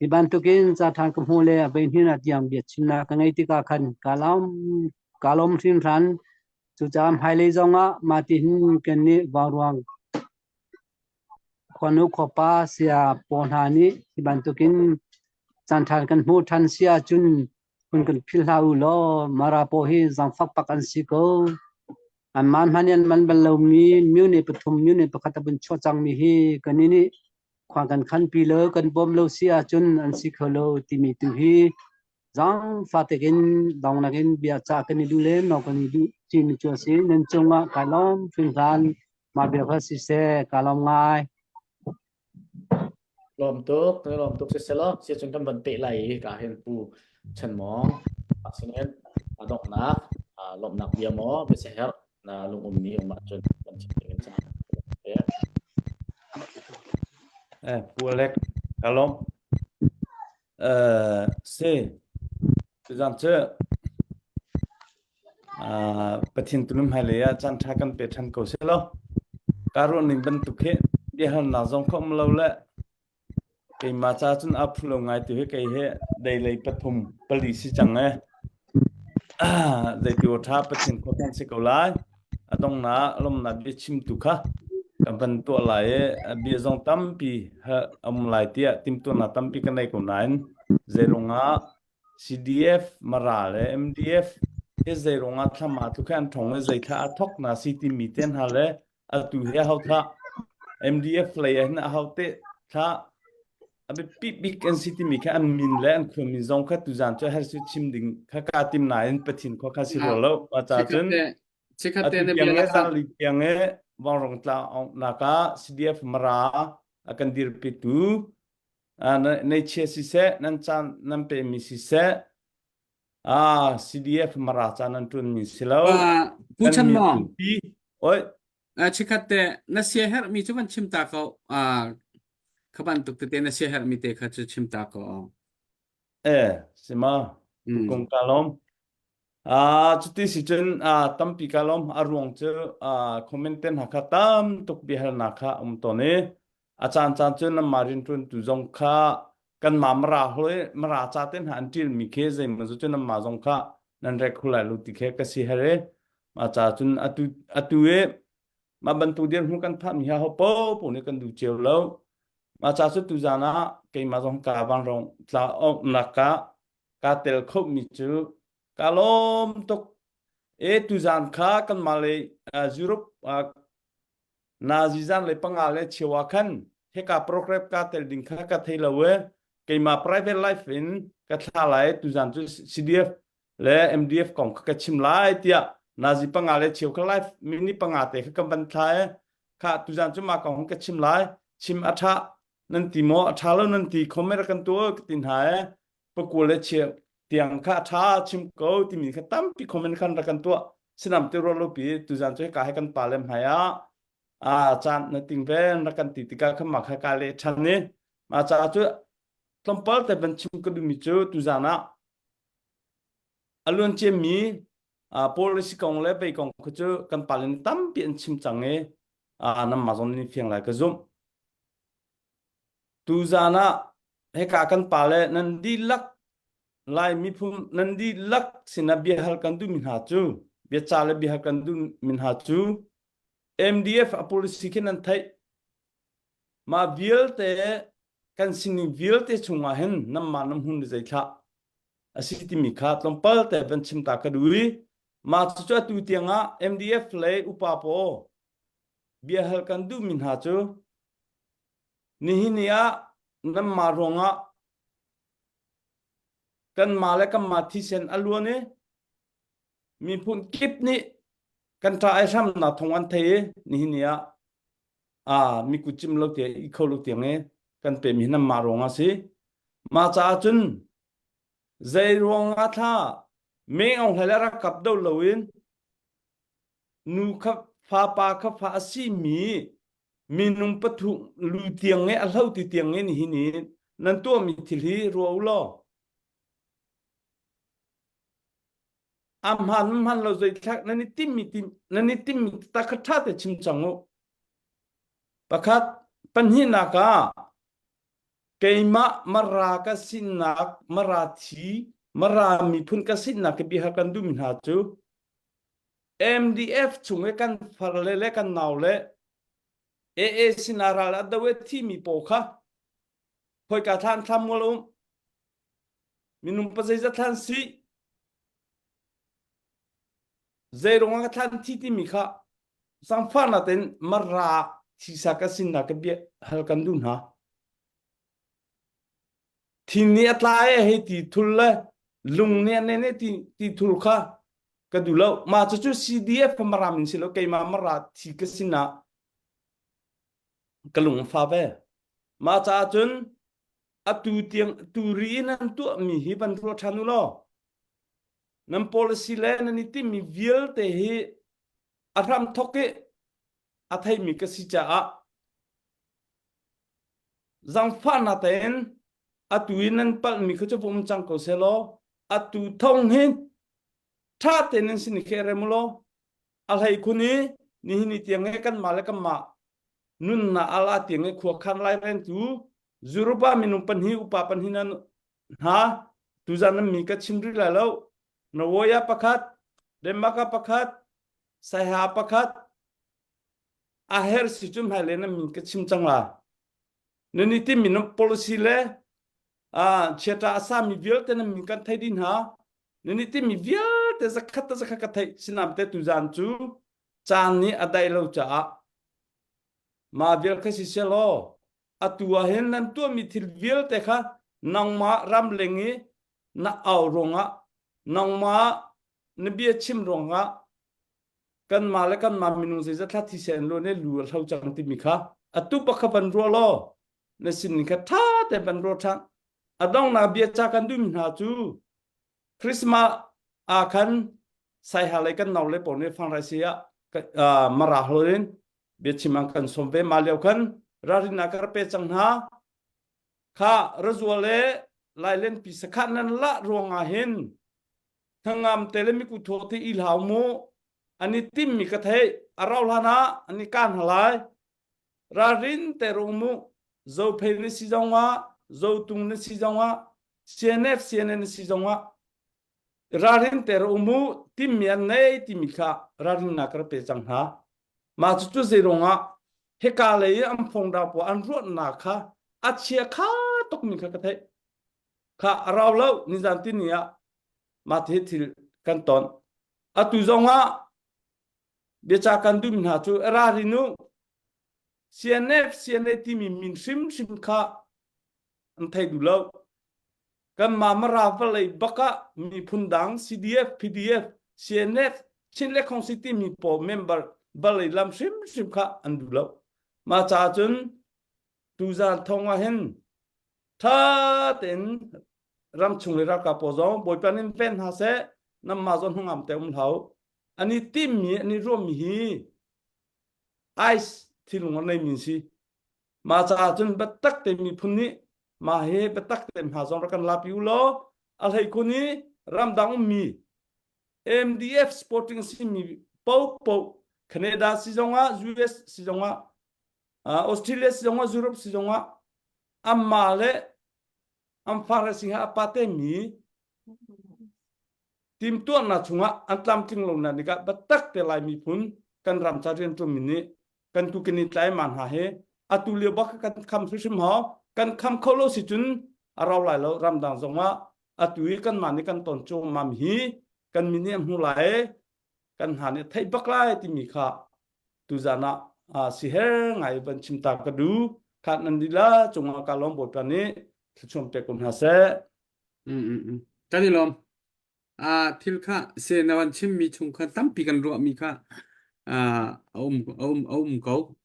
hi bantukin ca ṭhan ka hmuh le a veihnin ah tiang biachimnak ka ngei tikah khan kaa lawm kaa lawm hringhran. Cucaah hmailei zongah mah ti hin kannih vauruang Khuanu khuapa saya pawl hna nih hi bantukin caanṭha kan hmuh ṭhan si ahcun hun kan philh hlah u law Mara pawl hi zaangfak pak an si ko. Anmah hmanh nih an man bal lomi mine pathum mine pakhat a vun chuah cangmi hi kannih nih khua kan khanpi lo kan bawm lo si ahcun an si kho lo timi tu hi zaangfah tein dongnak in bia cah kan i duh le naw kan i duh timi cu a si. Nan cungah kai lawm hringhran. Mah bia kha siseh ka lawm ngai. Lawm tuk, na lawm tuk siselaw si cun kan van peh lai i ka hin pu Chan Mawng asinin a donghnak lawmhnak bia maw biasia na lungummi um ahcun kan chim ding in caan. Eh, Pu Alec, ka lawm. Eh, si, tuzan cu uh, Pathian tunum hmailei ah caan ṭha kan pe ṭhan ko selaw. Ka ruah ning bantuk hi biahalnak zong kha um lo le Keimah ca cun aa phu lo ngai tu hi kei hi deilei pathum pali si cang ee. Zeiti aw ṭha Pathian khua kan si ko lai. A donghnak lawmnak biachimtu kha kan van tuah lai i a bia zong tampi a um lai tiah timhtuahnak tampi ka nei ko nain zeiruangah CDF Mara le MDF hi zeiruangah thlama tu kha an ṭhong i zeithla a thok na si timi te hna le atu hi aho thlah MDF lei ah hin aho te thlah a biapi bik an si timi kha an min le an khua min zong kha tuzan cu har su chim ding kha ka tim nain Pathian khua kha si rua lo ma cha cun Chikkhat atu te na tiang bia le lakah zangli tiang e Vangrong tla naka CDF Mara a kan dirpitu nei chia siseh nan caan nan pe mi siseh ah CDF Mara caan nan ṭuan mi si lo Pu kan Chan Mawng miphun pi oi Chikkhat te na sia herhmi cu van chim ta ko. Kha bantuk tete na sia herhmi te kha cu chim ta ko. Eh, sima Mm. kung ka lawm. Ah, cuti si cun ah tampi ka lawm. A ruang cu ah comment ten ha kha tam tuk biahalnak kha um tawn i a caan caan cu nanmah rianṭuan tu zong kha kanmah mara hloi mara ca te hna an ṭil mi khi zeimaw cu nanmah zong kha nan rek khu lai lo ti khi ka si her i mah ca cun atu atu i mah bantuk dirhmun kan phah mi hi ho paoh nih kan duh cio lo mah ca cu tuzan ah keimah zong ka vanrong tla nak ka ka tel kho mi cu ka lawm tuk e tuzan kha kanmah lei Europe Nazi zan le panga le cheu ah khan hika program ka tel ding kha ka thei lo e keimah private life in ka thla lai tuzan cu CDF le MDF kong kha ka chim lai tiah nazi panga le cheu kha life mini panga te kha kan van thla e kha tuzan cu ma kong ka chim lai chim a tha nan ti maw a tha lo nan ti comment kan tu ka tin ha e pakul le cheu tiang kha a tha chim ko timi kha tampi comment khan rak kan tuah sinam te ro lo pi tuzan cu ka he kan pa le hmai ah a caan na ting ven rak kan ti tikah kha ma kha ka le than ni ma cha cu tlawmpal te van chim ka duhmi cu tuzan ah a luan ciami policy kong le vei kong kha cu kan pale nih tampi an chim cang i nanmah zong nih fiang lai ka zumh. Tuzan ah hika kan pale nan dihlak Lai miphun nan dihlak sinah biahal kan duhmi hna cu biaca le biahal kan duhmi hna cu MDF a policy khi nan theih. Mah vialte kan sining vialte chungah hin nanmah nan hmun zei thlah a si timi kha tlawmpal te van chim ta ka duh i mah cucu atu tiangah MDF lei upa pawl biahal kan duhmi hna cu nihin ni ah nanmah ruangah kanmah le kanmah thisen a luan i miphun kip nih kan ṭa ai hramnak thong an thei i nihin ni ah ah mi kut cim lo te i kho lo tiang i kan pe mi nan mah ruang ah si mah caah cun zei ruang ah thla me ong hlai le rak kap do lo in nu kha fa pa kha fa a si mi minung pathum lu tiang e a hlo ti tiang in hi ni nan tuah mi thil hi rua u law a hmaan hmaan lo zeithlak nan i timmi tim nan i timmi ta kha ṭha te chim cang u pakhat pahnihnak ah keimah mara ka sinak mara thi mara miphun ka sinak ka bia kan duhmi hna cu MDF chung i kan far le le kan nau le AA sinah ral a do i thimi paw kha khoika thlan thlam mual um Minung pa zeizat hlan si zei ruangah ka thlan thi timi kha sangfarnak tein mara thisa ka sinnak ka bia hal kan duh hna. Thin nih a tla e hei ti thul le lung nih a ne ne ti ti thul kha ka duh lo. Ma cucu CDF ka mara min si lo keimah mara thi ka sinah. Ka lung a fa ve. Mah caah cun atu tiang tu ri in nan tuahmi hi van ruah ṭhan u law nan policy le nan i timhmi vialte hi a hramthok i a theimi ka si caah zangfahnak tein atu i nan palhmi kha cu va um cang ko seh law atu thong hin ṭha tein nan sin i kheh rem u law a hlei khun i nihin ni tiang he kanmah le kanmah nunnak ala tiang i khuakhan lairengtu Zurupa minung pahnih upa pahnih nan hna tuzan nan mi ka chim rih lai lo Norway ah pakhat Denmark ah pakhat Saiha pakhat a her si cu hmailei nan min ka chim cang la nan i timmi nan policy le chiata a sami vialte nan min kan thei dih hna nan i timmi vialte zakhat ta zakhat ka theih sinam te tuzan cu caan nih a daih lo caah mah vial kha si selaw atu ah hin nan tuahmi thil vialte kha nangmah ramleng i na au ruangah nangmah na bia chim ruangah kanmah le kanmah minung zeizat thla thisen lu ne lu a hlo cang timi kha atu bak kha van ruah law na sin kha ṭha te van ruah ṭhan a donghnak bia ca kan duhmi hna cu Christmas ah khan saiha lei kan nau le pawl nih fangrai si ah mara hol in biachim an kan sawm ve ma lio khan ralrin ah ka pe cang hna kha razua le lailen pi sakhat nan la ruangah hin thangam te le miku tho te i hlau mu ani tim mi ka thei arau hlan ah ani kan halai ralrin te rung mu zo phei ni si zong ah zo tung ni si zong ah CNF CNN si zong ah ralrin ter um u timmi an nei timi kha ralrinnak ka pe cang hna mah cucu zeiruangah hika lei i an phongda pawl an ruahnak kha a chia kha tukmi kha ka theih kha a rau lo nizan tini ah mah ti thil kan ton atu zongah biaca kan duhmi hna cu ralrin u CNF CNA timi min hrimhrim kha an thei duh lo Kanmah Mara vawlei bak ah miphun dang CDF, PDF, CNF, Chin le Khongsi timi pawl member vawlei lam hrimhrim kha an duh lo. Mah caah cun tuzan thong ah hin ṭha tein ramchung le ralkap pawl zong Bawipa nih ven hna seh nanmah zong hnangam te um hlah u. An i timmi an i ruahmi hi ice thilung a neimi an si. Mah caah cun biatak te miphun nih mah hi biatak te hma zong rak kan lapi u law a hleikhun i ramdang ummi MDF sporting simi popo Canada si zongah US si zongah Australia si zongah Europe si zongah amma le an far si ha apate mi timtuahnak chungah an tlamtling lo na nikah biatak te lai miphun kan ram ca rianṭuan mi nih kan tu kan i tlai ma hna hi atu lio bak kan kham hrimhrim ho kan kham kho lo si cun a rau lai lo ramdang zongah atu i kan mah nih kan ton cuahmah hi kan min nih a hmu lai kan hna nih theih bak lai timi kha tuzan ah si her ngai van chim ta ka du kha nan lila cungah ka lawm bawipa nih thluachuam pek ko hna seh Mm, mm, mm. Kan i lawm. Ah, thil kha se na van chimmi chung kha tampi kan ruahmi kha ah, a um a um a um ko.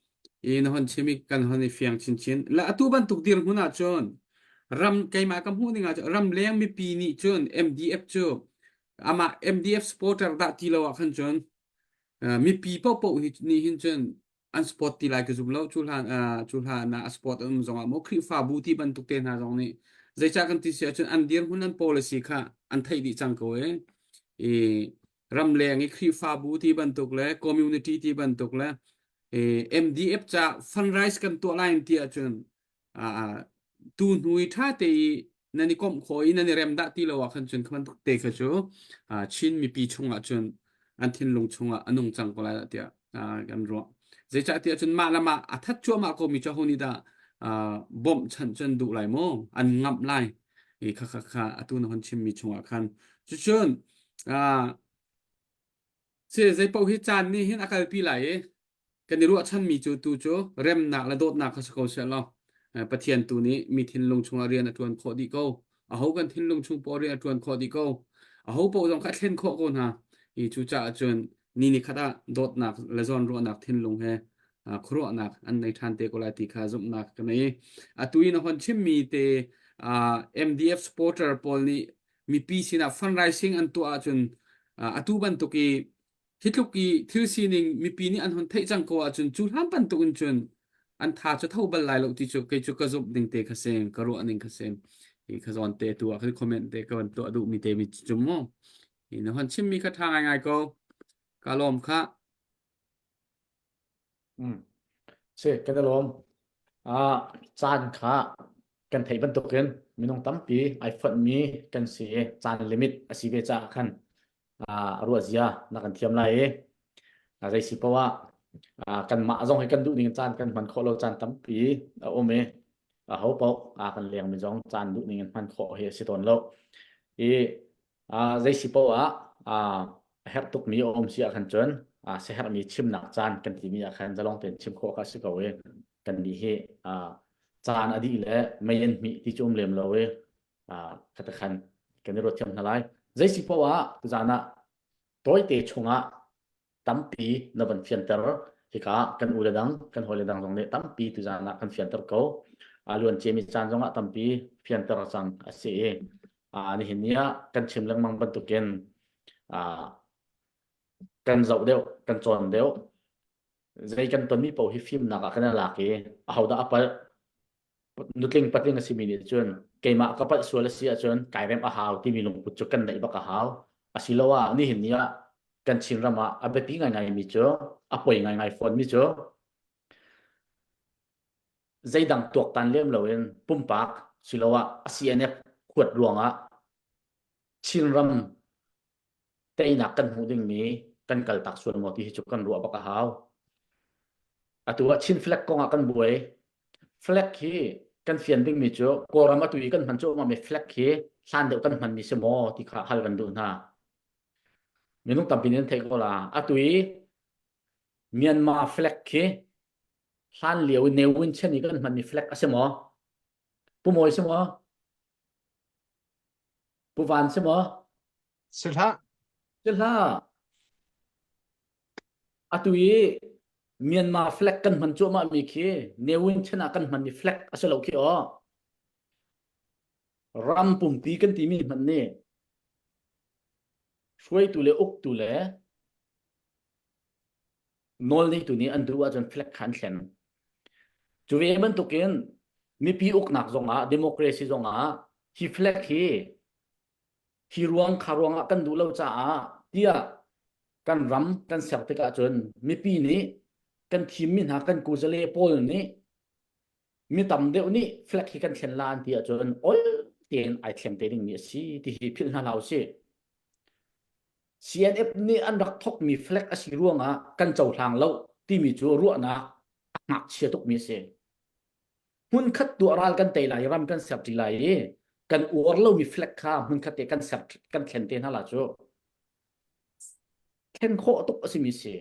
I na hon chim i kan hon i fiang chinchin. La atu bantuk dirhmun ahcun ram keimah ka hmuh ning ahcun ramleng mipi nih cun MDF cu amah MDF supporter dah ti lo ah khan cun ah, mipi paohpaoh hi nih hin cun an sport ti lai ka zum lo cu hlan cu hlan ah a sport an um zongah maw Khrihfabu ti bantuk te hna zong nih zeicah kan ti si ahcun an dirhmun an policy kha an theih dih cang ko e i ramleng i Khrihfabu ti bantuk le community ti bantuk le MDF ca fundraise kan tuah lai ti ahcun tu hnu i ṭha te i nan i komh khawh i nan i rem dah ti lo ah khan cun kha bantuk te kha cu Chin mipi chungah cun an thinlung chungah a nung cang ko lai dah tiah kan ruah. Zeicah tiah cun mah le mah a that cuahmah ko mi cu ho nih dah bawmh chanh cu an duh lai maw? An ngamh lai. I kha kha kha atu na hon chimmi chungah khan. Cucun si zeipaoh hi caan nih hin a kalpi lai i kan i ruahchanmi cu tu cu remnak le dawtnak kha si ko seh law Pathian tu nih mi thinlung chungah rian a ṭuan khawh dih ko. Aho kan thinlung chung poah rian a ṭuan khawh dih ko. Aho paoh zong kha a thlen khawh ko hna. I cucaah cun ni ni khat ah dawtnak le zawnruahnak thinlung he. khuaruahnak an nei ṭhan te ko lai ti kha zumhnak ka nei. Atu in a hon chimmi te MDF supporter pawl nih mipi sinah fundraising an tuah ahcun atu bantuk i hi tluk i thil sining mipi nih an hun theih cang ko ahcun cu hlan bantuk in cun an tha cu tho bal lai lo ti cu kei cu ka zumh ding te kha si ka ruah ning kha si hi kha zawn te tu ah khan comment te ka van tuah duh mi te mi cu mu hi na hon chim mi kha tha ngai ngai ko ka lawm kha Mm. Si, kan i lawm. Ah, caan kha kan theih bantukin minung tampi ai fonhmi kan si i caan limit a si ve caah khan ah, ruah zia na kan thiam lai i ah, zei si poah ah ah, kanmah zong hi kan duh ning caan kan hman khawh lo caan tampi a um i aho paoh ah kan lengmi zong caan duh ning in hman khawh hi a si tawn lo. I Uh, zei si poah ah uh, a herh tukmi a um si ahkhan cun uh, siaherhmi chimnak caan kan timi ah khan zalong tein chim khawh kha si ko i kan nih hi uh, caan a dih le mei an hmih ti cu um lem lo i uh, khata khan kan i ruat thiam hna lai. Zei si poah ah tuzaan ah tawite chungah tampi na van fianter hika kan u le dang kan hawi le dang zong nih tampi tuzaan ah kan fianter ko a luan ciami caan zong ah tampi fianter cang a si i nihin ni ah kan chim lengmang bantukin kan zoh deuh kan cawn deuh zei kan tonmi paoh hi fimnak ah kan i lak i ahodah a palh nutling patling a simi nih cun keimah ka palh sual a si ahcun kai remh a hau timi lungput cu kan neih bak a hau asiloah nihin ni ah kan Chinram ah a biapi ngaingai mi cu a poi ngaingai fawn mi cu zeidang tuaktan lem loin pumpak siloah a CNF huat ruangah Chinram teinak kan hmuh dingmi kan kaltak sual maw ti hi cu kan ruah bak a hau. Atu ah Chin flag kong ah kan buai. Flag hi kan fian dingmi cu Kawlram atu i kan hman cuahmahmi flag hi hlan deuh kan hmanmi si maw ti kha hal kan duh hna. Minung tampi nih an theih ko la. Atu i Myanmar flag khi hlan lio i Ne Win chen i kan hmanmi flag a si maw? Pu Mawi si maw? Pu Van si maw? Si hlah. Si hlah. Atu i Myanmar flag kan hman cuahmah mi khi Ne Win chen ah kan hmanmi flag a si lo khi aw. Ram pumpi kan timi hmanh nih hruaitu le uktu le nawlneitu nih an duh ahcun flag kha an thlen. Cu ve bantukin mipi uknak zongah democracy zongah hi flag hi hi ruang kha ruangah kan duh lo caah tiah kan ram kan ser tikah cun mipi nih kan thimmi hna kan kuzale pawl nih mi tam deuh nih flag hi kan thlen la an ti ahcun ol tein ai thleng te dingmi a si ti hi philh hna hlah usih. CNF nih an rak thokmi flag a si ruangah kan cohlang lo timi cu ruahnak a ngakchia tukmi a si. Hmunkhat tuah ral kan tei lai ram kan ser ṭi lai i kan uar lomi flag kha hmunkhat te kan ser kan thlen te hna la cu thlen khawh tuk a simi si.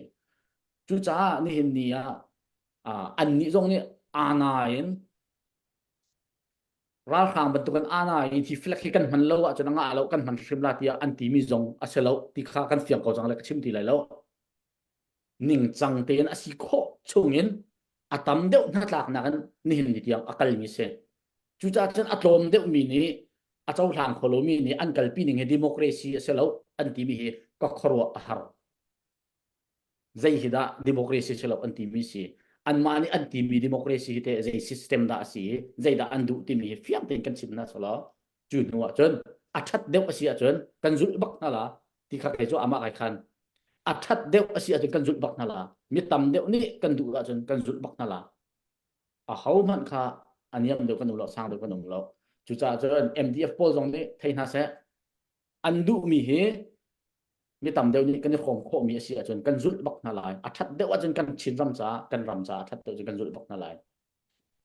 Cucaah nihin ni ah annih zong nih ana in ralhrang bantukin ana in hi flag hi kan hman lo ahcun a ngah lo kan hman hrim la tiah an timi zong a si lo ti kha kan fiang ko cang le ka chim ti lai lo ningcang tein a si khawh chungin a tam deuh hnatlaknak in nihin ni tiang a kalmi si cucaah cun a tlawm deuhmi nih a cohlang kho lomi nih an kalpi ning hi democracy a si lo an timi hi ka khuaruah a har zei hi dah democracy si lo an timi si anmah nih an timi democracy hi teh zei system dah a si i zeidah an duh timi hi fiang tein kan chim hna selaw cu hnu ah cun a ṭhat deuh a si ahcun kan zulh bak hna la ti kha kei cu amah kai khan a ṭhat deuh a si ahcun kan zulh bak hna la mi tam deuh nih kan duh ahcun kan zulh bak hna la a ho hmanh kha a niam deuh kan um lo sang deuh kan um lo cucaah cun MDF pawl zong nih thei hna seh an duhmi hi mi tam deuh nih kan i hrawm khawhmi a si ahcun kan zulh bak hna lai a ṭhat deuh ahcun kan Chin ram caah kan ram caah a ṭhat deuh cun kan zulh bak hna lai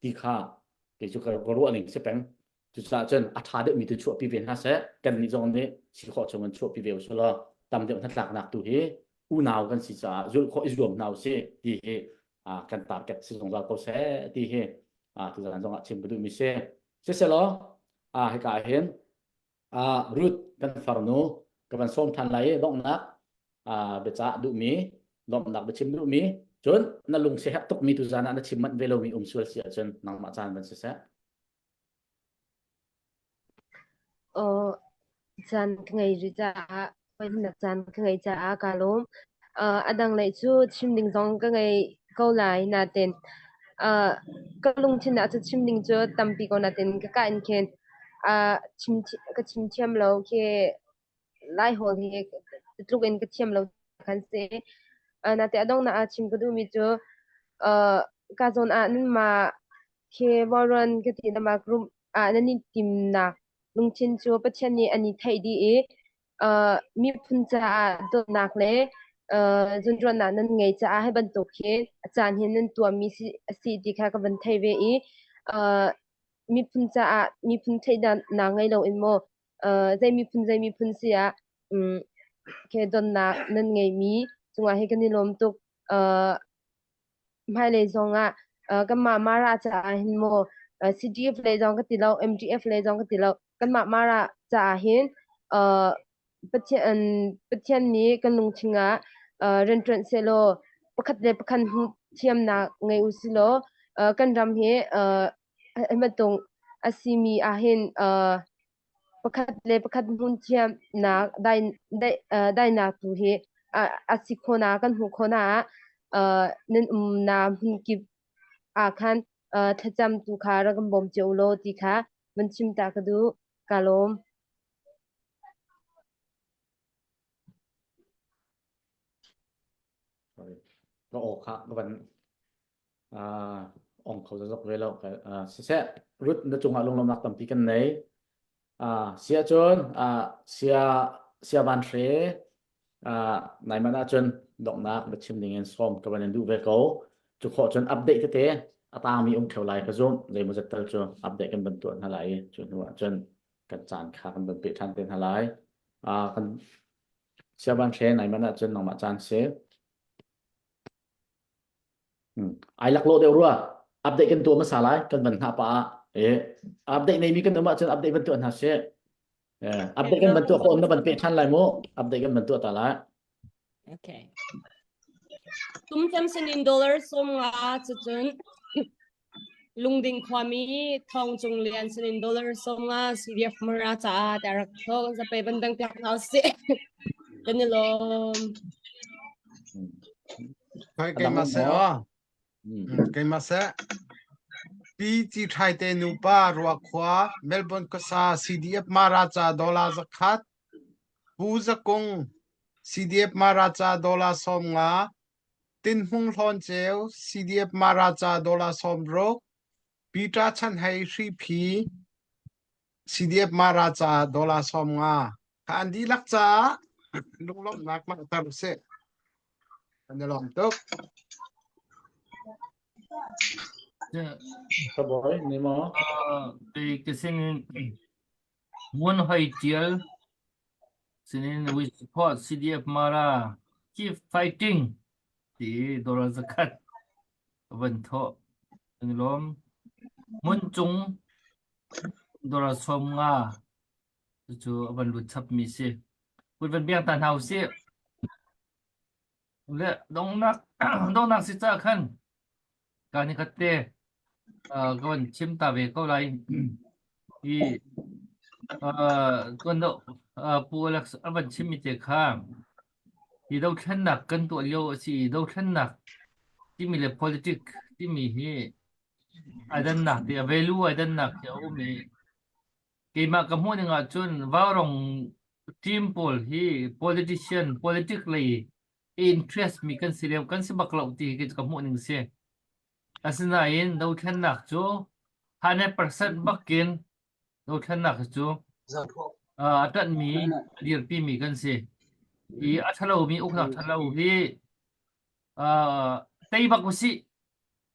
ti kha kei cu ka ruah ning si peng cucaah cun a ṭha deuhmi tu chuahpi ve hna seh kan nih zong nih si khawh chung in chuahpi ve usih law tam deuh hnatlaknak tu hi unau kan si caah zulh khawh i zuam hna usih ti hi kan target si zungzal ko seh ti hi tuzaan zong ah chim ka duhmi si siselaw hika ah hin Ruth kan farnu ka van sawm than lai i donghnak biacah duhmi lawmhnak biachim duhmi. Cun na lung siaherh tukmi tu zan ah na chim manh ve lomi um sual si ahcun nangmah caan van siseh. Aw, caan ka ngei rih caah voihnihnak caan ka ngeih caah kaa lawm. Uh, a dang lei cu chim ding zong ka ngei ko lai nain uh, ka lungthin ah cu chim ding cu tampi ko nain ka ka in khin uh, chim ka chim thiam lo khi Laihawl hi tluk in ka thiam lo khan si. Uh, nate a donghnak ah chim ka duhmi cu uh, ka zawn ah nanmah khi vauruan ka ti nanmah group ah nan i timnak lungthin cu Pathian nih an i theih dih i uh, miphun caah dawtnak le uh, zawnruahnak nan ngei caah hi bantuk hi a caan hi nan tuahmi si, a si ti kha ka van thei ve i uh, miphun caah miphun theihnak ngei loin maw uh, zei miphun zei miphun si ah um, ke donnak nan ngeimi cungah hi kan i lawm tuk. Uh, hmailei zong ah uh, kanmah Mara caah hin maw uh, CDF lei zong ka ti lo MDF lei zong ka ti lo kanmah Mara caah hin uh, Pathian Pathian nih kan lungthin ah uh, rianṭuan sehlaw pakhat le pakhat hmuh thiamnak ngei u silaw uh, kan ram hi uh, hi bantuk a simi ah hin uh, pakhat le pakhat hmun thiamnak dai, dai, uh, dainak tu hi a, a si khawhnak kan hmuh khawhnak ah uh, nan umnak hmun kip ah khan uh, thlacam tu kha rak kan bawm cio law ti kha van chim ta ka duh. Ka lawm. Sorry. Ka aw kha ka van ong kho zok ve lo. Siseh, Ruth na cungah lunglawmnak tampi kan nei. Sia cun sia sia van hre nai man ahcun donghnak na chim ding in sawm ka van in duh ve ko. Cu khawh cun update tete a tangmi um theo lai ka zumh. Zeimaw zat tal cu update kan van tuah hna lai i cu hnu ahcun kan caan kha kan van peh ṭhan te hna lai. Kan sia van hre nai man ahcun nangmah caan si. Ai laklawh deuh rua. Update kan tuah hmasa lai. Kan van hngah pah ah. Eh, update neimi kan um ahcun update van tuah hna sih. Eh, update kan van tuah ko na van peh ṭhan lai mu. Update kan van tuah ta lai. Okay. Tum cem sinin dollar som nga cucun Lungding khuami Thawng Cung Lian sinin dollar som nga CDF Mara caah ta rak thawk zape bandang piak hna usih. Kan i lawm. Khoi keimah seh aw. Keimah seh. Pi Ci Thai te nupa Ruakhua Melbourne khuasa CDF Mara ca dollar zakhat Pu Zakung CDF Mara ca dollar 50 Tinhmung Hlawnceu, CDF Mara ca dollar 60, Peter Chan Hei Hriphi, CDF Mara ca dollar 50. Kha an dihlak caah lunglawmhnak langhter usih. Kan i lawm tuk. Kaboy, ni mo? Kei ka sinin Ngun Hoi Tial sinin we support CDF Mara keep fighting ti dollar zakhat van thawh kan i lawm. Hmun cung dollar 50 cucu a van lut chapmi si. Kut van biang ta hna usih. Le donghnak donghnak si ca khan Ka ni khat te uh, ka van chim ta ve ko lai. Hi uh, tuan do uh, Pu Alex a van chimmi te kha hi dothlennak kan tuah lio a si i dothlennak timi le politic timi hi ai dannak ti a value ai dannak hi a um i keimah ka hmuh ning ahcun Vaurong team pawl hi politician politic lei interest mi kan si lio kan si bak lo ti hi ka hmuh ning si. Asinain dothlennak cu 100% bakin dothlennak cu a ṭanhmi a dirpimi kan si. I a ṭhalomi uknak ṭhalo hi tei bak usih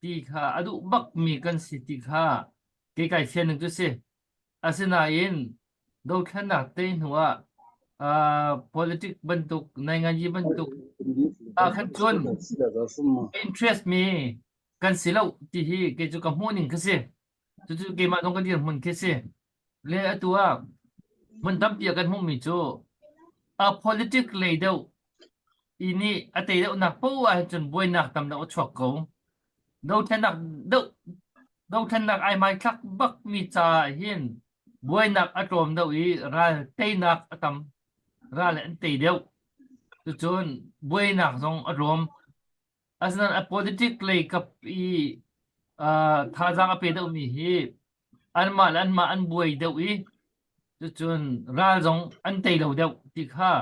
ti kha a duh bakmi kan si ti kha kei kai fian ning cu si. Asinain dothlennak tei hnu ah uh, politic bantuk nainganyi bantuk ah khan cun interest mi kan si lo ti hi kei cu ka hmuh ning khi si. Cucu keimah zong ka dirhmun khi si. Le atu ah hmun tampi ah kan hmuhmi cu a politic lei deuh. I nih a tei deuhnak poah ahhin cun buainak tam deuh a chuak ko. Dothlennak doh dothlennak ai hmaithlak bakmi caah hin buainak a tlawm deuh i ral teinak a tam. Ral an tei deuh. Cucun buainak zong a tlawm. Asinain a politic lei kap i uh, thazaang a pe deuhmi hi anmah le anmah an buai deuh i cucun ral zong an tei lo deuh ti kha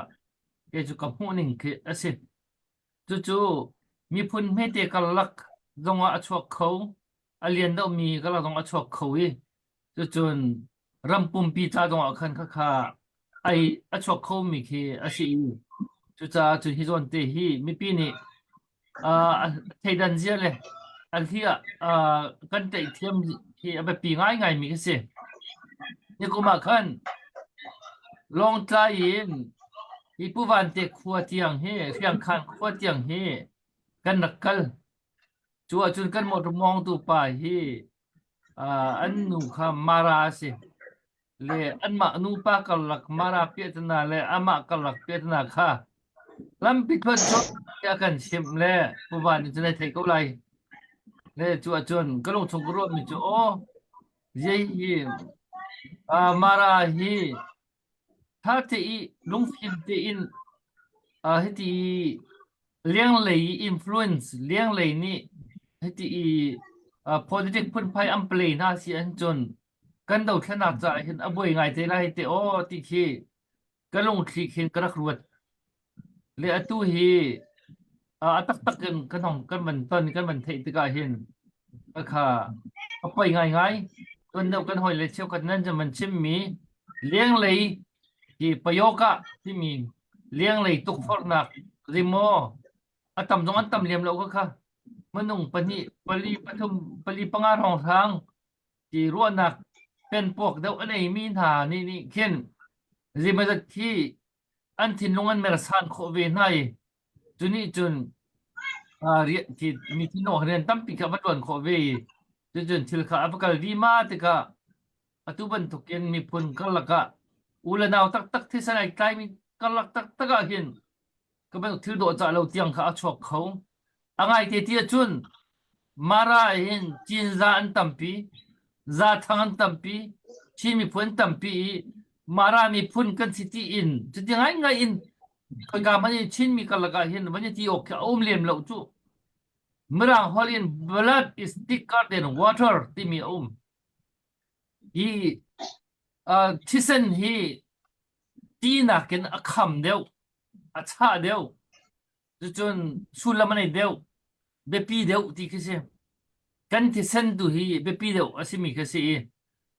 kei cu ka hmuh ning khi a si. Cucu miphun hmete karlak zongah a chuak kho, a lian deuhmi karlak zong a chuak kho i cucun ram pumpi ca zongah khan khakha ai a chuak khomi khi a si i cucaah cun hi zawn te hi mipi nih uh, theidan zia le a hli ah uh, kan tlaih hi a biapi ngaingaimi khi si. Nikum ah khan Lawngtlai in hi Pu Vante khua tiang hi Hriangkhan khua tiang hi kan rak kal. Cu ahcun kan motor mawngtu pa hi uh, an nu kha Mara a si. Le anmah nupa karlak Mara piahtana le amah karlak piahtana kha lampi thluan chuak a kan chimh le Pu Van nih cun ai thei ko lai. Le cu ahcun ka lungchung ka ruahmi cu aw zei hi uh, Mara hi Ṭha te i lungfim tein uh, hiti i lenglei influence lenglei nih hiti i uh, politic phunphai an play hna si ahcun kan dothlennak caah hin a buai ngai te lai te aw ti khi ka lungthli khin ka rak ruat. Le atu hi a taktak in kan hong kan van ton kan van theih tikah hin kha a poi ngaingai. Tuan deuh kan hawile cheukhat nan cun van chimmi lenglei hi payoka timi lenglei tukforhnak zeimaw a tam zong an tam lem lo kha kha minung pahnih pali pathum pali panga hrawnghrang ti ruahnak penpuak deuh a neimi hna nih nih khin zeimawzat khi an thinlung an mersan khawh ve hna i cu nih cun mi thinlung rian tampi kha va ṭuan khawh ve i cucun thil kha a va kal vima tikah atu bantukin miphun karlak ah u le nau taktak thisen ai tlaimi karlak taktak ah hin ka bantuk thil dawhcah lo tiang kha a chuak kho. A ngaite ti ahcun Mara hin Cinza an tampi, Zathang an tampi, Chin miphun an tampi i Mara miphun kan si ti in cuti ngaingai in khoika hmanh in Chinmi karlak ah hin van i ti awk khi a um lem lo cu. Mirang holh in blood is thicker than water timi a um. Hi uh, thisen hi ti nakin a kham deuh, a chah deuh. Cucun sullam a nei deuh, biapi deuh ti khi si. Kan thisen tu hi biapi deuh a simi khi si i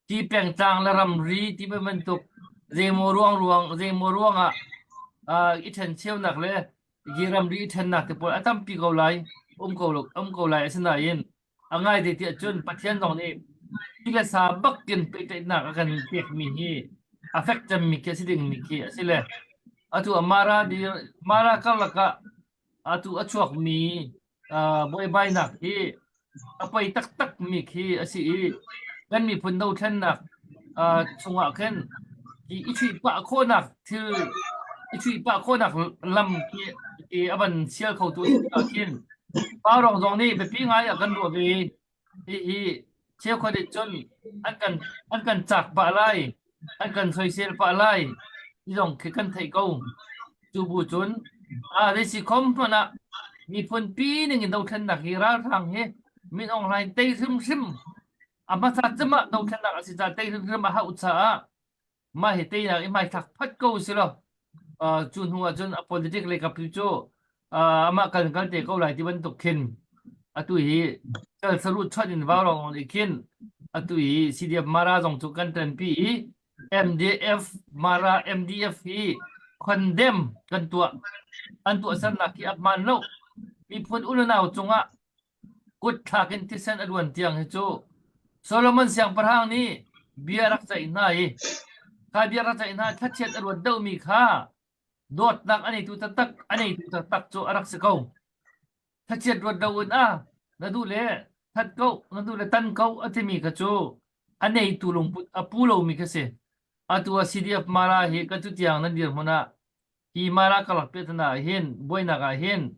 ti pengtlang le ramri ti bantuk zeimaw ruang ruang zeimaw ruangah uh, i ṭhencheunak le hi ramri i ṭhennak te pawl a tampi ko lai um ko lo um ko lai asinain A ngai te tiah cun Pathian zong nih ti le sa bakin pehtlaihnak a kan pekmi hi a fek cemmi khi a si dingmi khi a si le atu a Mara dir Mara karlak ah atu a chuakmi uh, buaibainak hi a poi taktakmi khi a si i kan miphun dothlennak uh, chungah khin i i chuih pah khawhnak thil i chuih pah khawhnak lam khi i a van sial khotu a si tikah khin Vaurawng zong nih biapi ngai a kan ruah ve. Hihi cheukhat nih cun an kan an kan cak pah lai, an kan soisel pah lai ti zong khi kan theih ko. Cu bu cun a zei si khom hmanh ah miphun pi ning in dothlennak hi ralhrang hi Min Aung Hlaing tei hrimhrim a hmasa cem ah dothlennak a si caah tei hrimhrim a hauh caah mah hi teinak i hmaithlak phat ko si law uh, cu hnu ah cun a politic lei kap cu uh, amah kal kal te ko lai ti bantuk khin atu hi kal saru chon in vau rong i khin atu hi CDF Mara zong cu kan tanpi i MDF Mara MDF hi condemn kan tuah an tuah sernak hi a hmaan lo miphun unau cungah Kutthlak in thisen a luan tiang hi cu Solomon siangpahrang nih bia rak ceih hna i kha bia rak ceih hna thlachiat a ruat deuhmi kha dawtnak a neitu taktak a neitu taktak cu a rak si ko. Thlachiat ruat lo in ah na duh le that ko na duh le tan ko a timi kha cu a neitu lungput a pu lomi kha si. Atu ah CDF Mara hi ka cu tiang nan dirhmun ah hi. Hi Mara karlak piahtana ah hin buainak ah hin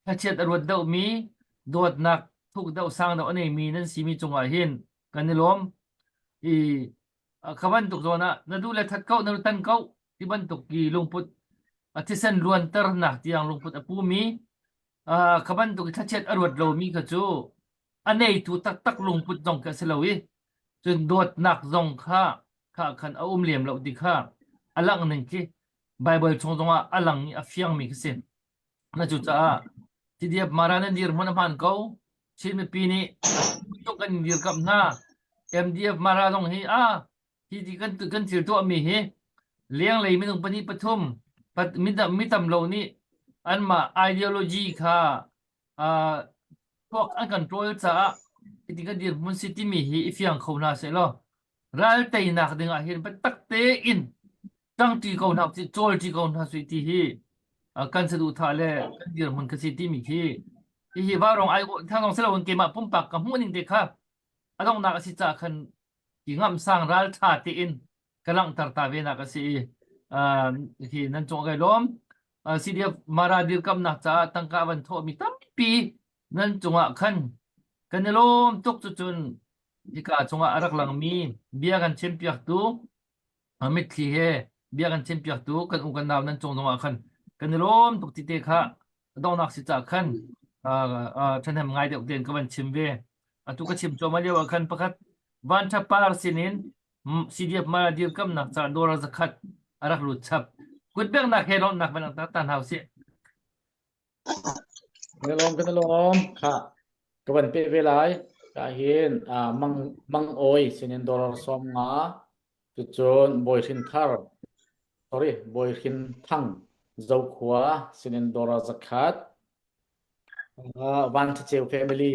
thlachiat a ruat deuhmi dawtnak thuk deuh sang deuh a neimi nan simi cungah hin kan i lawm. I kha bantuk zawn ah na duh le that ko na tan ko ti bantuk i lungput a thisen luanternak tiang lungput a pumi kha bantuk i thlachiat a ruat lomi kha cu a neitu taktak lungput zong kha a si lo i cun dawtnak zong kha kha khan a um lem lo ti kha a langh ning khi Bible chung zongah a lang i a fiangmi khi si. Na cucaah CDF Mara nan dirhmun a hmaan ko. Chin mipi nih tuk kan dirkamh hna. MDF Mara zong hi a hi ti kan kan thil tuahmi hi lenglei minung pahnih pathum mi tam lo nih anmah ideology kha uh, tuak an kan ṭawl caah hiti kan dirhmun si timi hi i fiang kho hna seh law ral teinak ding ah hin biatak tein ṭangṭi ko hna usih cawlṭi ko hna usih ti hi uh, kan saduhthah le kan dirhmun ka si timi khi hihi vaurawng ai thang zong si loin keimah pumpak ka hmuh ning te kha a donghnak a si caah khan ti ngamsang ral ṭha tein ka langhter ta ve nak a si i uh, hi nan cung kai lawm uh, CDF Mara dirkamnak caah tangka van thawhmi tampi nan cungah khan kan i lawm tuk cu cun hika cungah a rak langmi bia kan chimpiaktu mitthli he bia kan chimpiaktu kan u kan nau nan cung zongah khan kan i lawm tuk ti te kha donghnak si ca khan ṭhahnem ngai deuh tein ka van chim ve atu ka chim cuahmah lio ah khan pakhat van ṭha par sinin CDF Mara dirkamnak ca dollar zakhat a rak lut chap kutbeknak he lawmhnak van langhter ta hna usih Kan i lawm kan i lawm kha ka van pe ve lai ka hin mang mang oi sinin dollar som nga cucun bawi hrin thar sorry bawi hrin thang zokhua sinin dollar zakhat Van Thaceu family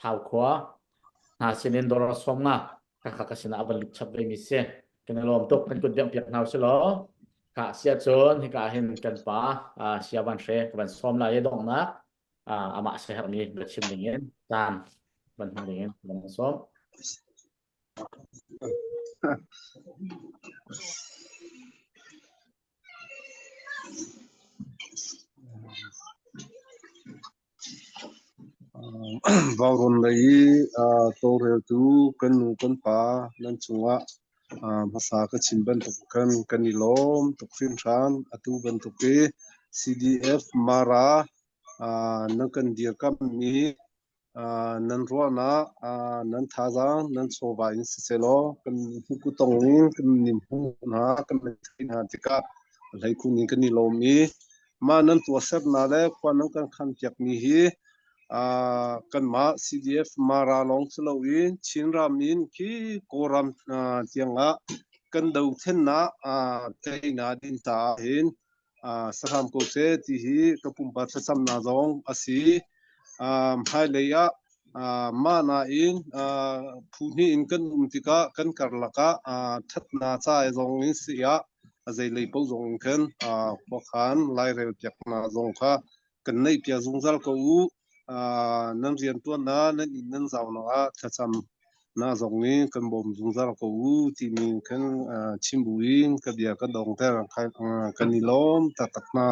Thau khua hna sinin dollar som nga ka ka sinah a van lut chap ve mi si kan i lawm tuk kan kut bengh piak hna usih law ka sia cun hika hin kan pa sia van hre ka van sawm lai i donghnak amah siaherhmi biachim ding in caan van hmang ding in van sawm. Vaurawn lei i tawlreltu kan nu kan pa nan cungah hmasa ka chim bantuk khan kan i lawm tuk hringhran. Atu bantuk i CDF Mara nan kan dirkamhmi Nan ruahnak, nan thazaang, nan chawva in sisehlaw kan hmukutong in kan nin hmuh hna, kan thei hna tikah hleikhun in kan i lawm i mah nan tuahsernak le khua nan kan khanpiakmi hi kanmah CDF Mara lawng si loin Chinram in khi Kawlram tiangah kan dothlennak teinak ding caah hin sahram ko seh ti hi ka pumpak thlacamnak zong a si. Hmailei ah mah nain phu hnih in kan um tikah kan karlak ah ṭhatnak ca zong in si ah a zeilei paoh zong in khan khuakhan lairel piaknak zong kha kan neihpiak zungzal ko u. Nan rianṭuannak, nan inn nan zaunak ah thlacam na zong in kan bawm zungzal ko u timi khan chim buin ka bia ka dongter kan i lawm taktak hna.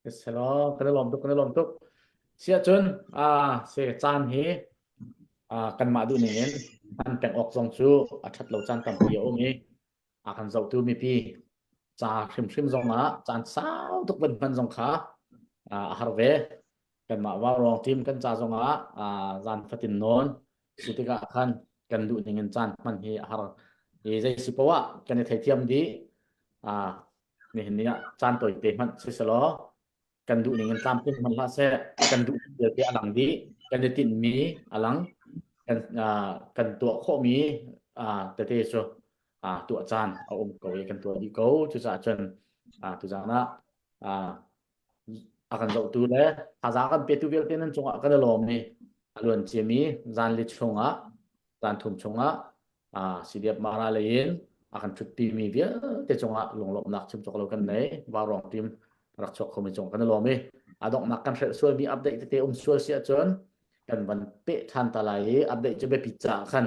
Selaw kan i lawm tuk kan i lawm tuk. Siah cun se caan hi kanmah duh ning in hman peng awk zong cu a ṭhat lo caan tampi a um i a kan zohtu mipi ca hrimhrim zong ah caan sau tuk van hman zong kha a har ve. Kanmah vaurawng team kan ca zong ah zan fatin nawn si tikah khan kan duh ning in caan hman hi a har. I zei si poah kan i theithiam dih. Nihin ni ah caan tawite hmanh si selaw kan duh ning in tlamtling hmanh hlah seh kan duh vialte a lang dih kan i tinhmi a lang kan kan tuah khawhmi tete cu tuah caan a um ko i kan tuah dih ko cucaah cun tuzaan ah a kan zohtu le thazaang kan petu vialte nan cungah kan i lawm i a luan ciami zan li chungah zan thum chungah CDF Mara lei in a kan ṭhutpi mi vialte cungah lunglawmhnak chim cawk lo kan nei Vaurawng team rak chuak khomi cung kan i lawm i a donghnak kan hrelh sualmi update tete um sual si ahcun kan van peh ṭhan ta lai i update cu biapi caah khan.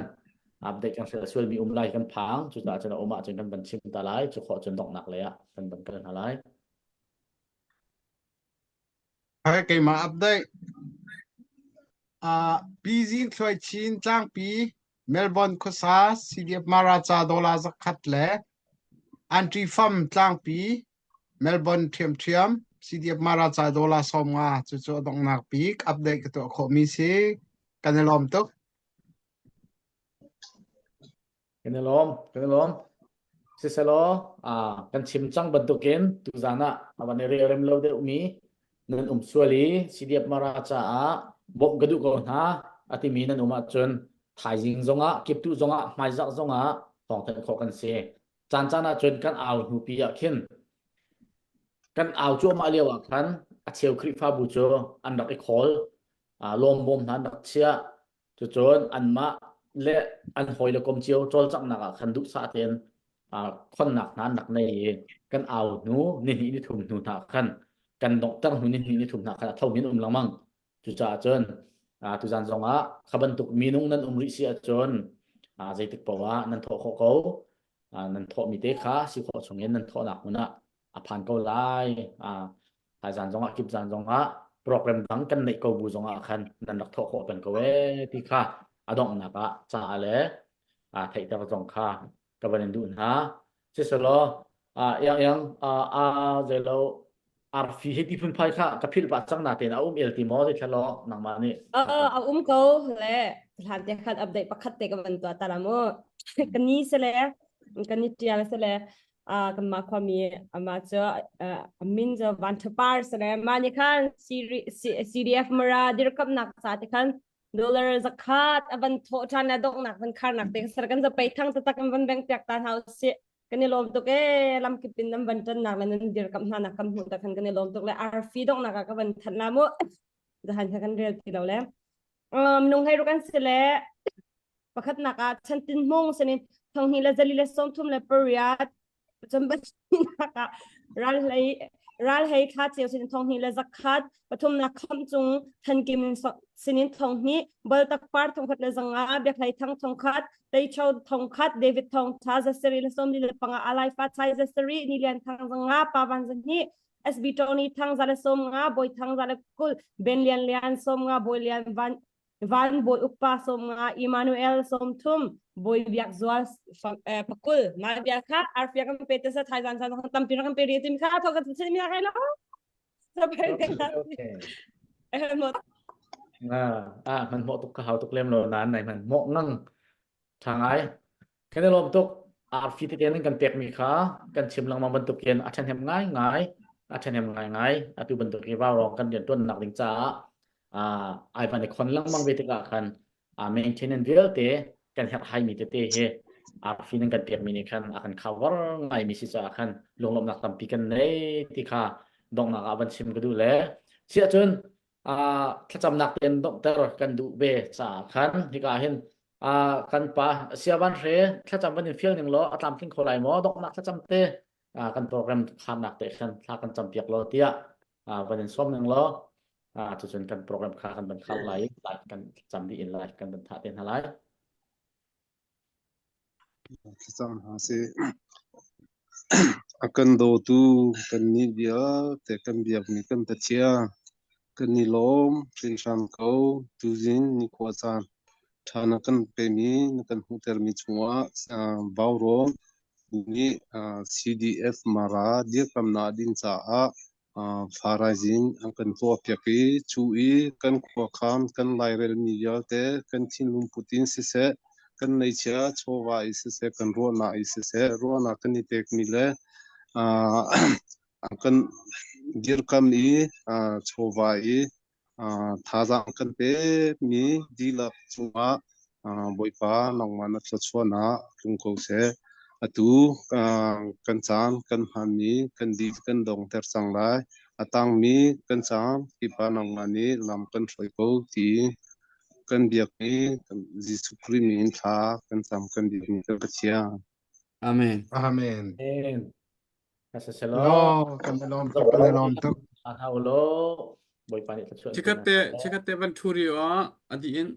Update kan hrel sual mi um lai kan phang. Cucaah cun a um ahcun kan van chim ta lai. Cu khawh cun donghnak lei ah kan van kal hna lai. Hai keimah update. Uh, Pi Zing Thluai Chin Tlangpi Melbourne khuasa CDF Maraca dollar zakhat le Antri Fam Tlangpi Melbourne ṭhiamṭhiam CDF Maraca dollar 50 cucu a donghnak bik update ka tuah khawhmi si. Kan i lawm tuk. Kan i lawm, kan i lawm. Siselaw, ah, kan chim cang bantukin tuzan ah a van i relrem lo deuhmi nan um sual i CDF Mara caah bawmh ka duh ko hna a timi nan um ahcun thaizing zongah, kiptuh zongah, hmaizarh zongah thawngthanh khawh kan si. Caan caan ahcun kan au hnupi ah khin kan au cuahmah lio ah khan a cheu Khrihfabu cu an rak i khawl, ah, lawmbawm hna an rak chiah. Cucun anmah le an hawile kom cio cawlcanghnak ah khan duhsah tein khonnak hna an rak nei i kan au hnu nihnih nithum hnu hna khan kan donghter hnu nihnih nithum hna khan a thomi an um lengmang. Cucaah cun tuzan zongah kha bantuk minung nan um rih si ahcun zeitik paoh ah nan thawh khawh ko. Nan thawhmi te kha si khawh chungin nan thawhnak hmun ah a phan ko lai. Thaizan zongah kipzan zongah program dang kan neih ko bu zongah khan nan rak thawh khawh peng ko ee ti kha a donghnak ah ca le a theihter zong kha ka van in duh hna. Siselaw yang yang a zeilo arfi hi ti phunphai kha ka philh pah cang na tein a um el ti maw zeithla nangmah nih a um ko le hlan te khan update pakhat te ka van tuah ta la mu ka ni sele ka ni tial sele uh, kanmah khuami amah cu uh, a min cu Van Tha Par sale mah nih khan CDF Mara dirkamnak ca te khan dollar zakhat a van thawh ṭhan a donghnak van kharnak te sar kan zapei thang taktak kan van beng piak ta hna usih kan i lawm tuk ee lamkip in nan van ṭannak le nan dirkamh hna nak kan hmuh tak khan kan i lawm tuk le arfi donghnak ah ka van thanh la mu zahan kha kan rel ti lo le um nung hlei ruk an si le pakhatnak ah chantin hmung sinin thonghnih le zali le 38 cun pahnihnak ah ral hlei ral hei thla ceu sinin thonghnih le zakhat pathumnak khamh cung thankim sinin thonghnih baltak par thongkhat le zanga biakhlei thang thongkhat teicho thongkhat david thong tha zasari le sawmli le panga alai fa chai zasari nilian thang zanga pavan zahnih SB Tony thang za le 50 boy thang za le kul Ben Lian Lian 50 boy Lian Van Van Bawi Ukpa 50, Emmanuel 30, Bawi Biak Zual pakul. Mah bia kha arfia kan pe te sa thai zan zan tampi kan pe ri tim kha tho kan sin mi kai lo. Okay. Ah, man mo tuk ka hau tuk lem lo nan nai man mo ngang Ṭha ngai. Kan i lawm tuk. Arfi tete nan kan pekmi kha kan chim lengmang bantukin a ṭhahnem ngaingai. A ṭhahnem ngaingai. Atu bantuk hi vaurawng kan rianṭuannak ding caah ah ai van i khon lengmang ve tikah khan ah maintenance vialte kan herhhaimi tete hi arfi nan kan pekmi nih khan a kan cover ngaimi si caah khan lunglawmhnak tampi kan nei ti kha donghnak ah van chim ka duh le siah cun uh, thlacamnak tein donghter kan duh ve caah khan hika hin uh, kan pa siavan hre thlacam van in fial ning law a tlamtling kho lai maw donghnak thlacam te uh, kan program khannak te khan thla kan cam piak law tiah uh, van in sawm ning law uh, cucun kan program kha kan van khar lai live kan cam dih in live kan van thah te hna lai Thlacam hna sih. A kan dawtu kannih vialte kan biakmi kan Pathian, kan i lawm hringhran ko. Tuzing nikhua caan ṭha na kan pemi, na kan hmuhtermi chungah Vaurawng nih CDF Mara dirkamnak ding caah Faraisin an kan tuahpiak i cu i kan khuakhan kan lairelmi vialte kan thinlung put in siseh, kan neichia chawva i siseh, kan ruahnak i siseh, ruahnak kan i pekmi le kan dirkam i chawva i Thazaang kan pekmi dihlak cungah Bawipa nangmah na thluachuahnak tlung ko seh. Atu kan caan kan hmanmi kan dih kan dongter cang lai. A tangmi kan caan kipa nangmah nih lam kan hruai ko ti kan biakmi Jesuh Khrih min thla kan cam kan biakmi kan Pathian. Amen. Amen. Amen. Law, kan i lawm tuk, kan i lawm tuk. Hau law, Bawipa nih thluachuah Chikat te chikat te van thu ri aw a dih in.